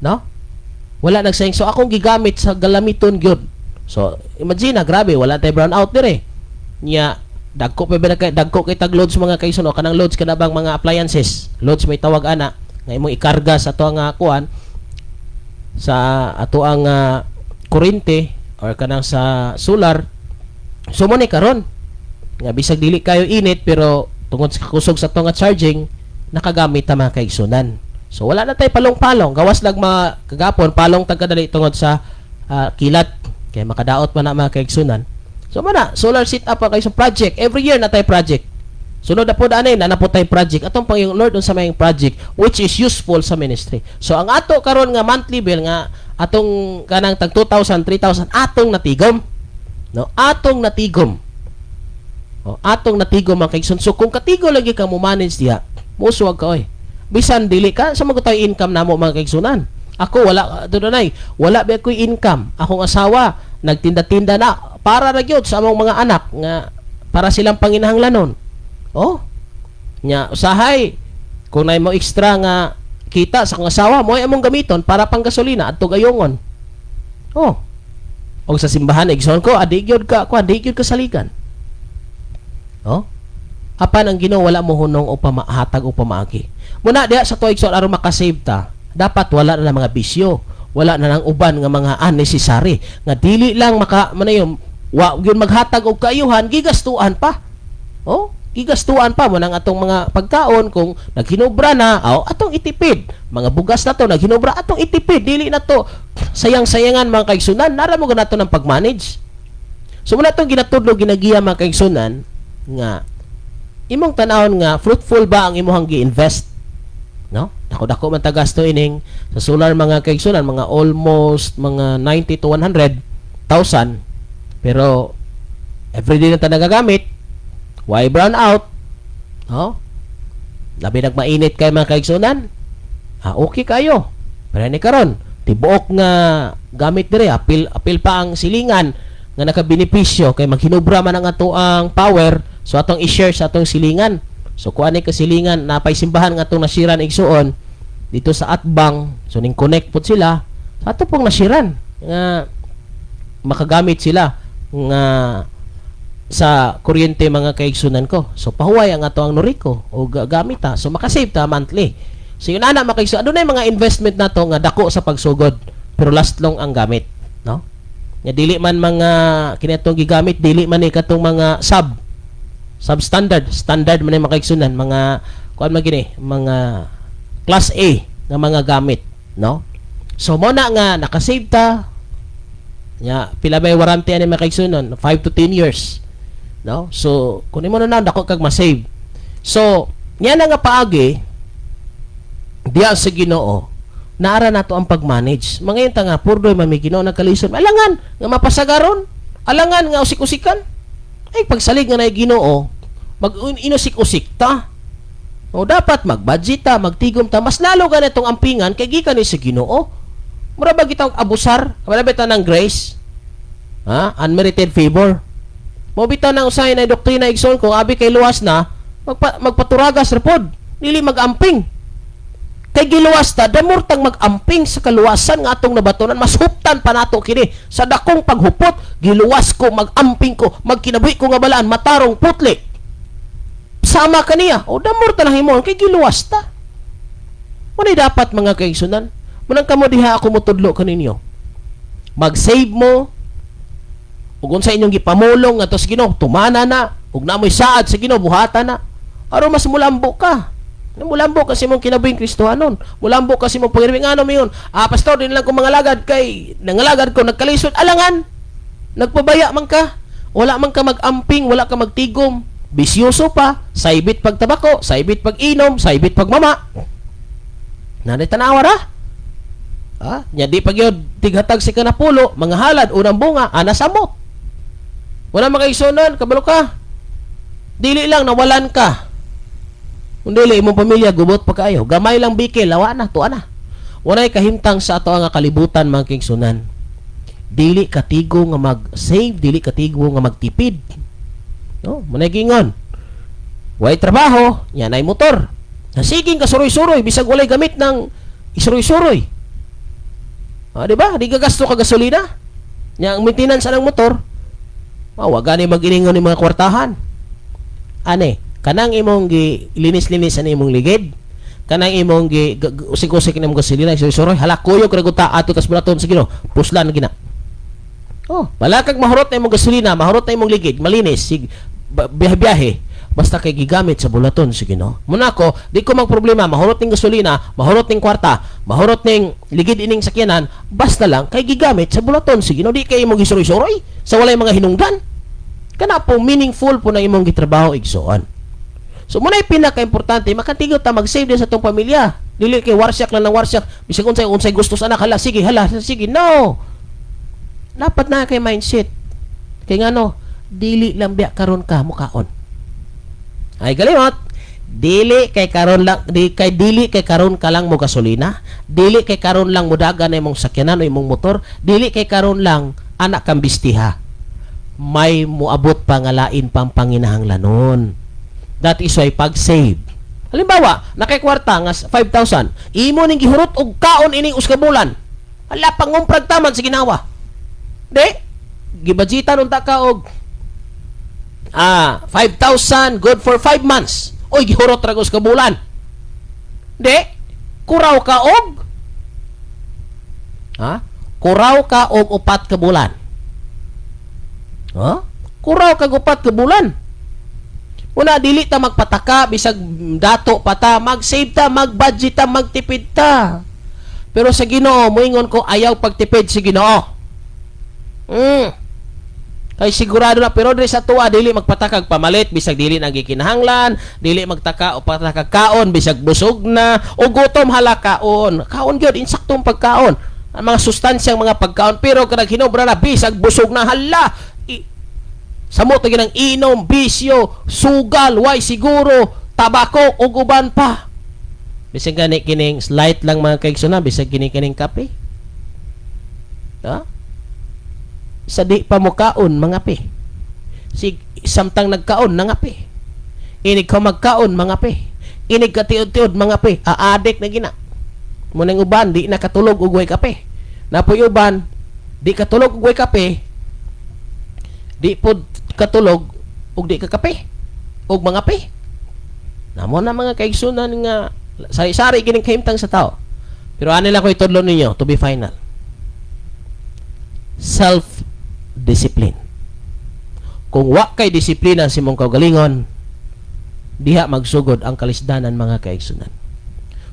no? Wala nagsayang. So akong gigamit sa galamiton gyud. So imagine na, grabe, wala tay brown out dire nya. Dagko pa ba kay dagko kay tag loads, mga kaigsoon, o kanang loads kana bang mga appliances loads may tawag ana nga imong ikarga sa ato nga kuan, sa ato ang kuryente or kanang sa solar. So mo ni karon nga bisag dili kayo init, pero tungod sa kusog sa ato nga charging, nakagamit ta, mga kaigsunan. So wala na tay palong-palong, gawas lang mga kagapon palong tag kadali tungod sa kilat kay makadaot man na, mga kaigsunan. So mana solar setup pa kay sa project. Every year na tay project. Sunod na po anay na po tay project atong pang yung Lord unsa may project which is useful sa ministry. So ang ato karon nga monthly bill nga atong kanang tag 2,000, 3,000, atong natigom, no? Atong natigom. O, atong natigom, mga kaigsoon. So kung katigo lagi ka mo manage diha, musuwag ka oy. Bisan dili ka sa mga tayo income namo, mga kaigsunan. Ako wala dunay, wala ba ako'y income. Akong asawa nagtinda-tinda na para ra gyud sa among mga anak nga para silang panginahanglanon. Oh. Nya usahay kung nay mo extra nga kita sa akong asawa mo ay among gamiton para pang gasolina adto gayongon. Oh. Og sa simbahan, igsoon ko, adi gyud ka, kuan, di gyud ka saligan. Oh. Apan ang Ginoo wala mo hunong o pamahatag o pamaagi. Muna diha sa tuig, igsoon, aron makasave ta, dapat wala na ng mga bisyo, wala na ng uban nga mga unnecessary nga dili lang maka manayon wa gyud maghatag og kaayuhan, gigastuan pa. Oh, gigastuan pa mo nang atong mga pagkaon kung naghinobra na, aw, atong itipid. Mga bugas na to naghinobra, atong itipid, dili na to sayang-sayangan, mga kaigsunan. Nara mo ganato ng pag-manage. So muna itong ginatudlo, ginagiya, mga kaigsunan, nga imong tanawon nga fruitful ba ang imong gi-invest, no? Dako-dako man tagasto ining sa solar, mga kaigsunan, mga almost mga 90 to 100,000, pero everyday na ta nagagamit, why brown out? No? Labi nagmainit kay, mga kaigsunan. Ah, okay kayo. Pero ni karon, tibuok nga gamit dire, apil apil pa ang silingan. nga nakabenepisyo kay maghinubra man ang atoang power, so atong i-share sa atong silingan. So kuan ni kasilingan napay simbahan nga atong nasiran, igsuon, dito sa Atbang. So ning connect pud sila sa ato pong nasiran nga makagamit sila nga sa kuryente, mga kaigsunan ko. So pahuway ang ato ang Noriko o gamit ta. So makasave ta monthly. So yun ana, mga kaigsunan, adunay mga investment nato nga dako sa pagsugod pero last long ang gamit, no? Nga dili man mga kinatong gigamit, dili man ni katong mga substandard, standard man ni, mga kaigsunan, mga kuan man gini, mga class A nga mga gamit, no? So mo na nga nakasave ta nya. Pila bay warranty ani, mga kaigsunan? 5 to 10 years, no? So kun imo na na dako kag ma-save. So nya na nga paagi diya sa Ginoo, naara nato ang pag-manage. Mga ta nga purdoy mami Ginoo, nagkalisod, alangan nga mapasagaron, alangan nga usik-usikan. Ay, pagsalig nga na Ginoo, mag inusik-usik ta. O dapat mag-budget ta, magtigom ta, mas lalo ganitong ampingan kay gikan ni sa Ginoo. Mura ba gitawag abusar? Wala ba ta ng grace? Ha? Unmerited favor. Mo bitaw nang usahay na doktrina, igsoon, kung abi kay luwas na, magpaturagas ra pod, dili magamping. Kay giluwas ta, damor tang mag-amping sa kaluwasan nga atong nabatonan, mas huptan pa nato kini sa dakong paghupot. Giluwas ko, mag-amping ko, magkinabuhi ko nga balaan, matarong, putli. Sama kaniya, o damor ta lang himon kay giluwas ta. Muna dapat, mga kaigsunan, munang kamo diha ako motudlo kaninyo. Mag-save mo, ug unsa inyong gipamulong nga sa Ginoo, tumana na, ug namoy saad sa Ginoo, buhata na. Aron mas mulambo ka. Mulambo kasi mong kinabuhing Kristohanon. Mulambo kasi mong pagirwing ano mayon. "Ah, pastor, din lang ko mga lagad kay nangalagad ko nagkalisod." Alangan. Nagpabaya man ka. Wala man ka mag-amping, wala ka magtigom. Bisyoso pa, saybit pagtabako, saybit pag-inom, saybit pagmama. Nanay tanawa ra. Ah, nya di pag yun, tighatag si kanapulo, mga halad, unang bunga, ana samot. Wala makaigsunan, kabalo ka. Dili lang nawalan ka. Kung dili imong pamilya gubot pa kaayo. Gamay lang bikil, lawa na, tuwa na. Walay kahimtang sa ato nga kalibutan, mga kaigsunan. Dili katigo nga mag-save, dili katigo nga magtipid. No, munay gingon. Way trabaho, nya nay motor. Nasiging ka suroy-suroy bisag walay gamit ng isuroy-suroy. Ah, di ba? Di ka gasto ka gasolina. Nya ang maintenance ng motor. Ah, wa gani mag-iningon ni mga kwartahan. Ane, kanang imong gi linis-linis ani imong ligid, kanang imong gi usik-usik ni imong gasolina, suroy-suroy, hala kuyog ra gud ta ato tas bulaton sa Ginoo, puslan gina. Oh, balakag mahurot na imong gasolina, mahurot na imong ligid, malinis, sig biyahe-biyahe, basta kay gigamit sa bulaton sa Ginoo. Muna ko, di ko magproblema, mahurot ning gasolina, mahurot ning kwarta, mahurot ning ligid ining sakyanan, basta lang kay gigamit sa bulaton sa Ginoo, di kay imong gisuroy-suroy sa walay mga hinungdan. Kana po meaningful po na imong gitrabaho, igsoon. So muna pinaka-importante, makatigo ta mag-save din sa atong pamilya. Dili kay warsyak lang ng warsyak, bisag unsay unsay gusto sa anak, hala sige, hala sige. No. Dapat na kay mindset. Kay ngano, dili lang biya karon ka mukaon. Ay galimot. Dili kay karon lang di kay dili kay karon ka lang mo gasolina, dili kay karon lang mo dagan na imong sakyanan o imong motor, dili kay karon lang anak kang bistiha. May muabot pa nga lain pang panginahanglanon. That is why pag-save. Halimbawa, nakay kwarta nga 5,000, imo ning gihurot og kaon ining usa ka bulan. Hala, pangumprag taman sa ginawa. Di, gibudgetan unta ka og 5,000 good for 5 months. Oy, gihurot ra ka bulan. Di, kuraw ka og ha? Kuraw ka og 4 ka bulan. Ha? Kuraw kag 4 ka bulan. Una, dili ta magpataka, bisag dato pa ta, mag-save ta, mag-budget ta, magtipid ta. Pero sa Ginoo, moingon ko, ayaw pagtipid sa Ginoo. Kay sigurado na, pero diri sa tuwa dili magpatakag pamalit bisag dili na gikinahanglan, dili magtaka o patakag kaon bisag busog na o gutom, hala kaon. Kaon gyud insaktong pagkaon. Ang mga sustansyang mga pagkaon, pero kanang hinobra na bisag busog na, hala samot na ginang inom, bisyo, sugal, way siguro, tabako ug uban pa. Bisag gani kining slight lang, mga kaigsoon, bisag kini kining kape. Ha? Sa di pa mukaon, mangape. Sig samtang nagkaon, nangape. Inig ka magkaon, mangape. Inig ka tiod-tiod, mangape. Aadik na gina. Munang uban di nakatulog og way kape. Napoy uban di katulog og way kape, di pod katulog og di ka kape og mangape. Namo na mga kaigsunan nga sari-sari gining kahimtang sa tao. Pero ani lang ko itudlo ninyo to be final. Self-discipline. Kung wa kay disiplina sa imong kaugalingon, diha magsugod ang kalisdanan, mga kaigsunan.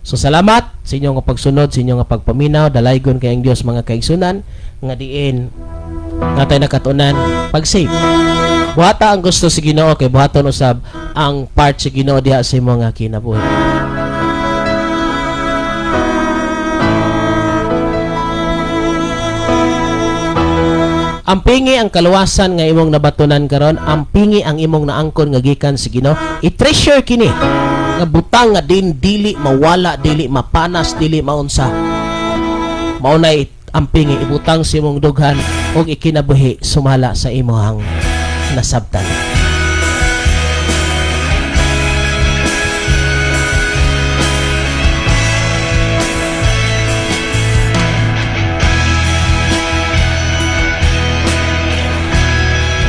So salamat sa inyong pagsunod, sa inyong pagpaminaw, dalaygon kay ang Dios, mga kaigsunan, nga diin natay nakatunan pag-save. Buhata ang gusto sa Ginoo kay buhaton usab ang part sa Ginoo diha sa imong nga kinabuhi. Ampingi ang kaluwasan nga imong nabatunan karon, ampingi ang imong naangkon nga gikan sa Ginoo. I-treasure kini nga butang nga din dili mawala, dili mapanas, dili maunsa. Mao na ampingi ibutang sa imong dughan ug ikinabuhi sumala sa imong nasabtan.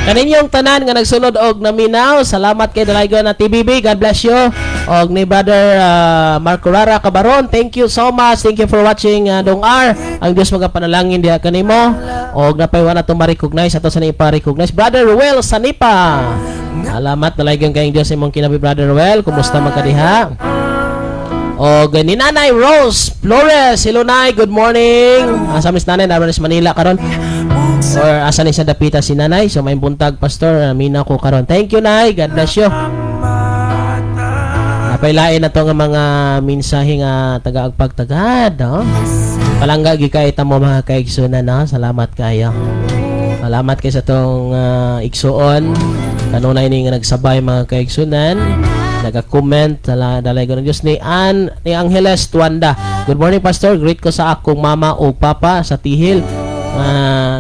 Kaninyong tanan nga nagsunod og naminaw, salamat kay Dalaygon na TBB. God bless you. Og ni Brother Marco Rara Cabaron, thank you so much. Thank you for watching, Dong R. Ang Dios magapanalangin diha kanimo. Og napay wa na to ma-recognize ato sa ipa-recognize Brother Ruel Sanipa. Salamat, dalaygon kay Dios imong kinabi, Brother Ruel. Kumusta man ka diha? Og ni Nanay Rose Flores. Hello, Nay, good morning. Asa mis Nanay, naroon sa Manila karon? Or asa ni sa dapita si Nanay? So may buntag, Pastor, mina ko karon. Thank you, Nay. God bless you. Napailain na to nga mga mensahe nga taga-agpagtagad, no? Palangga gyud kay mo mga kaigsunan, no? Salamat kayo. Salamat kay sa tong igsuon. Kanunay ni nga nagsabay, mga kaigsunan. Nag-comment dalay ko ng Diyos ni Ann ni Angeles Tuanda. Good morning, Pastor. Greet ko sa akong mama o papa sa Tihil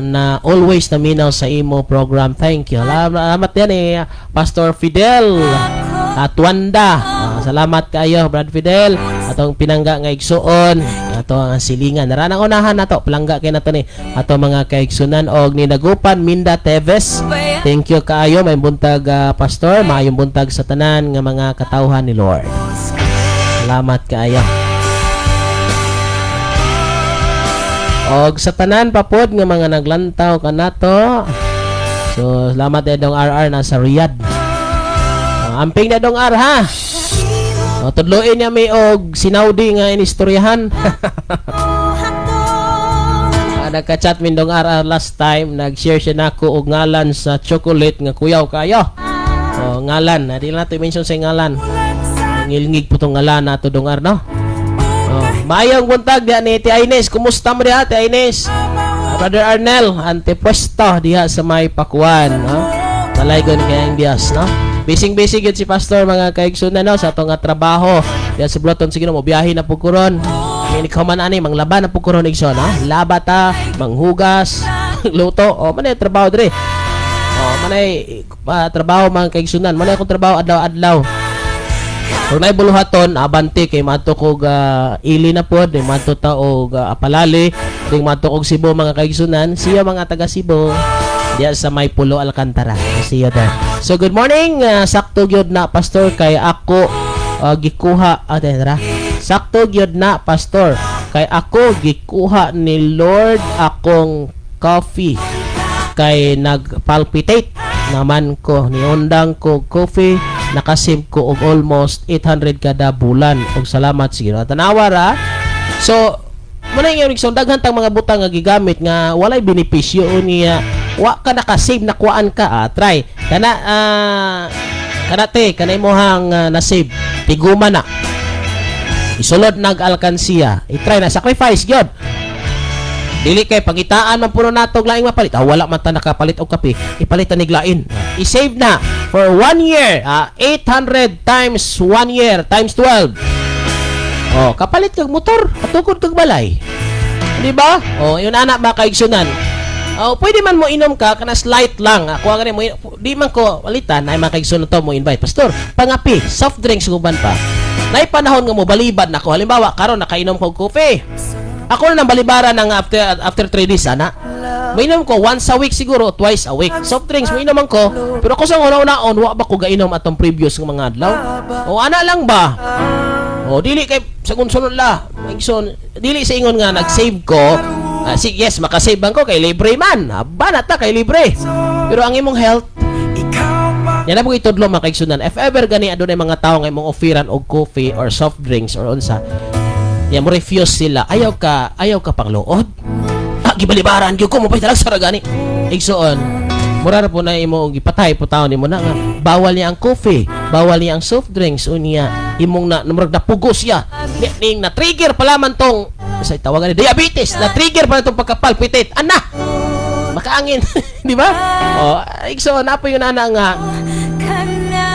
na always naminaw sa imo program. Thank you. Salamat yan eh, Pastor Fidel Tuanda. Salamat kayo, Brad Fidel. Atong pinangga nga igsuon, ato ang silingan. Naranang unahan nato, palangga kay nato ni ato mga kaigsunan og ni Nagupan Minda Teves. Thank you kaayo, may buntag, Pastor, maayong buntag sa tanan nga mga katawhan ni Lord. Salamat kaayo. Og sa tanan pa pod nga mga naglantaw kanato. So salamat Edong RR nasa Riyadh. Amping na Dong R ha. O, tudloin niya may og sinaudi nga inistoryahan. Nagka-chat min Dong RR last time, nag-share siya nako og ngalan sa chocolate nga kuyaw kayo. O, ngalan, di lang nato i-mention sa ngalan. Ngilngig po tong ngalan nato, Dong R, no? O, maayong buntag diha ni Ate Ines. Kumusta mo diha, Ate Ines? Brother Arnel, antepuesto diha sa may Pakuan, no? Talaygon kay ang Dios, no? Busy-busy gyud si Pastor, mga kaigsunan, no, sa atong nga trabaho. Diha sa Bloton sige mo biyahe na pud kuron. Ngini ka man ani manglaban na pud kuron, igsoon, no? Laba ta, manghugas, luto. O man trabaho dire. O manay trabaho, mga kaigsunan. Manay akong trabaho adlaw-adlaw. Kung naay buluhaton, abante kay maadto kog ili na pod, maadto ta og Apalali, ding maadto kog Cebu, mga kaigsunan. Siya mga taga Cebu diya sa may Pulo Alcantara. See you there. So good morning, sakto gyud na, Pastor, kay ako gikuha tara. Sakto gyud na, Pastor, kay ako gikuha ni Lord akong coffee kay nagpalpitate naman ko, niundang ko coffee, nakasave ko og almost 800 kada bulan og salamat siguro. Tanawa ra. So muna yung so daghan tang mga butang nga gigamit nga walay benepisyo niya, wa ka nakasave, nakuhaan ka. Try kana kana te kana imong na-save, tiguma na isulod nag alkansiya, i-try na sacrifice gyud. Dili kay pangitaan man puno nato og laing mapalit. Wala man ta nakapalit og kape, ipalit ta nig lain. I-save na for 1 year, 800 times 1 year times 12. Oh, kapalit kag motor, katukod kag balay. Di ba? Oh, yun ana ba kaigsunan. Oh, pwede man mo inom ka kana slight lang. Ako ang mo di man ko walitan ay makaigsoon to mo invite. "Pastor, pangapi, soft drinks uban pa." Nay panahon nga mo balibad nako. Halimbawa, karon nakainom ko og coffee. Ako na nang balibaran ng after after 3 days ana. Mainom ko once a week siguro, twice a week. Soft drinks mainom man ko, pero ako sa una-unaon wa ba ko gainom atong previous nga mga adlaw. O ana lang ba? O dili kay sa sunod la. Igsoon, dili sa ingon nga nag-save ko. Ah, si yes, makasave man ko kay libre man. Aba na ta kay libre. Pero ang imong health, yan na po itudlo, mga kaigsunan. If ever gani adunay mga tao nga imong offeran og coffee or soft drinks or unsa, yan mo refuse sila. Ayaw ka pangluod. Ah, gibalibaran gyud ko mo pa sa gani. Igsoon, mura ra po na imo gipatay po taon nimo na nga bawal niya ang coffee, bawal niya ang soft drinks, unya imong na murag napugos siya. Ni, ning na trigger pala man tong sa tawagan ni diabetes, na trigger pala tong pagka-palpitate. Ana, makaangin, di ba? Oh, igsoon na po yung nana nga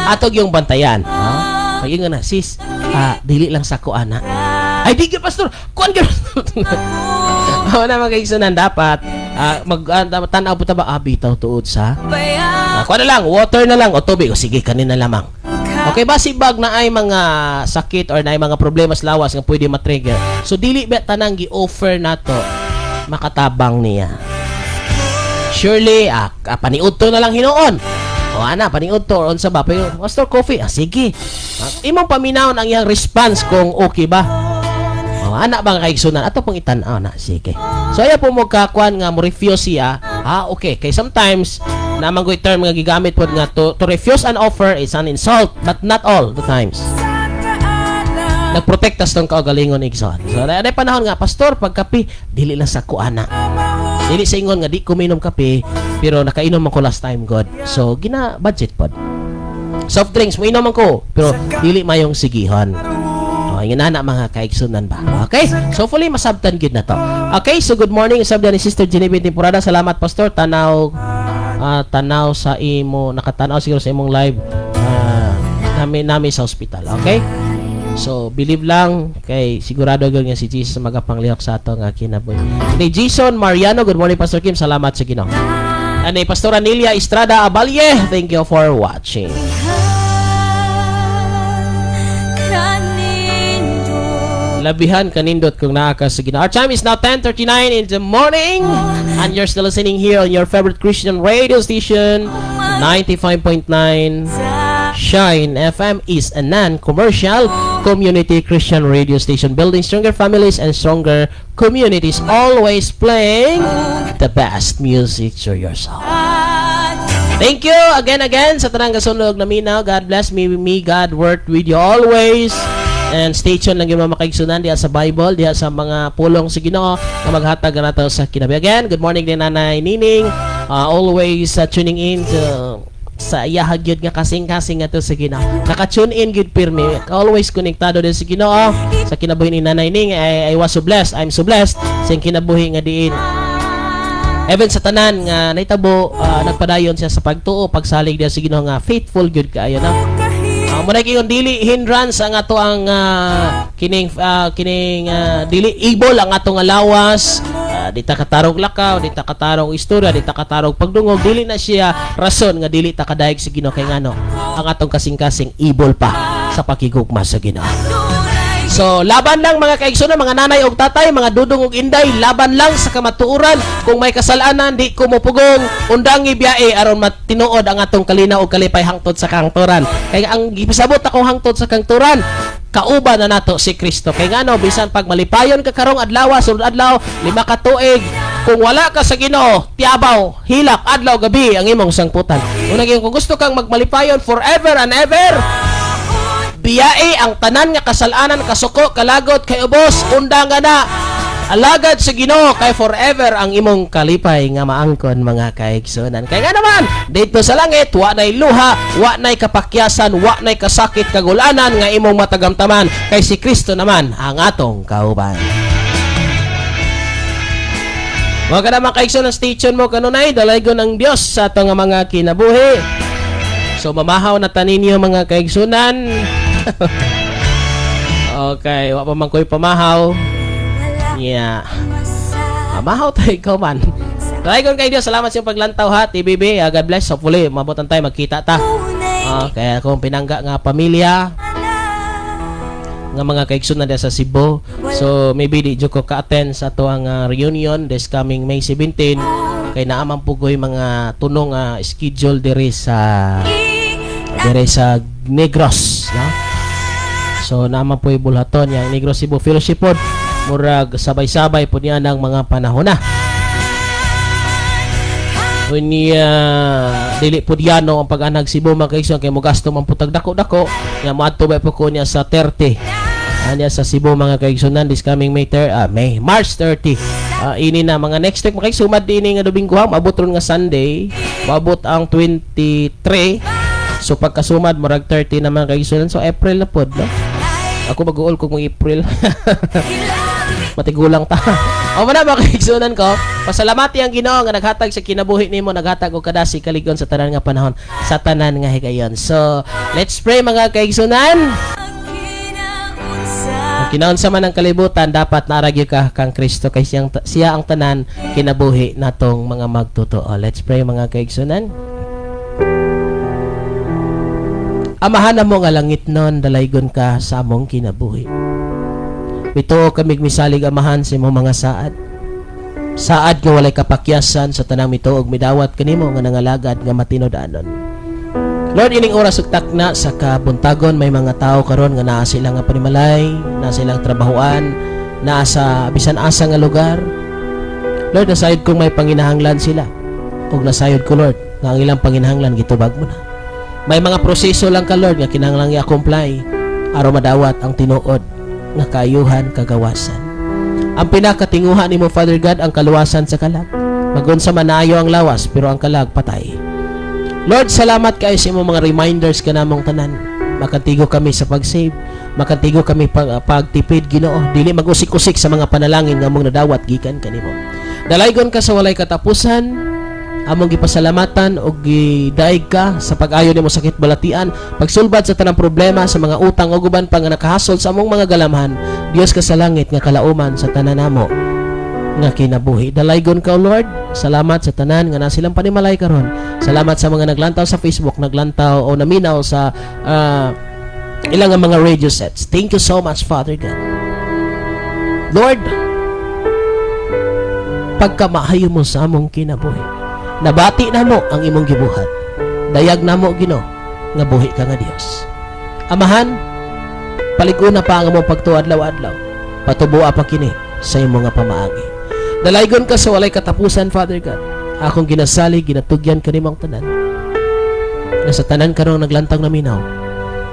atog yung bantayan. Ha? Pag na, "Sis, ah, dili lang sa ko ana." "Ay, di gyud, pastor. Kuan gyud." Oo na, mga kaigsunan, dapat mag tan-aw po ta ba, ah, bitaw tuod sa kuan na lang, water na lang o tubig. O sige, kanin na lamang. Okay ba si bag na ay mga sakit or na ay mga problema sa lawas nga pwede ma-trigger. So dili ba tanang gi-offer nato makatabang niya. Surely, paniudto na lang hinuon. O ana, paniudto or unsa ba? Pero, "Pastor, coffee." "Ah, sige." Imong paminawon ang iyang response kung okay ba. O ana ba nga kaigsunan? Ato pong itan-aw na. Sige. So ayaw po mo kakuan nga mo refuse siya. Ah, okay. Kay sometimes, naman ko'y term nga gigamit po nga to refuse an offer is an insult, but not all the times. Nagprotekta sa tong kaugalingon, igsoon. So, na panahon nga, "Pastor, pagkape, dili lang sa kuana." Dili sa ingon nga di ko minom kape, pero nakainom man ko last time god. So, gina budget pod. Soft drinks, mo inom man ko, pero dili mayong sigihon. Oh, ingana na mga kaigsunan ba. Okay? So hopefully masabtan gid na to. Okay, so good morning sab ni Sister Genevieve Temporada. Salamat, Pastor. Tanaw tanaw sa imo, nakatanaw siguro sa imong live nami nami sa ospital. Okay? So, believe lang kay sigurado gyud nga si Jesus magapanglihok sa ato nga kinabuhi. Ni Jason Mariano, good morning, Pastor Kim. Salamat sa Ginoo. Ani Pastora Nelia Estrada Abalye, thank you for watching. Kanindot. Labihan kanindot kung naa ka sa Ginoo. Our time is now 10:39 in the morning and you're still listening here on your favorite Christian radio station, 95.9 Shine FM is a non-commercial community Christian radio station building stronger families and stronger communities, always playing the best music to yourself. Thank you again again sa tanang gasunod na minaw. God bless me, me God work with you always. And stay tuned lang yung mga makaigsunan diha sa Bible, diha sa mga pulong sa Ginoo nga maghatag nato sa kinabuhi. Again, good morning din Nanay Nining. Always tuning in to sa iyahag gyud nga kasing-kasing nga to sa Ginoo. Naka-tune in gyud pirmi. Always konektado din sa Ginoo. Sa kinabuhi ni Nanay Ning, I was so blessed. I'm so blessed sa iyang kinabuhi nga diin. Even sa tanan nga naitabo, nagpadayon siya sa pagtuo, pagsalig diha sa Ginoo nga faithful gyud kaayo na. Muna kay dili hindrance ang ato ang kining kining dili able ang atong nga lawas, di ta katarong lakaw, di ta katarong istorya, di ta katarong pagdungog, dili na siya rason nga dili ta kadayeg sa Ginoo kay ngano ang atong kasing-kasing able pa sa pakigugma sa Ginoo. So, laban lang, mga kaigsoon, mga nanay ug tatay, mga dudong ug inday, laban lang sa kamatuoran. Kung may kasalanan, di ko mopugong, undangi biyae aron matinuod ang atong kalinaw ug kalipay hangtod sa kahangturan. Kay ang gipasabot akong hangtod sa kahangturan, kauban na nato si Kristo. Kay ngano, bisan pag malipayon ka karong adlaw, sunod adlaw, 5 ka tuig, kung wala ka sa Ginoo, tiyabaw, hilak, adlaw, gabi ang imong sangputan. Una kung gusto kang magmalipayon forever and ever, biyae ang tanan nga kasalanan, kasuko, kalagot, kay ubos, undang na. Alagad sa Ginoo kay forever ang imong kalipay nga maangkon, mga kaigsunan. Kay nga naman, dito sa langit, wa nay luha, wa nay kapakyasan, wa nay kasakit kagulanan nga imong matagamtaman kay si Kristo naman ang atong kauban. Mga ka naman kaigsunan, stay tuned mo kanunay, dalaygon ng Dios sa atong nga mga kinabuhi. So mamahaw na taninyo, mga kaigsunan. Okay, wa pa man ko'y pamahaw. Yeah. Mamahaw tayo ikaw man. Dalaygon kay Dios, salamat sa iyong paglantaw ha, TBB. Ah, God bless. Hopefully, mabutan tayo, magkita ta. Ah, kaya kung pinangga nga pamilya, nga mga kaigsoon na sa Cebu. So maybe di jud ko ka-attend sa ato ang reunion this coming May 17 kay naa man po ko'y mga tunong schedule diri sa Negros, no? So naa man po'y bulhaton yang Negros Cebu Fellowship pod, murag sabay-sabay po niya ng mga panahon na. Unya dili pud yano ang pag-anhag Cebu, mga kaigsoon, kay mogasto man pud tag dako-dako nga moadto ba po ko niya sa 30 anya sa Cebu, mga kaigsunan, this coming May ter, ah, May March 30. Ah, ini na mga next week, mga kaigsunan, ini nga Domingo ha, maabot ron nga Sunday, maabot ang 23. So pagkasumad murag 30 na, mga kaigsunan, so April na pod, no? Ako mag-uol kung April. Matigulang ta. O na mga kaigsunan ko, pasalamati ang Ginoo nga naghatag sa kinabuhi nimo, naghatag og kadasi kaligon sa tanan nga panahon, sa tanan nga higayon. So, let's pray, mga kaigsunan. Ang kinaunsa man ang kalibutan, dapat naa ra gyud ka kang Kristo kay siya ang tanan kinabuhi natong mga magtotoo. Let's pray, mga kaigsunan. Amahan mo nga langitnon, dalaygon ka sa among kinabuhi. Mituo kami misalig, Amahan, sa imong mga saad. Saad nga walay kapakyasan sa tanang mituo og midawat kanimo nga nangalagad nga matinud-anon. Lord, ining oras ug takna sa kabuntagon, may mga tao karon nga naa sila nga panimalay, naa silang trabahoan, naa sa bisan asa nga lugar. Lord, nasayod kong may panginahanglan sila. Ug nasayod ko, Lord, nga ang ilang panginahanglan gitubag mo na. May mga proseso lang ka, Lord, nga kinahanglan i-comply aron madawat ang tinuod nga kaayuhan kagawasan. Ang pinakatinguha nimo, Father God, ang kaluwasan sa kalag. Magunsa man naayo ang lawas pero ang kalag patay. Lord, salamat kayo sa imong mga reminders kanamong tanan. Makantigo kami sa pag-save. Makantigo kami pagtipid, Ginoo. Dili mag-usik-usik sa mga panalangin nga among nadawat gikan kanimo. Dalaygon ka sa walay katapusan. Among gipasalamatan og gidaig ka sa pag-ayo nimo sakit balatian, pagsulbad sa tanang problema sa mga utang ug uban pa nga nakahasol sa among mga galamhan. Dios ka sa langit nga kalauman sa tanan namo nga kinabuhi. Dalaygon ka, O Lord. Salamat sa tanan nga nasilang panimalay karon. Salamat sa mga naglantaw sa Facebook, naglantaw o naminaw sa ilang nga mga radio sets. Thank you so much, Father God. Lord, pagkamaayo mo sa among kinabuhi, nabati na mo ang imong gibuhat. Dayag na mo, Ginoo, nga buhi ka nga Dios. Amahan, palig-una pa ang among pagtuo adlaw-adlaw. Patuboa pa kini sa imong nga pamaagi. Dalaygon ka sa walay katapusan, Father God. Akong ginasalig, ginatugyan kanimong tanan. Nga sa tanan karong naglantang naminaw,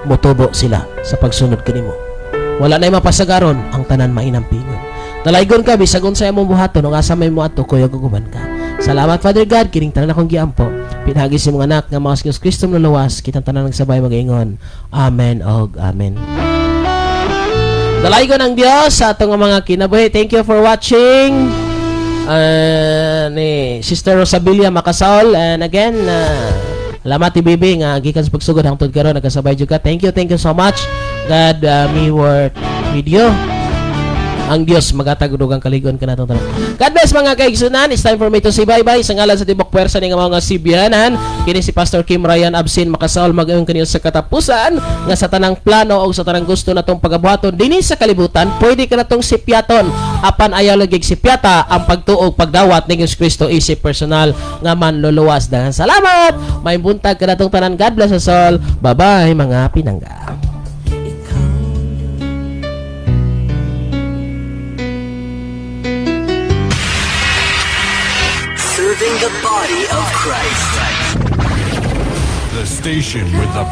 motubo sila sa pagsunod kanimo. Wala na mapasagaron, ang tanan mainampingon. Dalaygon ka, bisag unsa imong buhaton, ug asa may moadto, kuyog ug uban ka. Salamat, Father God, kining tanan akong giampo. Pinaagi sa imong anak nga mga si Kristo nuluwas, kitang tanan nagsabay magaingon. Amen og amen. Dalaygon ang Dios sa atong mga kinabuhi. Thank you for watching. Ni Sister Rosabilia Makasol and again, salamat TBB nga gikan sa pagsugod hangtod karon nagkasabay jud ka. Thank you so much. God me work with you. Ang Dios magatag og dugang kaligon kanatong tanan. God bless, mga kaigsunan. It's time for me to say bye-bye sa ngalan sa tibok puwersa ni nga mga Sibianan. Kini si Pastor Kim Ryan Absin Makasaol mag-ingon kaniyo sa katapusan nga sa tanang plano o sa tanang gusto natong pagabuhaton dinhi sa kalibutan, pwede ka natong sipyaton, apan ayaw lagi sipyata ang pagtuog pagdawat ni Jesus Kristo isip personal nga manluluwas. Daghang salamat. May buntag kanatong tanan. God bless us all. Bye-bye, mga pinangga. Serving the body of Christ. The station with the